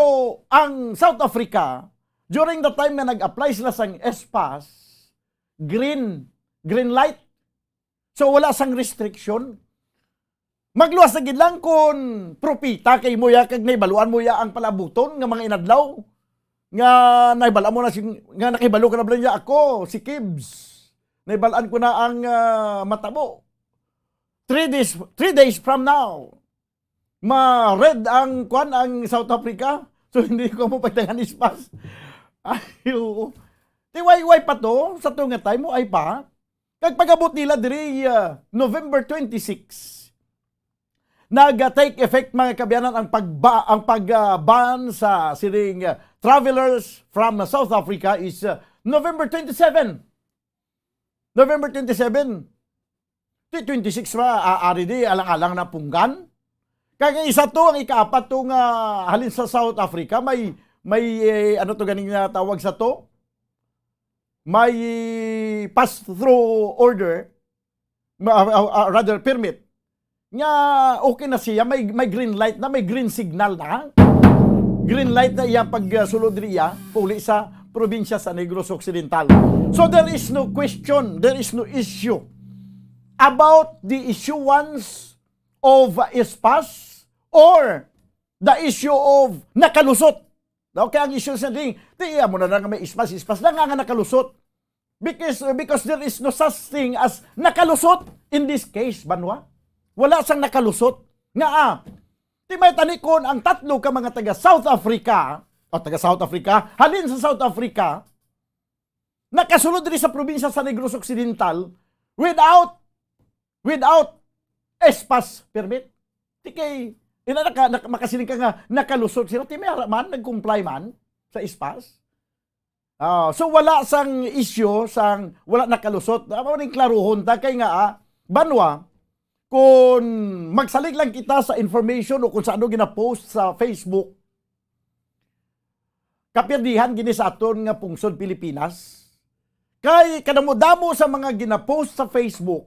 ang South Africa, during the time na nag-apply sila sang S PAS, green, green light. So, wala sang restriction. Magluwas na gid lang kung propeta kay mo ya kag nahibaluan mo ya ang palabuton nga mga inadlaw nga nahibal-an mo na si, nga nakahibalo ka na bala niya ako, si Kibs. Nahibalaan ko na ang ah, matabo. Three days, three days from now, ma-red ang kwan ang South Africa. So hindi ko mo pagtangan ispas. Ay, oo. Ti way, way pa to, sa to nga time mo ay pa. Kag pag-abot nila diri ah, November twenty-six, nag-take effect, mga kaabyanan, ang pagba ang pag-ban sa sining ah, travelers from South Africa is ah, November twenty-seven. November twenty-seven. Ti twenty-six ra, ah, ari di alang-alang na punggan. Kag ang isa to, ang ikaapat to nga halin sa South Africa, may may eh, ano to ganing natawag sa to? May pass-through order. ma-, ah, ah, ah, rather, permit, nga okay na siya, may, may green light na, may green signal na. Green light na iyang pagsulod diri, ah, pauli sa probinsya sa Negros Occidental. So there is no question, there is no issue about the issuance of, uh, S-PASS or the issue of nakalusot. Okay, ang issue sa ding, tiya mo na lang may S-PASS, S-PASS na nga, nga nakalusot. Because, because there is no such thing as nakalusot in this case, banwa. Wala sang nakalusot. Nga, ah, ti may tanikon ang tatlo ka mga taga South Africa, o taga South Africa, halin sa South Africa, nakasulod diri sa probinsya sa Negros Occidental without, without S-PASS permit. Ti kay, ina, naka-, naka-, makasiling ka nga nakalusot sila, ti may ara man, nag-comply man sa S-PASS. Ah, so wala sang issue, sang wala nakalusot. Amo ning klaruhon ta kay nga, ah, banwa, kung magsalig lang kita sa information o kung sa ano gina-post sa Facebook, kapirdihan gini sa aton nga pungsod Pilipinas. Kay kadamo-damo sa mga gina-post sa Facebook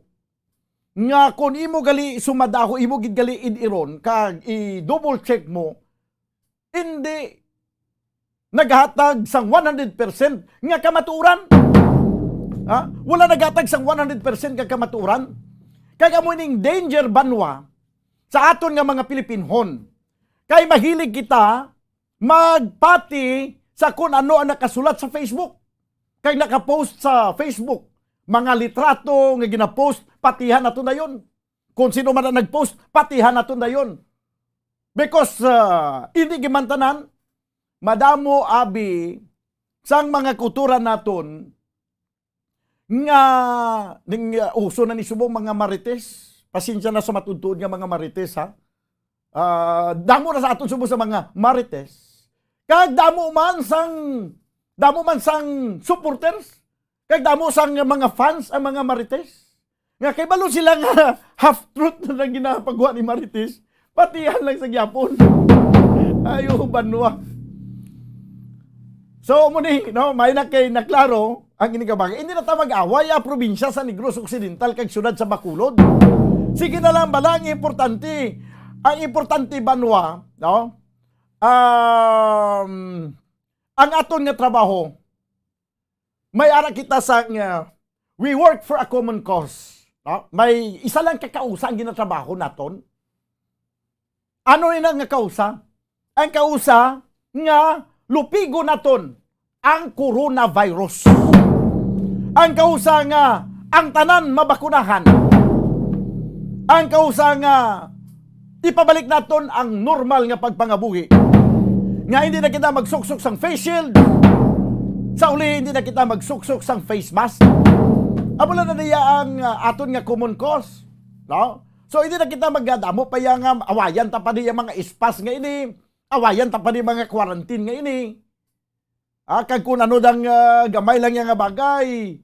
nga kung imo gali sumadaho, imo gid gali id-iron kag i-double check mo, hindi naghatag sang one hundred percent nga kamatuoran. Ha? Wala naghatag sang one hundred percent nga kamatuoran. Kay amo ning danger, banwa, sa aton nga mga Pilipinhon. Kay mahilig kita magpati sa kun ano ang nakasulat sa Facebook. Kay nakapost sa Facebook, mga litrato nga ginapost, patihan nato dayon. Kung sino man ang nagpost, patihan nato dayon. Because, ah, hindi gimantanan, madamo abi sang mga kultura naton nga ning, ah, uso na ni subong mga marites. Pasensya na sa matuod-tuod nga mga marites, ha. Ah, damo na sa aton subong sa mga marites. Kag damo man sang, damo man sang supporters. Kag damo sang mga fans ang mga marites. Nga kay balo sila nga half truth na lang ginapagwa ni Marites, patihan lang sa gyapon. Ayo, banwa. So, mo ni, no, may na kay naklaro ang ini ka bagay. Hindi na ta mag-away, ah, probinsya sa Negros Occidental kag siyudad sa Bacolod. Sige na lang bala ang importante. Ang importante, banwa, no? Um, ang aton nga trabaho, may ara kita sa nga, we work for a common cause. No? May isa lang ka kausa ang ginatrabaho naton. Ano ina nga kausa? Ang kausa nga lupigon naton ang coronavirus. Ang kausa nga ang tanan mabakunahan. Ang kausa nga ipabalik naton ang normal nga pagpangabuhi. Nga hindi na kita magsuksok sang face shield. Sa uli, hindi na kita magsuksok sang face mask. Amo lang na niya ang, ah, aton nga common cause. No? So, hindi na kita magdamo pa yang, um, awayan ta pa niya mga S-PASS nga ini, awayan ta pa niya mga quarantine nga ini. Ah, kag kung ano dang, ah, gamay lang yang nga bagay,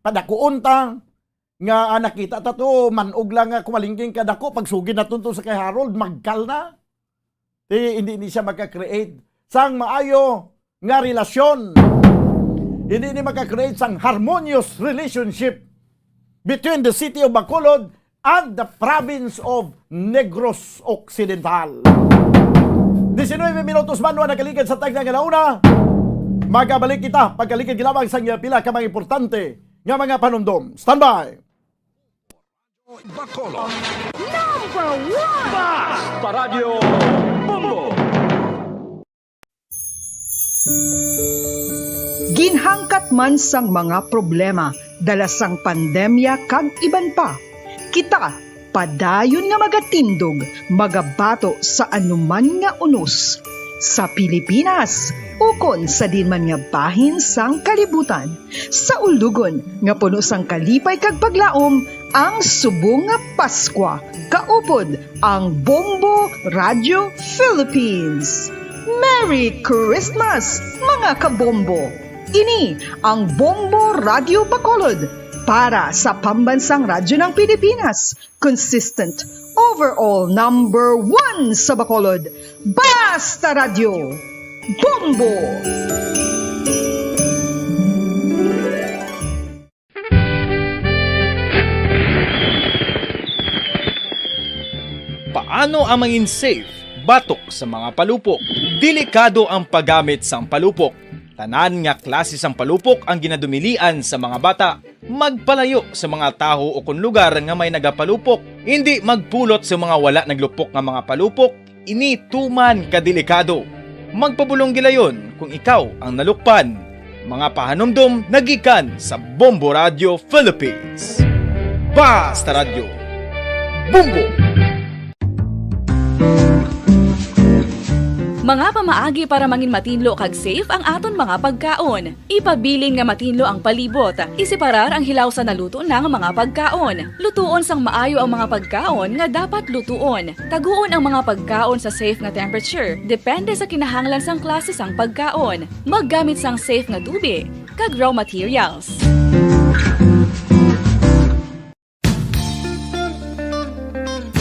padakuon ta. Nga, ah, nakita ta to, manog lang nga kumalingking kadako, pagsugid naton to sa kay Harold, magkal na. Ti, hindi ni siya maka-create sang maayo nga relasyon. Hindi ni maka-create sang harmonious relationship between the city of Bacolod and the province of Negros Occidental. Diecinueve minutos man ang nakaligid sa tagna nga nauna. Magabalik kita pagkaligid lamang sa pila ka mga importante nga mga panumdom. Standby! Bacolod. Number one! Basta Radyo Bombo! Ginhangkat man sang mga problema dala sang pandemya kag iban pa, kita padayon nga magatindog, magabato sa anuman nga unos sa Pilipinas ukon sa diin man nga bahin sang kalibutan. Sa ulugon nga puno sang kalipay kag paglaom, ang subong nga Paskwa, kaupod ang Bombo Radio Philippines. Merry Christmas, mga kabombo! Ini ang Bombo Radio Bacolod para sa Pambansang Radyo ng Pilipinas, consistent, overall number one sa Bacolod. Basta Radyo, Bombo! Ano ang mangin safe batok sa mga palupok? Delikado ang paggamit sang palupok. Tanan nga klase sang palupok ang ginadumilian sa mga bata. Magpalayo sa mga tawo ukon lugar nga may nagapalupok. Indi magpulot sa mga wala naglupok nga mga palupok. Ini tuman ka delikado. Magpabulong gilayon kung ikaw ang nalukpan. Mga pahanumdom nagikan sa Bombo Radio Philippines. Basta Radyo, Bombo! Mga pamaagi para mangin matinlo kag safe ang aton mga pagkaon. Ipabilin nga matinlo ang palibot. Iseparar ang hilaw sa naluto na nga mga pagkaon. Lutuon sang maayo ang mga pagkaon nga dapat lutuon. Taguon ang mga pagkaon sa safe nga temperature, depende sa kinahanglan sang klase sang pagkaon. Maggamit sang safe nga tubig kag raw materials.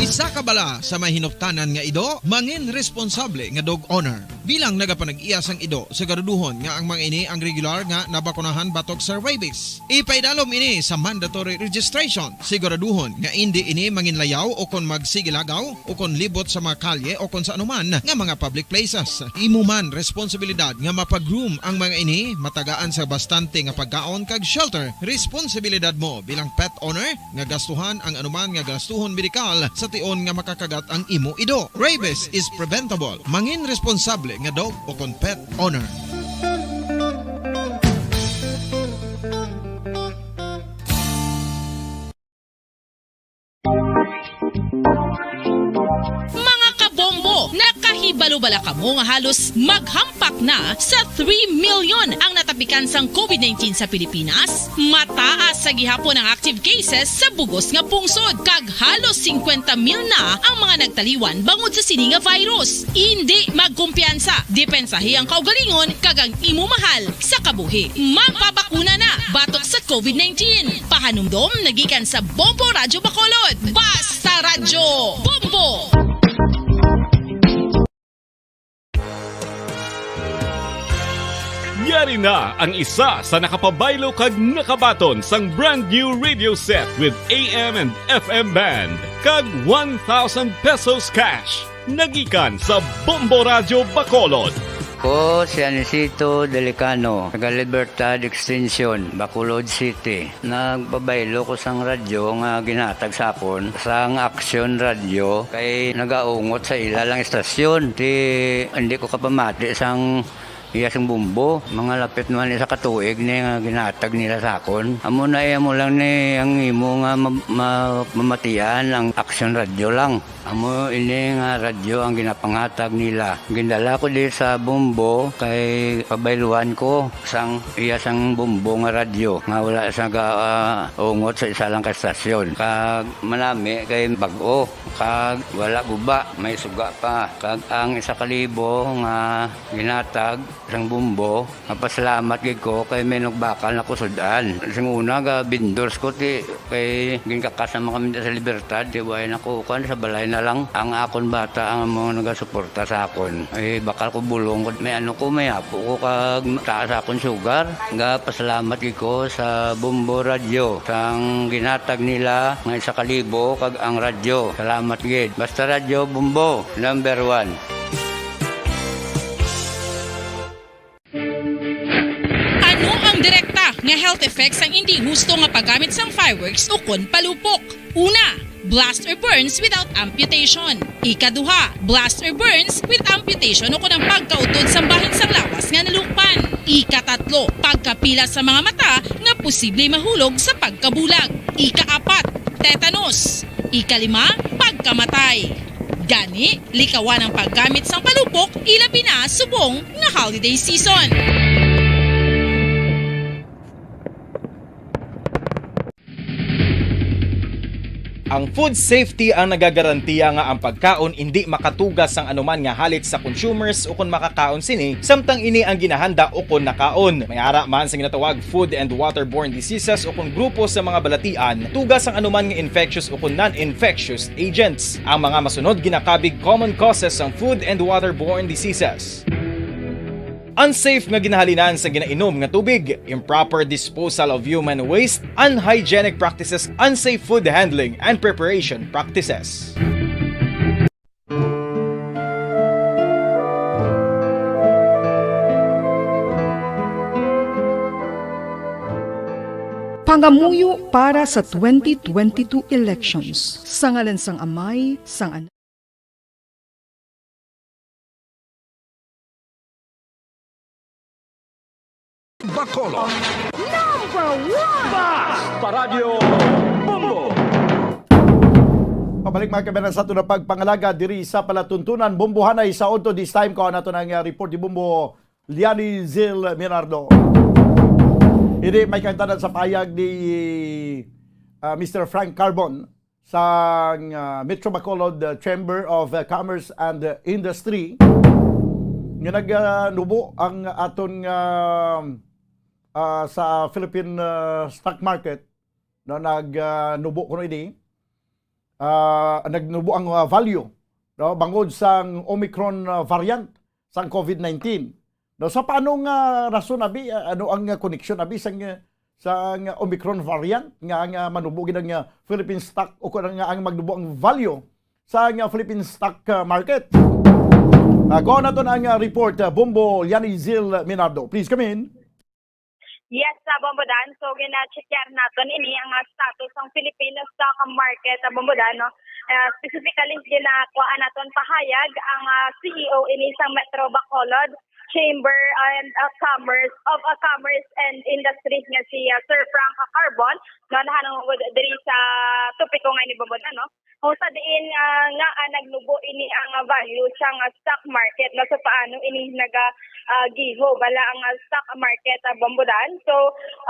Isa ka bala sa may hinuptanan nga ido, mangin responsable nga dog owner. Bilang nagapanag-iya sang ido, siguraduhon nga ang mga ini ang regular nga nabakunahan batok sa rabies. Ipaidalom ini sa mandatory registration. Siguraduhon nga indi ini manginlayaw o kon magsigilagaw o kon libot sa mga kalye o kon sa anuman nga mga public places. Imo man responsibilidad nga mapag-groom ang mga ini, matagaan sa bastante nga pagkaon kag shelter. Responsibilidad mo bilang pet owner nga gastuhan ang anuman nga gastuhon medikal sa tion nga makakagat ang imo ido. Rabies is preventable. Mangin responsable nga dog o kon pet owner. Mga kabombo, nakahibalo bala kamo nga halos maghampak na sa three million ang natapikan sang COVID nineteen sa Pilipinas? Mataas sa gihapon ang active cases sa bugos nga pungsod, kag halos singkwenta mil na ang mga nagtaliwan bangod sa sini nga virus. Indi magkumpiyansa, depensahi ang kaugalingon kag ang imo mahal sa kabuhi. Magpabakuna na batok sa COVID nineteen. Pahanumdom nagikan sa Bombo Radyo Bacolod. Basta Radyo, Bombo! Yari na ang isa sa nakapabaylo kag nakabaton sang brand new radio set with A M and F M band kag one thousand pesos cash. Nagikan sa Bombo Radyo Bacolod. Ko si Anisito Delicano, taga Libertad Extension, Bacolod City. Nagpabaylo ko sang radyo nga ginhatag sa akon sang Action Radio kay nagaungot sa ila lang istasyon. Ti hindi ko kapamati sang iya sang bumbo. Mga lapit man isa ka tuig ni nga ginhatag nila sa akon. Amo na iya mo lang ni ang imo nga ma- ma- mamatian ang Action Radio lang. Amo ini nga radyo ang ginapanghatag nila. Gindala ko di sa Bombo kay pabayluan ko sang iya sang Bombo nga radyo nga wala sa ga ah, ungot sa isa lang ka estasyon. Kag manami kay bag-o kag wala guba, may suga pa. Kag ang isa ka libo nga ginatag sang Bombo, mapasalamat gid ko kay may nagbakal na ko sud-an. Sing una ga vendors ko ti kay ginkakas naman kami sa Libertad, ti way na ko kuan sa balay na lang. Ang akon bata ang amo nagasuporta sa akon. Ay bakal ko bulong ko may ano ko may apo ko kag taas akon sugar. Ga pasalamat gid ko sa Bombo Radyo sang ginatag nila nga isa ka libo kag ang radyo. Salamat gid. Basta Radyo Bombo, number one. Ano ang direkta nga health effects sang indi husto nga paggamit sang fireworks ukon palupok? Una, blast or burns without amputation. Ikaduha, blast or burns with amputation ukon ang pagkautod sang bahin sang lawas nga nalukpan. Ikatatlo, pagkapila sa mga mata nga posible mahulog sa pagkabulag. Ikaapat, tetanus. Ikalima, pagkamatay. Gani, likawan ang paggamit sang palupok, ilabi na subong nga holiday season. Ang food safety ang nagagarantiya nga ang pagkaon indi makatuga sang anuman nga halit sa consumers ukon makakaon sini samtang ini ang ginahanda ukon nakaon. May ara man sa ginatawag food and waterborne diseases ukon grupo sa mga balatian tuga sang anuman nga infectious ukon non-infectious agents. Ang mga masunod ginakabig common causes sang food and waterborne diseases. Unsafe nga ginahalinan sa ginainom nga tubig, improper disposal of human waste, unhygienic practices, unsafe food handling and preparation practices. Pangamuyo para sa twenty twenty-two elections. Sa ngalan sang Amay, sang Anak, Bacolod. Number one! Bas! Paradyo Bombo! Pabalik, mga kabayan, sa ato na pagpangalaga diri sa palatuntunan, Bombohanay sa Auto. This time, kuha nato ng, uh, report ni Bombo Liani Zil Minardo. Ini may kaangtanan sa pahayag ni, uh, Mister Frank Carbon sang, uh, Metro Bacolod, uh, Chamber of, uh, Commerce and, uh, Industry nga nagnubo ang aton, uh, uh, sa Philippine, uh, stock market, no, nagnubo kuno ini, uh, nagnubo ang, uh, value, no, bangod sang Omicron, uh, variant sang COVID nineteen. No, sa paano nga rason, abi, uh, ano ang, uh, koneksyon, abi, sang, uh, sang Omicron variant nga, nga manubo gid ang, uh, Philippine stock o kung nga ang magnubo ang value sa, uh, Philippine stock, uh, market? Uh, kuha naton ang, uh, report, uh, Bombo Liani Zil Minardo. Please come in. Yes, sa Bombodan. So, gina-checkar naton ini ang, ah, status sang Philippine stock market sa Bombodan, no? Ah, specifically, ginakuha naton pahayag ang, ah, C E O ini sang Metro Bacolod Chamber and, ah, Commerce of, ah, Commerce and Industry nga si, ah, Sir Frank Carbon, no? Nahanungod diri sa topiko nga ini, Bombodan, no? Kung sa diin, ah, nga, ah, nagnubo ini ang, ah, value sang, ah, stock market, no? So, paano ini naga, ah, giho bala ang, ah, stock market, ah, Bombodan? So,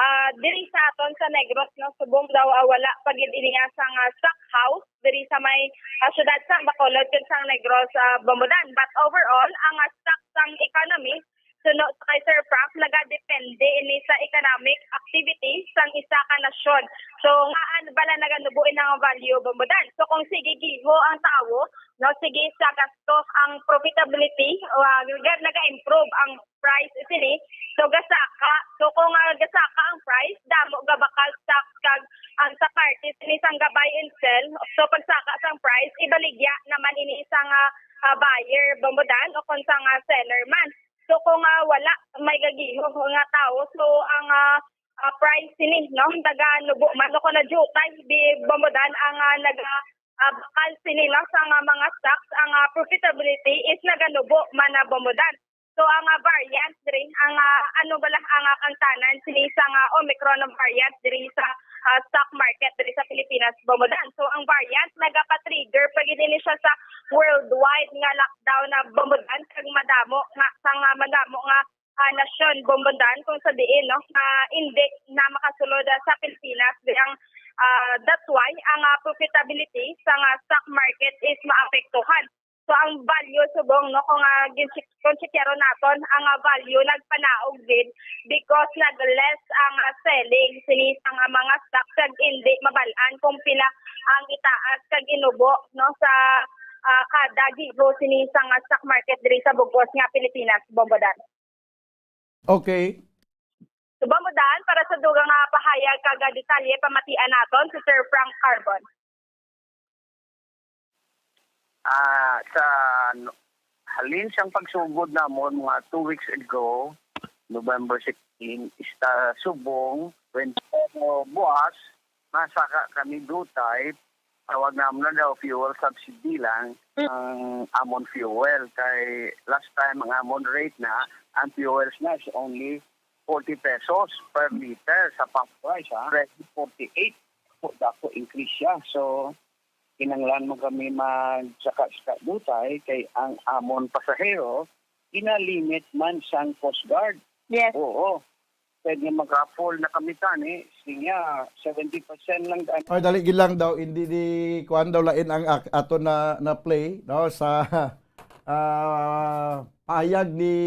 ah, diri sa aton sa Negros, no, subong daw, ah, wala pa gid ini, ah, sang, ah, stock house diri sa may, ah, siyudad sang Bacolod kag sang Negros, ah, Bombodan. But overall, ang, ah, stock sang economy, suno sa kay Sir Frank, nagadepende ini sa economic activity sang isa ka nasyon. So, ngaan bala naganubo ini nga value, Bombodan? So, kung sige giho ang tawo, no, sige sa gasto ang profitability, ah, naga-, naga-improve ang price sini. So, gasaka. So, kung, ah, gasaka ang price, damo gabakal stocks kag ang sa party sini sang ga-buy and sell. So, pagsaka sang price, ibaligya naman ini sang, ah, ah, buyer, Bombodan, o kung sang, ah, seller man. So, kung, ah, wala may gagiho nga tawo, so ang, ah, ah, price sini, no, naganubo man, o kung nadiyutay, bi-, Bombodan, ang, ah, naga, ah, bakal sini, no, sa nga mga stocks, ang, ah, profitability is naganubo man na, Bombodan. So, ang, ah, variant diri, ang, ah, ano bala ang, ah, kaangtanan sini sa nga Omicron variant diri sa, ah, stock market diri sa Pilipinas, Bombodan? So, ang variant nagapa-trigger pa gid ini siya sa worldwide nga lockdown na, Bombodan, kag madamo nga, sa nga madamo nga, ah, nasyon, Bombodan, kung sa diin, no, nga indi na makasulod, ah, sa Pilipinas. Di ang, ah, that's why ang, ah, profitability sa nga stock market is maapektuhan. So, ang value subong, no, kung, ah, gin-, kung checkeron naton, ang, ah, value nagpanaog gid because nag-less ang, ah, selling sini sa nga mga stock kag indi mabal-an kung pila ang itaas kag inubo, no, sa, ah, kada giho sini sa nga stock market diri sa bug-os nga Pilipinas, Bombodan. Okay. So, Bombodan, para sa dugang nga pahayag kag, ah, detalye, pamatian naton si Sir Frank Carbon. Ah, sa no-, halin sang pagsugod namon mga two weeks ago, November sixteen, ista subong, when, pero buas, masaka kami dutay, tawag namon na daw fuel subsidy lang ang amon fuel. Kay last time ang amon rate na, ang fuels na is only forty pesos per liter sa pump price, ha? Already forty-eight, dako, dako increase siya. So, kinahanglan mo kami magsaka-saka dutay kay ang amon pasahero ginalimit man sang Coast Guard. Yes. Oo. Pwede nga mag-raffle na kami tani, siya, seventy percent lang. Ay, dali gid lang daw, hindi di kuan daw, lain ang ak-, ato na, na play, no, sa, ah, pahayag ni,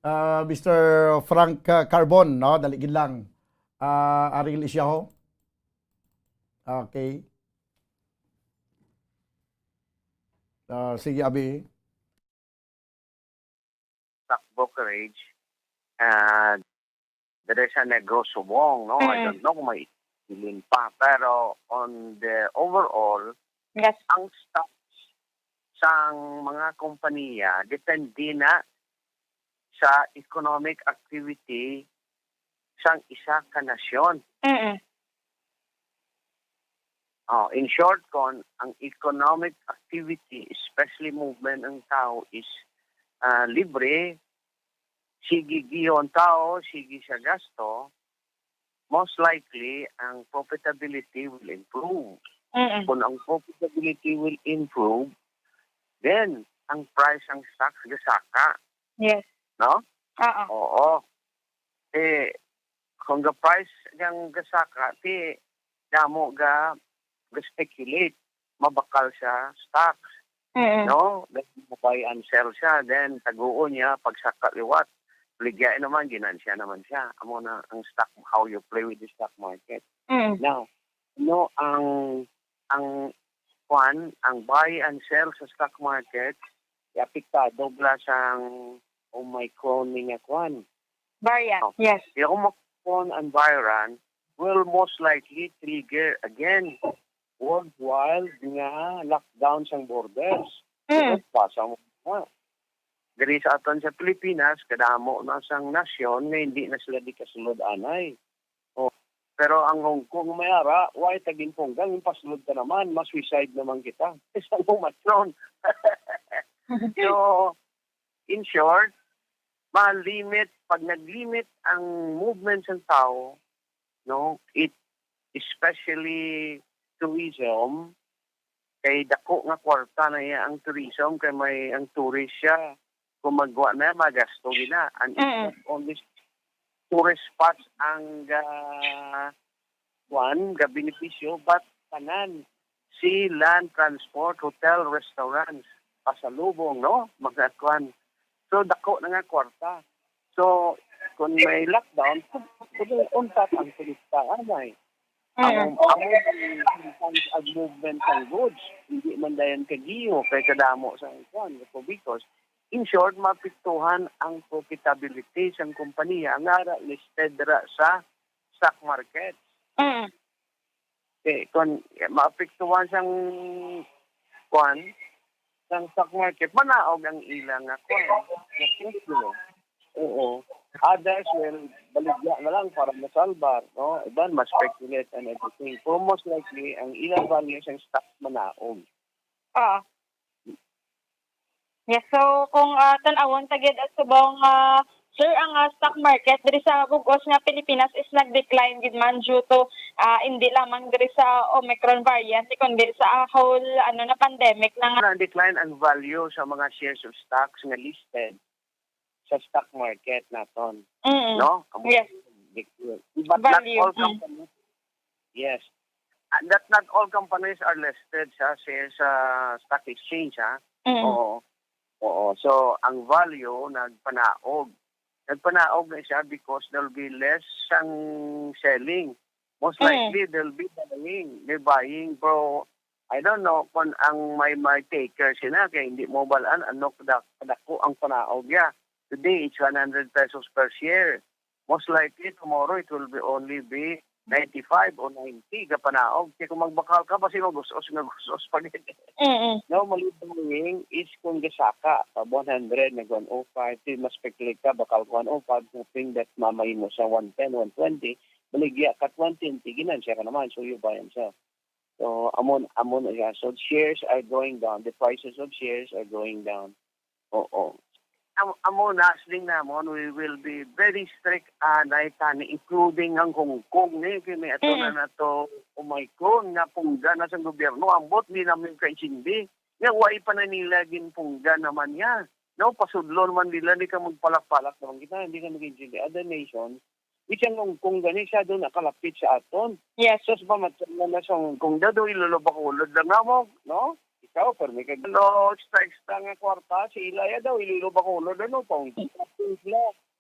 ah, Mister Frank, ah, Carbon, no, dali gid lang. Ah, Ariel Isiaho. Okay. Ah, sige, abi. Stock brokerage, ah, diri sa Negros subong, no? I Mm. don't know kung may bilin pa. Pero on the overall, Yes. ang stocks sang mga kompanya depende na sa economic activity sang isa ka nasyon. Mm-mm. Oh, in short, kon ang economic activity, especially movement ng tao, is ah, libre, sige gihon tao, sige sa gasto, most likely ang profitability will improve. Mm-mm. Kung ang profitability will improve, then ang price ng stocks gasaka, Yes. no? Oo. Oo. Eh, kung ga price ang gasaka, ti damo ga ga-speculate, mabakal siya stocks, Mm-mm. no? Buy and sell siya, then taguon niya pagsaka liwat. Ligya naman, ginansya naman siya. Amo na ang stock, how you play with the stock market. Mm-mm. Now, no, ang ang kwan, ang buy and sell sa stock market, apektado bala sang Omicron ni nga kwan. Variant. Oh. Yes. Di ako makon ang variant will most likely trigger again worldwide nga lockdown sang borders. Mm. Pero pasa mo na. Diri sa aton sa Pilipinas, kadamo na sang nasyon nga hindi na sila di kasulod anay. Oh. Pero ang Hong Kong may ara, why tagin punggang yung pasulod ka naman, mas suicide naman kita. Isang Omicron. So, in short, ma-limit, pag nag-limit ang movement ng tao, no, it especially tourism, kay dako nga kwarta na iya ang tourism, kay may ang tourist siya. Kung magwa na, magasto gina. And it's Mm. not only tourist spots ang ga kuan, ga benepisyo, but tanan, sea, land, transport, hotel, restaurants, pasalubong, no? Mga kuan. So, dako na nga kwarta. So, kung may lockdown, untat ang turista anay. Amo Mm. amo ang movement sang goods, hindi man dayon kagiyo kay kadamo sa kuan, because in short, maapektuhan ang profitability sang kompanya nga ara listed dira sa stock market. Mm. Okay, kung maapektuhan sang kuan, sang stock market, manaog ang ilang nga kuan, nga presyo. Oo. Others will baligya na lang para masalbar, no? Iban ma-speculate and everything. Pero most likely, ang ilang value sang stock manaog. Oo. Yes, so kung ah, tan-awon ta gid at subong ah, sir, ang ah, stock market diri sa bug-os nga Pilipinas is nag-decline gid man due to ah, hindi lamang diri sa Omicron variant kundi sa ah, whole ano na pandemic na nga. Na-decline ang value sa mga shares of stocks nga listed sa stock market naton. Mm. No? Ang Yes. But not Value, all mm. companies. Yes. And that not all companies are listed sa sa, sa stock exchange, ha? Mm. Oo. Oo. So, ang value nagpanaog. Nagpanaog na siya because there'll be less ang selling. Most Mm. likely, there'll be buying. May buying, bro. I don't know kung ang may may taker sila kay hindi mo balaan ano kada kadako ang panaog niya. Today, it's one hundred pesos per share. Most likely, tomorrow, it will be only be ninety-five o ninety ka panaog. Kaya kung magbakal ka, basi magusos nga gusos pa gid. Mm. Normally, buying is kung gasaka, pag one hundred, nag one oh five, di ma-speculate ka, bakal one oh five, hoping that mamahimo sa one ten, one twenty, baligya ka one twenty, ginansya ka naman, so you buy and sell. So, amo, amo na siya. So, shares are going down. The prices of shares are going down. Oo. Am- Amo na, siling namon, we will be very strict anay tani, including ang Hong Kong, ni, kay may ato na Mm. nato Omicron nga pungga na sa gobyerno, ambot di namin kaintindi. Nga, wa pa na nila ginpungga naman niya. No, pasudlon man nila, di ka magpalak-palak naman kita, hindi ka mag-intindi. Other nations, which ang Hong Kong gani, siya doon nakalapit sa aton. Yes. Sus, pamatsan na na sa Hong Kong, daw ilulubakulod lang na mo, no? Ikaw, permi ka, no, extra, extra nga kwarta, si Ilaya daw, ilulubakulod, ano, pa Hong Kong.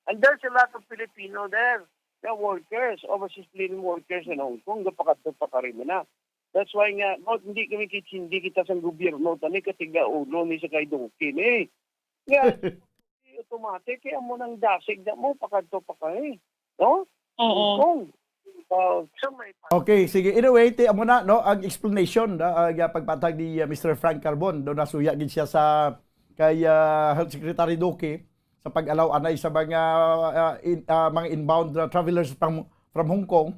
And there's a lot of Filipino there, na workers, overseas Filipino workers in Hong Kong, gapakadto pa kari mo na. That's why nga, no, hindi kami kit-, hindi kita sa gobyerno, tani katiga ulo ni sa kay Duque, ni. Nga, automatic, kaya mo nang dasig na mo, pakadto pa kay, no? Oo. Kung, uh, sa may Okay, sige. Anyway, ti amo na, no, ang explanation, no, ang uh, pagpatag ni uh, Mister Frank Carbon, do nasuya gid siya sa kay uh, Health Secretary Duque sa pag-allow anay sa mga, ah, in-, ah, mga inbound, ah, travelers from, from Hong Kong.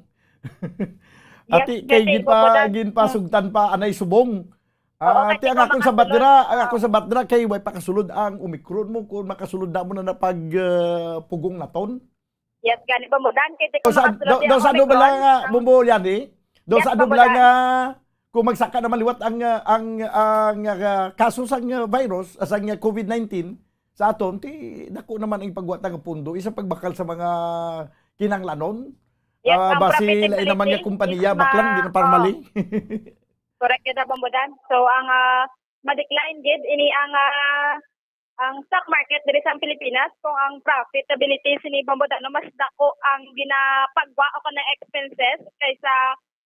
Yes, ati, kay kasi ginpa-, ipapadayon. Ginpasugtan pa anay subong. Oo, ah, kasi ti ang kung akon sa makakasulod, batra, ang ah, akon sa batra kay way pakasulod ang Omicron mo, kung makasulod na mo na na pag, ah, pugong naton. Yes, gani ba mo, Dan? Kay di ka makasulod, daw sa, di daw sa ang ano ba lang, Omicron, ah, no? Bumbo, yan eh? Daw, yes, sa ano ba lang, ah, kung magsaka naman liwat ang, ah, ang, ang, ah, kaso sang, ah, virus, ah, sang, ah, covid nineteen, sa aton, ti, dako naman ang ipagwa ta nga pundo, isa pagbakal sa mga kinanglanon. Yes, ah, ang basi profit and lain naman nga benefit kompanya, is baklang, ma-, di na parmali. Oh. Correct kita, Bombo Dan. So, ang, ah, ma-decline gid ini ang, ah, ang stock market diri sa Pilipinas kung ang profitability sini, Bombo Dan, no, mas dako ang ginapagwa o kanang expenses kaysa,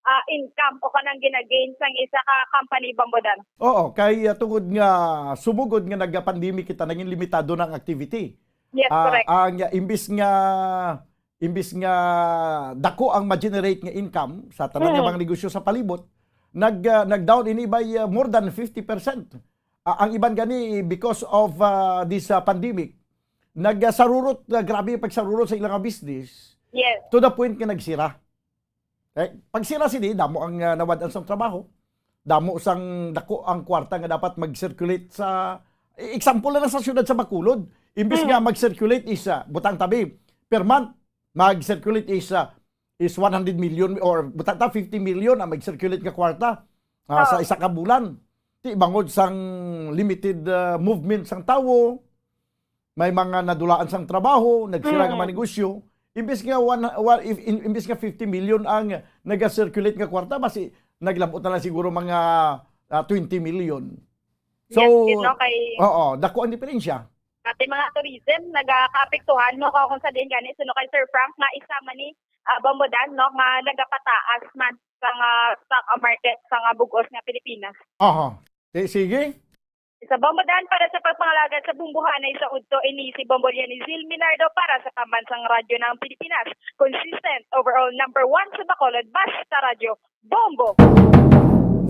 ah, income o kanang gina-gain sang isa ka company, Bombo Dan. Oo, kay, ah, tungod nga sumugod nga nagka-pandemic kita, naging limitado na ang activity. Yes, ah, correct. Ang, ah, imbis nga imbis nga dako ang ma-generate nga income sa tanan nga, mm, mga negosyo sa palibot, nag, ah, nag-down ini by, ah, more than fifty percent. Ah, ang iban gani, because of, ah, this, ah, pandemic, nagsarurot, ah, grabe ang pagsarurot sa ilang business. Yes. To the point nga nagsira. Eh, pagsira sini, damo ang, ah, nawad-an sang trabaho. Damo sang dako ang kwarta nga dapat mag-circulate sa, i-, example na lang sa siyudad sa Bacolod. Imbis, mm, nga mag-circulate is, ah, butang tabi, per month, mag-circulate is, ah, is one hundred million or butang ta fifty million ang mag-circulate nga kwarta, ah, sa, oh, isa ka bulan. Ti bangod sang limited, ah, movement sang tawo, may mga nadulaan sang trabaho, nagsira nga, mm, mga negosyo. Imbis nga one, one, if, in, imbis nga fifty million ang naga-circulate nga kwarta, basi naglabot na lang siguro mga, ah, twenty million. So, yes, yun, no, kay, oo, dako ang diferensya. Pati mga tourism, nagakaapektuhan, no, kung sa din gani, suno kay Sir Frank, nga isa man ni, ah, Bombo Dan, no, nga nagapataas man sa nga stock market sa nga bug-os nga Pilipinas. Aha. Ti, sige. Sa Bombo Dan, para sa pagpangalagad sa bumbuhanay sa udto, ini si Bombo Lianizil Minardo para sa Pambansang Radyo ng Pilipinas. Consistent, overall number one sa Bacolod, basta radyo, Bombo!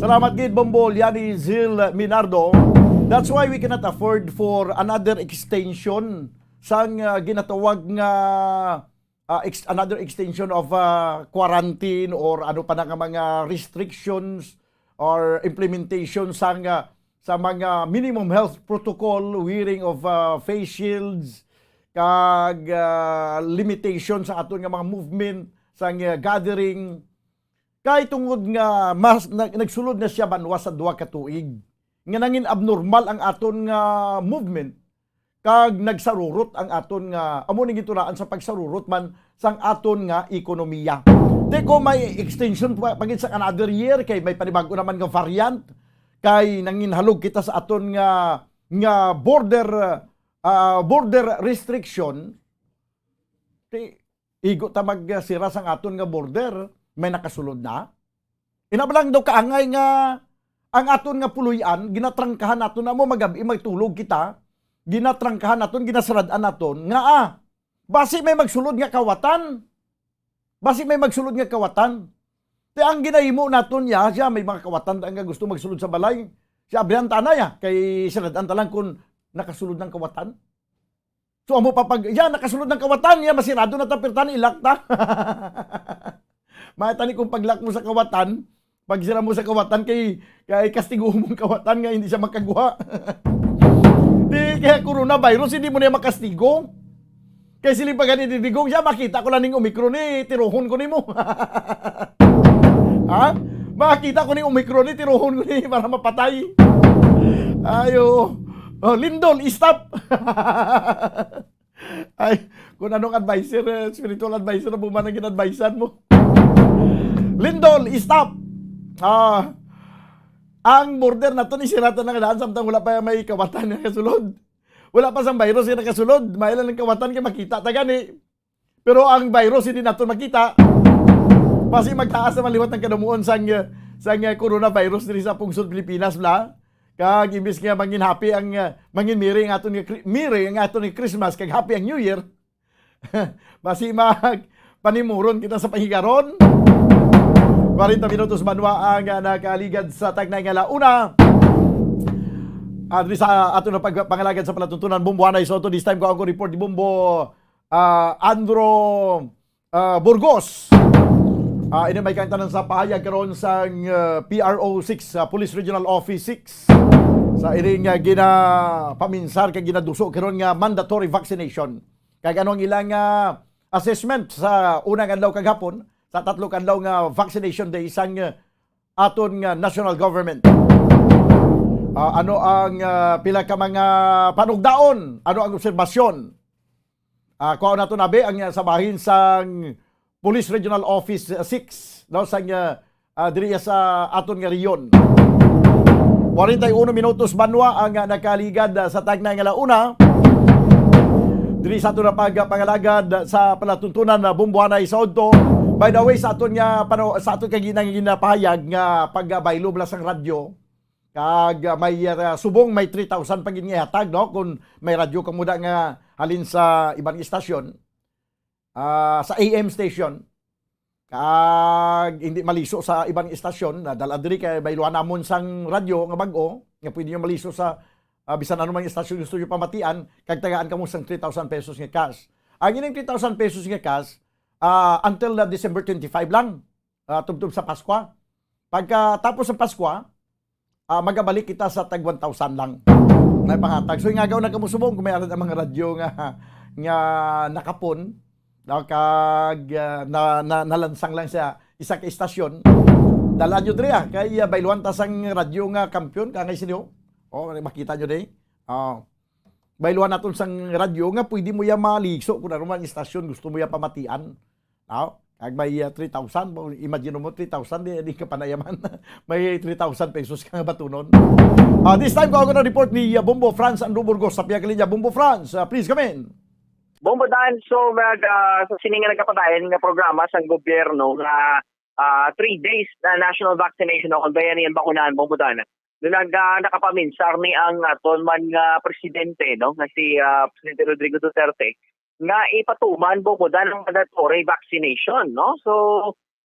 Salamat gid, Bombo Lianizil Minardo. That's why we cannot afford for another extension sang, ah, ginatawag nga, ah, ex-, another extension of, ah, quarantine or ano pa na nga mga restrictions or implementation sang, ah, sa mga minimum health protocol, wearing of, ah, face shields, kag, ah, limitation sa aton nga mga movement, sang, ah, gathering. Kay tungod nga mas, nag-, nagsulod na siya banwa sa duha ka tuig nga nangin abnormal ang aton nga movement, kag nagsarurot ang aton nga, amo ning gintulaan sa pagsarurot man sang aton nga ekonomiya. Di ko may extension pa, pa gid sa another year, kay may panibago naman nga variant, kay nanginhalog kita sa aton nga, nga border, ah, border restriction. Di, igo ta magsira sang aton nga border, may nakasulod na. Ina ba lang daw kaangay nga ang aton nga puloy-an, ginatrangkahan naton, amo magab-i magtulog kita, ginatrangkahan naton, ginasirad-an naton, nga, ah, basi may magsulod nga kawatan. Basi may magsulod nga kawatan. Ti ang ginahimo naton, ya, siya, may mga kawatan nga gusto magsulod sa balay. Siya, abrihan ta na, ya, kay sirad-an ta lang kung nakasulod ng kawatan. So, amo pa pag, ya, nakasulod ng kawatan, ya, masirado na ta, pirtan, ilak ta. Maya tani kung paglak mo sa kawatan, pagsira mo sa kawatan, kay, kay kastigo mong kawatan nga hindi siya makaguha. Di, kaya coronavirus, hindi mo na makastigo. Kay siling pa gani ni Digong, siya, makita ko lang ning Omicron, eh, tirohon ko nimo. Ha? Makita ko ning Omicron, eh, tirohon ko ni para mapatay. Ayo. Oh, Lindol, stop. Ay, kung anong advisor, eh, spiritual advisor na buman ang gin-advisean mo. Lindol, stop! Ah, ang border naton, isiratan na nga daan, samtang wala pa may kawatan nga kasulod. Wala pa sang virus nga nakasulod. May lang kawatan kay makita ta gani. Pero ang virus hindi naton makita. Basi magtaas naman liwat ang kadumuon sang, sang, eh, coronavirus diri sa pungsod Pilipinas, bla. Kag imbis nga mangin happy ang, ah, mangin merry ang aton nga Chri-, merry ang aton nga Christmas kag happy ang New Year, basi mag panimuron kita sa panghigaron. Kwarenta minutos banwa ang, ah, nakaligad sa tagnay nga launa. Ah, diri sa ato na pagpangalagad sa palatuntunan, Bombo Hanay Soto. This time ko ang report ni Bombo, ah, Andro, ah, Burgos. Ah, ini may kaangtanan sa pahayag karon sang, ah, P R O six, ah, Police Regional Office six. Sa iring, ah, ginapaminsar kag ginaduso karon nga mandatory vaccination. Kag ano ang ilang, ah, assessment sa unang adlaw kag hapon sa tatlo ka adlaw nga vaccination day sang, ah, aton nga national government? Ah, ano ang, ah, pila ka mga panugdaon? Ano ang obserbasyon? Ah, kuhaon nato na, be, ang, ah, sa bahin sang Police Regional Office, ah, six, no, sang, ah, ah, diri sa aton nga rehiyon. Forty-one minutos banwa ang, ah, nakaligad, ah, sa tagna nga launa. Diri sa aton na pagpangalagad sa palatuntunan na Bombo Hanay sa udto. By the way, sa aton nga pano-, sa aton kag ginang ginapahayag nga pagbaylo bala sang radyo, kag, ah, may, ah, subong may three thousand pa gid nga ihatag, no? Kung may radyo ka muda nga halin sa ibang istasyon, ah, sa A M station, kag hindi maliso sa ibang istasyon, na dala diri kay bayluhan namon sang radyo nga bag-o, nga pwede nyo maliso sa, ah, bisan ano mang istasyon gusto nyo pamatian, kag tagaan kamo sang three thousand pesos nga cash. Ang ining three thousand pesos nga cash, ah, until na December twenty-five lang, ah, tubtob sa Paskwa. Pagkatapos sa Paskwa, ah, magabalik kita sa tag one thousand lang na pangatag. So, ingagaw na kamo subong kung may aran ang mga radyo nga, nga nakapon, no, kag, ah, na, na, nalansang lang sa isa ka istasyon. Dala nyo diri, ah, kay, ah, bayluhan ta sang radyo nga kampiyon, kangay sinyo. Oh, makita nyo diri. Oh. Bayluhan naton sang radyo nga pwede mo ya maliso kung ano man istasyon gusto mo ya pamatian. Aw, kag may, ah, three thousand, mo, imagine mo, three thousand, di, di ka panayaman. May three thousand pesos ka nga batunon. Ah, this time, ko ako na report ni, ah, Bombo Franz Andrew Burgos sa Pia Kalinya. Bombo Franz, ah, please come in. Bombo Dan, so, mag, ah, sa sini nga nagkapadayon nga programa sang gobyerno nga, ah, three days na national vaccination o kung bayanihan bakunahan, Bombo Dan. Doon nag, ah, nakapaminsar ni ang aton man nga presidente, no, nga si, ah, Presidente Rodrigo Duterte, nga ipatuman, Bombo Dan, ang mandatory vaccination, no? So,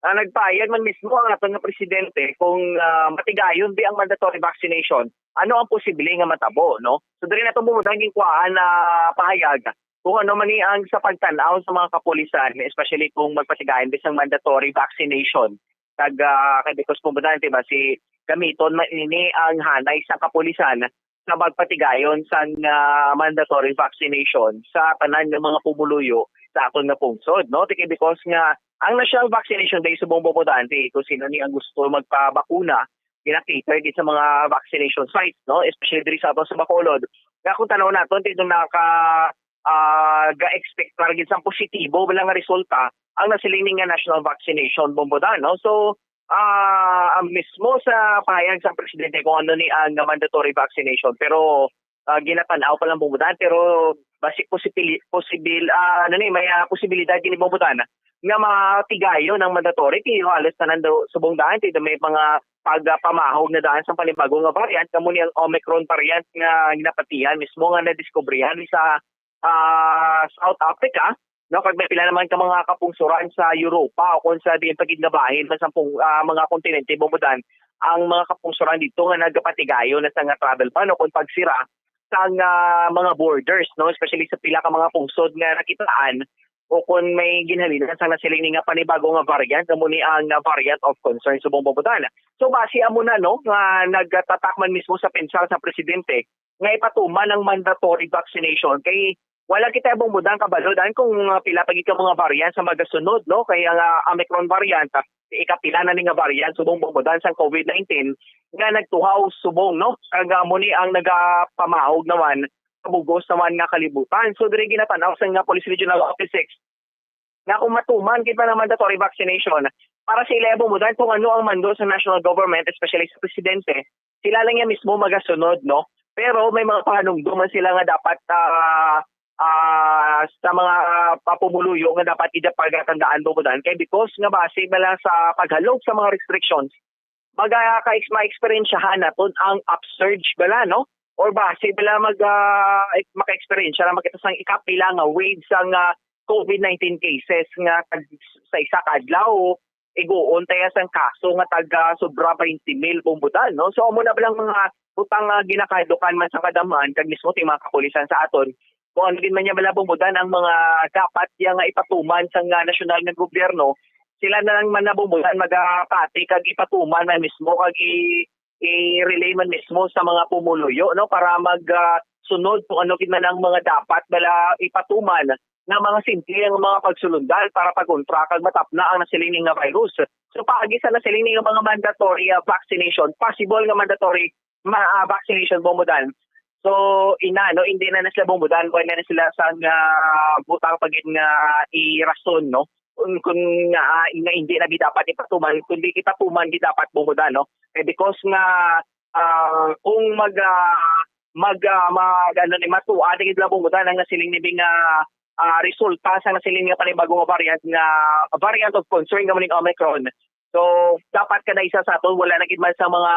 ah, nagpahayag man mismo ang aton nga presidente kung, ah, matigayon di ang mandatory vaccination, ano ang posible nga matabo, no? So, diri nato, Bombo Dan, ginkuhaan na pahayag kung ano man ni ang sa pagtan-aw sa mga kapulisan, especially kung magpatigayon di sang mandatory vaccination. Kag, ah, kay because, Bombo Dan, di ba, si gamiton man ini ang hanay sa kapulisan sa magpatigayon sang, ah, mandatory vaccination sa tanan nga mga pumuluyo sa aton nga pungsod, no? Ti kay because nga ang National Vaccination Day subong, Bombo Dan, ti kung sino ni ang gusto magpabakuna, gina-cater gid sa mga vaccination sites, no? Especially diri sa aton sa Bacolod. Nga kung tanaw naton, ti naka, ah, ga-expect na gid sang positibo bala nga resulta ang nasiling ni nga national vaccination, Bombo Dan, no? So, ah, ang mismo sa pahayag sa presidente kung ano ni ang mandatory vaccination, pero, ah, ginatan-aw pa lang, Bombo Dan, pero basi posibili-, posibil, ah, ano ni, may, ah, posibilidad gini, Bombo Dan, nga matigayon ang mandatory kay halos tanan daw subong daan, ti may mga pagpamahog na daan sa panibago nga variant, kamo ni ang Omicron variant nga ginapatihan mismo nga nadiskubrihan sa, ah, South Africa, no? Kag may pila naman ka mga kapungsoran sa Europa o kung sa diin pa gid nga bahin man sa pung-, ah, mga kontinente, Bombo Dan, ang mga kapungsoran dito nga nagapatigayon na sa nga travel ban o kung pagsira sa nga mga borders, no? Especially sa pila ka mga pungsod nga nakitaan o kung may ginhalinan sa nasiling ni nga panibago nga variant, amo ni ang, ah, variant of concern subong, Bombo Dan. So, base amo na, no, nga nagtatak man mismo sa pensar sa presidente nga ipatuman ang mandatory vaccination kay wala kita, Bombo Dan, kabalo dan kung, ah, pila pa gid ka mga variant sa magasunod, no? Kay ang, ah, Omicron variant, ah, ikapila na ni nga variant subong, Bombo Dan, sang COVID nineteen nga nagtuhaw subong, no? Kag, ah, amo ni ang nagapamahog naman sa bugos naman nga kalibutan. So, diri ginatan-aw sa nga Police Regional Office six nga kung matuman kita ng mandatory vaccination, para sa ila, Bombo Dan, kung ano ang mando sa national government, especially sa presidente, sila lang yan mismo magasunod, no? Pero may mga pahanumdom man sila nga dapat, ah, ah, sa mga papumuluyo nga dapat ida pagatandaan, Bombo Dan, kay because nga base na lang sa paghalog sa mga restrictions, maga-, ka-ex-, ma-eksperyensyahan naton ang upsurge bala, no? Or base bala mag, ah, ek-, maka-eksperyensya na makita sang ikapila nga wave sang, ah, COVID nineteen cases nga tag-, sa isa ka adlaw, iguon ta iya sang kaso nga taga sobra twenty mil, Bombo Dan, no? So, amo na bala ang mga butang nga ginakadukan man sa kadamhan kag mismo ting mga kapulisan sa aton. Kung ano gid man niya bala, Bombo Dan, ang mga dapat niya nga ipatuman sang, ah, nasyonal nga gobyerno, sila na lang man na, Bombo Dan, magapati kag ipatuman man mismo kag i-, i-relay man mismo sa mga pumuluyo, no, para mag, ah, sunod kung ano gid man ang mga dapat bala ipatuman nga mga simple ang mga pagsulundan para pagkontra kag matapna ang nasiling ni nga virus. So, paagi sa nasiling ni nga mga mandatory, ah, vaccination, possible nga mandatory ma-, ah, vaccination, Bombo Dan. So, ina, no, hindi na na sila, Bombo Dan, wala na sila sa nga butang pa gid nga irason, no? Kung, kung nga, ah, nga hindi na gid dapat ipatuman, kundi ipatuman gid dapat, Bombo Dan, no? Eh, because nga, ah, kung mag, ah, mag, ah, mag, ano ni, matuwa na gid lang, Bombo Dan, ang nasiling ni Bing nga, ah, resulta sa nasiling nga panibago nga variant nga variant of concern nga maning Omicron. So, dapat kada isa sa aton wala na gid man sa mga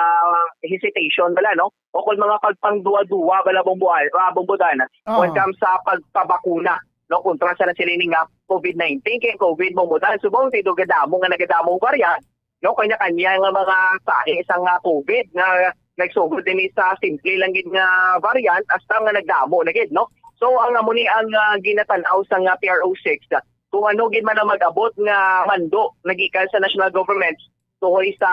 hesitation bala, no? O kung mga pagpangduwa-duwa bala, Bombo, ah, Bombo Dan, ah, when Oo. comes sa pagpabakuna, no, kontra sa nasiling nga COVID nineteen, kay COVID, Bombo Dan, subong ti do gadamo nga nagadamo ang variant, no, kanya-kanya nga mga sahi sa nga COVID nga nagsugod din sa simple lang gid nga variant hasta nga nagdamo na gid, no? So, ang amo ni ang, ah, ginatan-aw sa nga P R O six, ah, kung ano gid man ang mag-abot nga mando nagikan sa national government tuhoy sa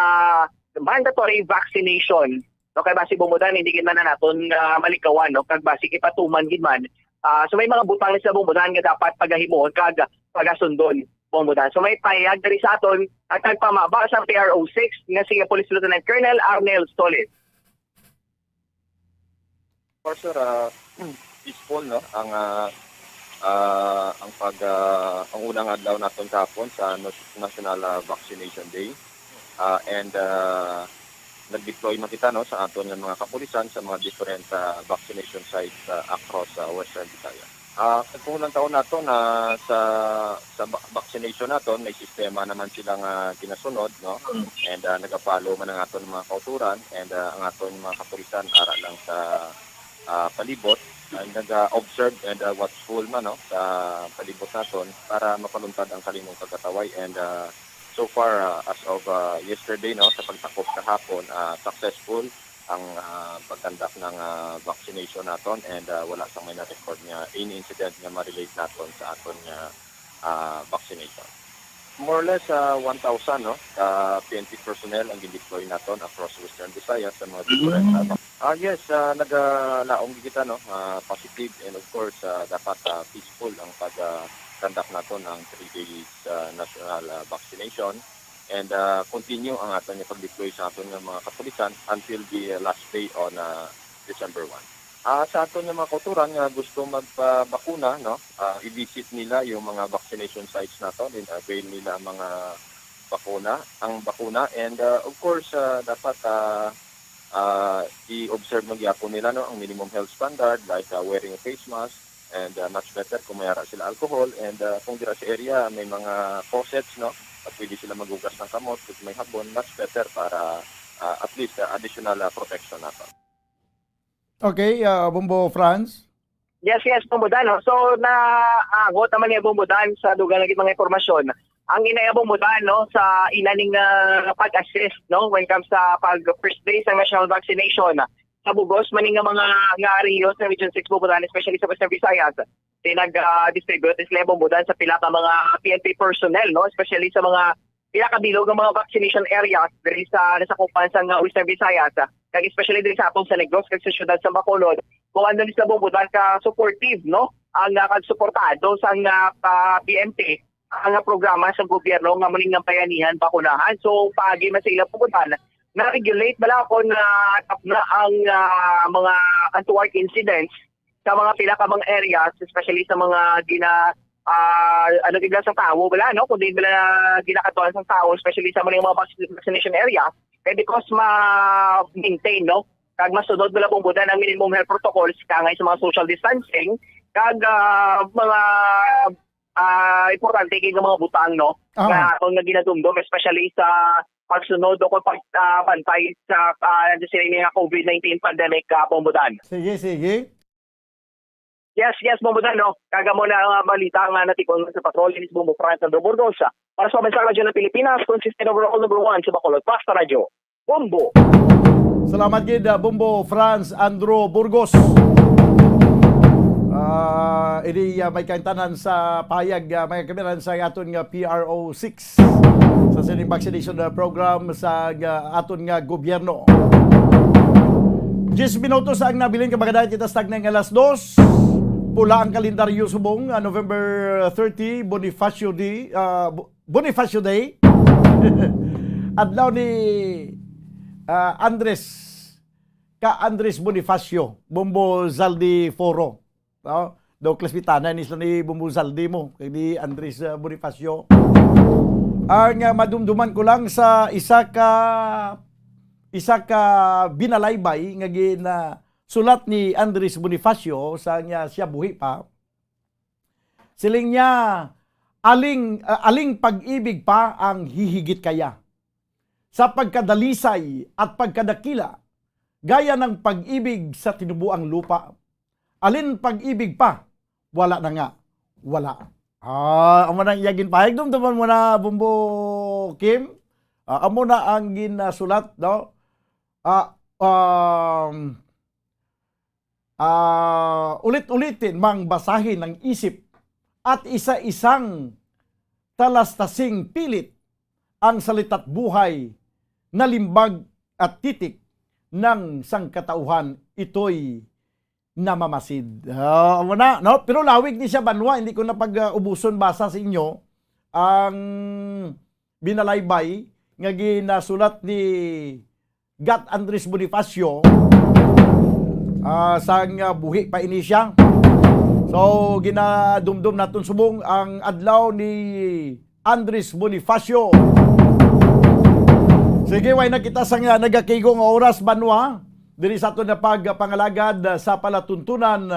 mandatory vaccination, no? Kay basi, Bombo Dan, hindi gid man na naton, ah, malikawan, no? Kag basi ipatuman gid man. Ah, so may mga butang ni sila, Bombo Dan, nga dapat pagahimuon kag pagasundon, Bombo Dan. So may pahayag diri sa aton ang tagpamaba sa P R O six nga si Police Lieutenant Colonel Arnel Solis. For sure, ah, peaceful, no, ang, ah, ah, ang pag, ah, ang unang adlaw naton kahapon sa Nas-, National, ah, Vaccination Day. Ah, and, ah, nag-deploy man kita, no, sa aton nga mga kapulisan sa mga different, ah, vaccination sites, ah, across, ah, Western Visayas. Ah, kung nagtaon nato na sa, sa va-, vaccination naton, may sistema naman sila nga ginasunod, no? Mm. And, ah, nagafollow man ang aton mga kauturan, and, ah, ang aton mga kapulisan ara lang sa, ah, palibot, and naga-observe and, ah, watchful man, no, sa palibot naton para mapaluntad ang kalimong pagkataway. And, ah, so far, ah, as of, ah, yesterday, no, sa pagtakop kahapon, ah, successful ang, ah, pagkandak ng, ah, vaccination naton, and, ah, wala sang may na-record nga any incident nga ma-relate naton sa aton nga, ah, vaccination. More or less, ah, one thousand, no, ka P N P personnel ang gin-deploy naton across Western Visayas sa mga different, ah, vac-, ah, yes, ah, nagalaom gid kita, no, ah, positive, and of course, ah, dapat, ah, peaceful ang pag, ah, conduct naton ang three days, ah, national, ah, vaccination. And, ah, continue ang aton nga pag-deploy sa aton nga mga kapulisan until the, ah, last day on, ah, December one. Ah, sa aton nga mga kauturan nga gusto magpabakuna, no, ah, i-visit nila yung mga vaccination sites naton and avail nila ang mga bakuna, ang bakuna. And, ah, of course, ah, dapat, ah, ah, i-observe man gyapon nila, no, ang minimum health standard like, ah, wearing a face mask, and, ah, much better kung may ara sila alcohol, and, ah, kung dira sa area may mga faucets, no, at pwede sila maghugas ng kamot kung may habon, much better para, ah, at least, ah, additional, ah, protection nato. Okay, ah, Bombo Franz? Yes, yes, Bombo Dan, no? So, naabot naman ni Bombo Dan sa dugang lagi mga impormasyon. Ang inaya, Bombo Dan, no, sa ila ning, ah, pag-assist, no, when comes sa pag first day sa national vaccination, sa bugos man nga mga nga area sa Region six, Bombo Dan, especially sa Western Visayas, di nag, ah, distribute sila, Bombo Dan, sa pila ka mga P N P personnel, no, especially sa mga pila ka bilog nga mga vaccination areas diri sa nasakupan sa nga Western Visayas, ah, kag especially diri sa atong sa Negros kag sa siyudad sa Bacolod, kung ano ni sa, Bombo Dan, ka supportive, no, ang, ah, kag suportado sa nga, ah, P N P ang programa sa gobyerno nga muning nga bayanihan bakunahan. So, paagi man sa ila, Bombo Dan, na-regulate bala ako na, na ang, ah, mga untoward incidents sa mga pila ka mga areas, especially sa mga gina-, ah, ano, gid sa tawo, wala, no? Kundi wala ginakatuan sa tawo, especially sa mga, mga vac-, vaccination area. Kaya because ma-maintain, no? Kag masunod, wala, Bombo Dan, ang minimum health protocols, kangay sa mga social distancing, kag, ah, mga, ah, importante kay mga butang, no? Ah. Nga aton nga ginadumdom, especially sa pagsunod o pag, ah, bantay sa, ah, ano sila, mga COVID nineteen pandemic, ah, Bombo Dan. Sige, sige. Yes, yes, Bombo Dan, no? Kag amo na ang, ah, balita nga natikon sa patrol, is Bombo Franz Sandro Burgos, ah, Para sa Pambansang Radyo ng Pilipinas, consistent overall number one sa Bacolod, Basta Radyo, Bombo. Salamat gid, ah, Bombo Franz Andro Burgos. Ah, ini, ah, may kaintanan sa pahayag, ah, mga kamiran sa aton nga P R O six sa sining vaccination, ah, program sa, ah, aton nga gobyerno. Diyes minutos ang nabilin, kamagadayan kita sa tagnay nga alas dos. Pula ang kalendaryo subong, ah, November thirty, Bonifacio Day, ah, Bo-, Bonifacio Day. Adlaw ni, ah, Andres, ka Andres Bonifacio, Bombo Zaldi Foro. No? Daw klasmitana ni sila ni Bombo Zaldi mo, kay ni Andres, ah, Bonifacio. Ang, ah, madumduman ko lang sa isa ka, isa ka binalaybay nga gin, ah, sulat ni Andres Bonifacio sa nga siya buhi pa. Siling niya, "Aling, ah, aling pag-ibig pa ang hihigit kaya sa pagkadalisay at pagkadakila, gaya ng pag-ibig sa tinubuang lupa? Alin pag-ibig pa? Wala na nga, wala." Ah, amo na ang iya ginpahayag. Dumduman mo na, Bombo Kim. Ah, amo na ang ginasulat, no? Ah, um, ah, ulit-ulitin mang basahin ang isip at isa-isang talastasing pilit ang salita't buhay na limbag at titik ng sangkatauhan, ito'y namamasid. Ah, amo na, no? Pero lawig ni siya, banwa, hindi ko na pag, ah, ubuson basa sa inyo ang binalaybay nga ginasulat ni Gat Andres Bonifacio, ah, sang, ah, buhi pa ini siya. So, ginadumdum naton subong ang adlaw ni Andres Bonifacio. Sige, way na kita sang, ah, nagakigo nga oras, banwa, diri sa aton nga pagpangalagad sa palatuntunan,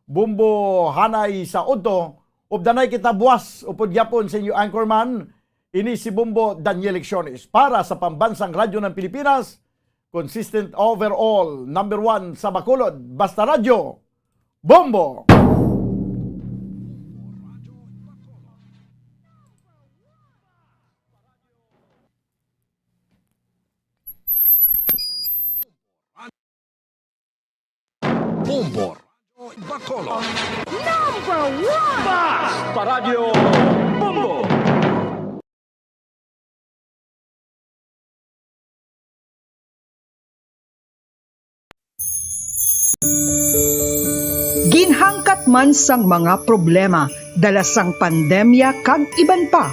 Bombo Hanay sa Udto. Updanay kita buwas, upod gyapon sa inyo anchorman, ini si Bombo Daniel Lecciones para sa Pambansang Radyo ng Pilipinas, consistent overall, number one sa Bacolod, Basta Radyo, Bombo! Bombo Bacolod. Number one! Basta Radyo Bombo! Ginhangkat man sang mga problema dala sang pandemya kag iban pa,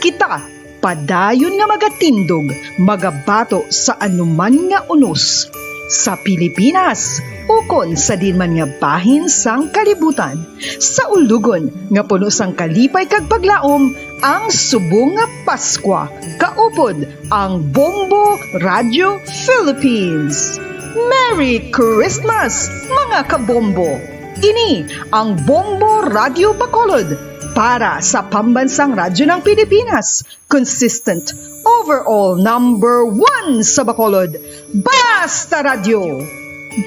kita padayon nga magatindog, magabato sa anuman nga unos sa Pilipinas ukon sa diin man nga bahin sang kalibutan, sa ulugon nga puno sang kalipay kag paglaom ang subong nga Paskwa kaupod ang Bombo Radio Philippines. Merry Christmas, mga kabombo! Ini ang Bombo Radio Bacolod para sa Pambansang Radyo ng Pilipinas. Consistent, overall number one sa Bacolod. Basta Radyo,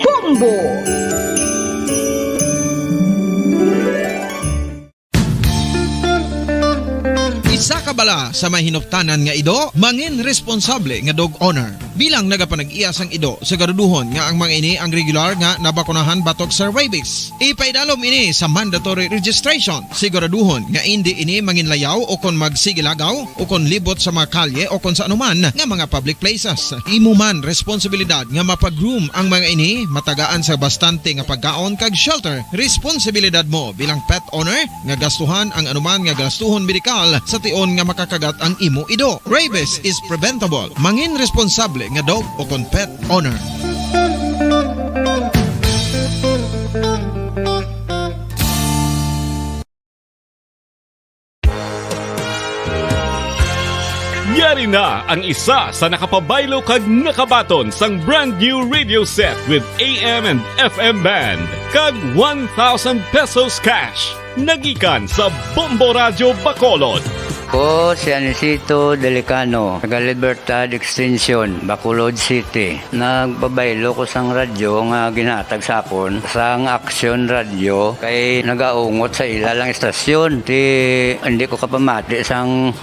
Bombo! Isa ka bala sa may hinuptanan nga ido, mangin responsable nga dog owner. Bilang nagapanag-iya sang ido, siguraduhon nga ang mga ini ang regular nga nabakunahan batok sa rabies. Ipaidalom ini sa mandatory registration. Siguraduhon nga indi ini manginlayaw o kon magsigilagaw o kon libot sa mga kalye o kon sa anuman nga mga public places. Imo man responsibilidad nga mapag-groom ang mga ini, matagaan sa bastante nga pagkaon kag shelter. Responsibilidad mo bilang pet owner nga gastuhan ang anuman nga gastuhon medikal sa tion nga makakagat ang imo ido. Rabies is preventable. Mangin responsable nga dog o kon pet owner. Yari na ang isa sa nakapabaylo kag nakabaton sang brand new radio set with A M and F M band kag one thousand pesos cash. Nagikan sa Bombo Radyo Bacolod. Ko si Anisito Delicano, taga Libertad Extension, Bacolod City. Nagpabaylo ko sang radyo nga ginhatag sa akon sang Aksyon Radyo kay nagaungot sa ila lang istasyon. Ti, hindi ko kapamati sang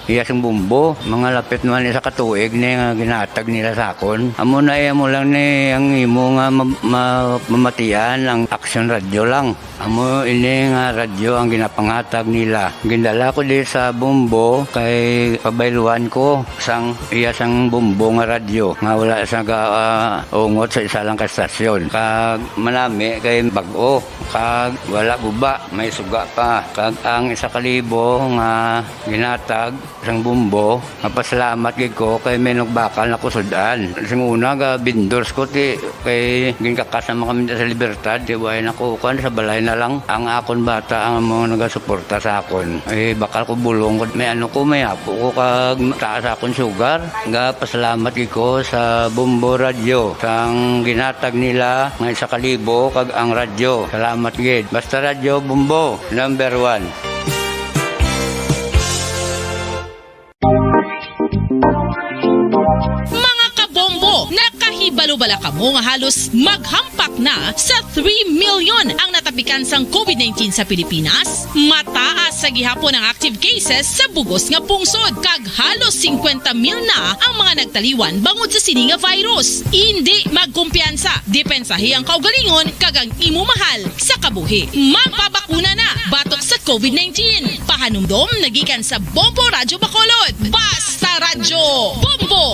Iya sang Bombo, mga lapit man isa ka tuig ni nga ginahatag nila sa akon. Amo na, iya mo lang ni ang imo nga ma-, ma-, mamatian ang Aksyon Radyo lang. Amo ini nga radyo ang ginapangatag nila. Gindala ko di sa Bombo kay pabayluan ko sang iya sang Bombo nga radyo nga wala sa ga-, ah, ungot sa isa lang ka estasyon. Kag manami kay bag-o, kag wala guba, may suga pa. Kag ang isa ka libo nga ginatag sang Bombo, mapasalamat gid ko kay may nagbakal na kusud-an. Sing una, ga vendors ko, ti, kay ginkakas naman kami sa Libertad, ti, way na ko, kuwan, sa balay na lang. Ang akon bata ang mga nagasuporta sa akon. Eh, bakal ko bulong ko, may ano ko, may apo ko, kag taas akon sugar. Ga pasalamat gid ko sa Bombo Radyo, sang ginatag nila nga isa ka libo, kag ang radyo. Salamat gid. Basta Radyo Bombo, number one. Mga kabombo, nakahibalo bala kamo nga halos maghampak na sa three million ang natapikan sang covid nineteen sa Pilipinas? Mataas sa gihapon ang active cases sa bug-os nga pungsod, kag halos singkwenta mil na ang mga nagtaliwan bangod sa sini nga virus. Indi magkumpiyansa, depensahi ang kaugalingon kag ang imo mahal sa kabuhi. Magpabakuna na batok sa covid nineteen. Pahanumdom nagikan sa Bombo Radyo Bacolod. Basta Radyo Bombo!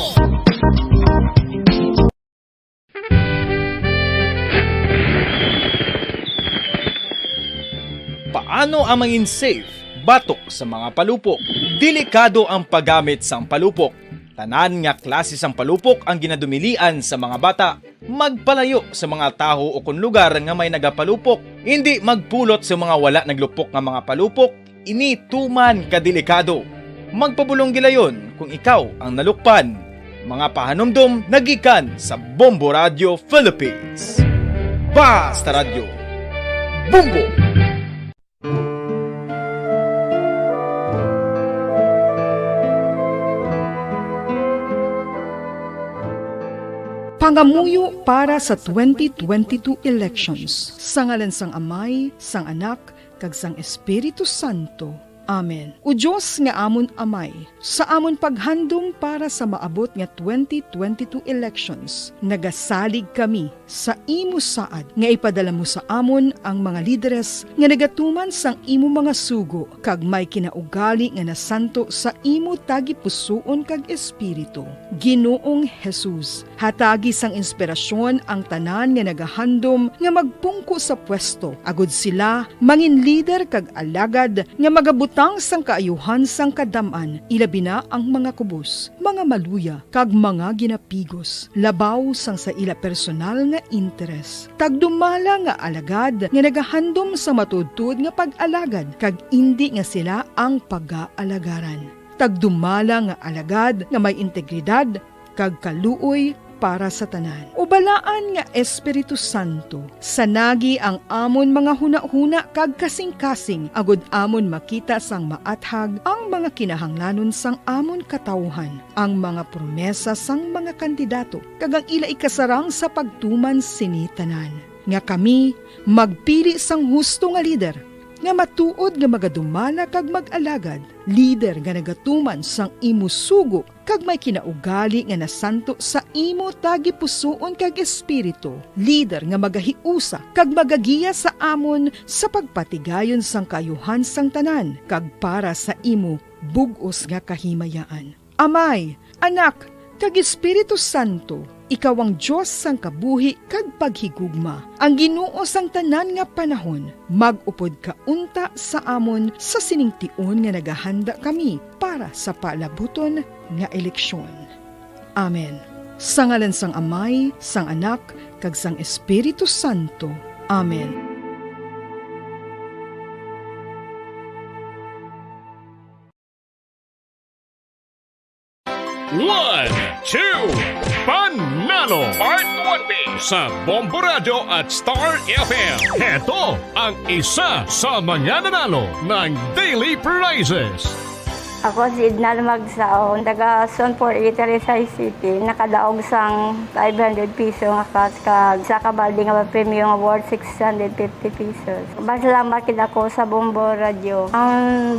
Paano ang mangin safe batok sa mga palupok? Delikado ang paggamit sang palupok. Tanan nga klase sang palupok ang ginadumilian sa mga bata. Magpalayo sa mga tawo o kon lugar nga may nagapalupok. Indi magpulot sa mga wala naglupok nga mga palupok. Ini tuman ka delikado. Magpabulong gilayon kung ikaw ang nalukpan. Mga pahanumdom nagikan sa Bombo Radio Philippines. Basta Radyo Bombo! Pangamuyo para sa twenty twenty-two elections. Sa ngalan sang Amay, sang Anak, kag sang Espiritu Santo. Amen. O Dios nga amon Amay, sa amon paghandom para sa maabot nga twenty twenty-two elections, nagasalig kami sa imo saad nga ipadala mo sa amon ang mga lideres nga nagatuman sang imo mga sugo kag may kinaugali nga nasanto sa imo tagipusoon kag espiritu. Ginoong Jesus, hatagi sang inspirasyon ang tanan nga nagahandom nga magpungko sa pwesto, agud sila mangin lider kag alagad nga magabutang sang kaayuhan sang kadam-an, ilabi na ang mga kubos, mga maluya, kag mga ginapigos, labaw sang sa ila personal nga interes. Tagdumala nga alagad nga nagahandom sa matuodtuod nga pag-alagad, kag indi nga sila ang pagaalagarang. Tagdumala nga alagad nga may integridad kag kaluoy para sa tanan. O Balaan nga Espiritu Santo, sanagi ang amon mga hunahuna kag kasingkasing, agud amon makita sang maathag ang mga kinahanglanon sang amon katawuhan, ang mga promesa sang mga kandidato, kag ang ila ikasarang sa pagtuman sini tanan, nga kami magpili sang husto nga lider, nga matuod nga magadumala kag mag-alagad, lider nga nagatuman sang imo sugo kag may kinaugali nga nasanto sa imo tagipusoon kag espiritu, lider nga magahiusa kag magagiya sa amon sa pagpatigayon sang kaayuhan sang tanan kag para sa imo bug-os nga kahimayaan. Amay, Anak, kag Espiritu Santo, ikaw ang Dios sang kabuhi kag paghigugma, ang Ginoo sang tanan nga panahon. Mag-upod ka unta sa amon sa sining tion nga nagahanda kami para sa palabuton nga eleksyon. Amen. Sa ngalan sang Amay, sang Anak, kag sang Espiritu Santo. Amen. One, two, Panalo! Part one B sa Bombo Radyo at Star F M. Heto ang isa sa mga nanalo ng daily prizes. Ako si Edna Magsaon, taga Zone four A, Rizal City. Nakadaog sang five hundred piso nga cash kag sa kabaldi nga premyo nga worth six hundred fifty pesos. Masalamat gid ako sa Bombo Radyo. Ang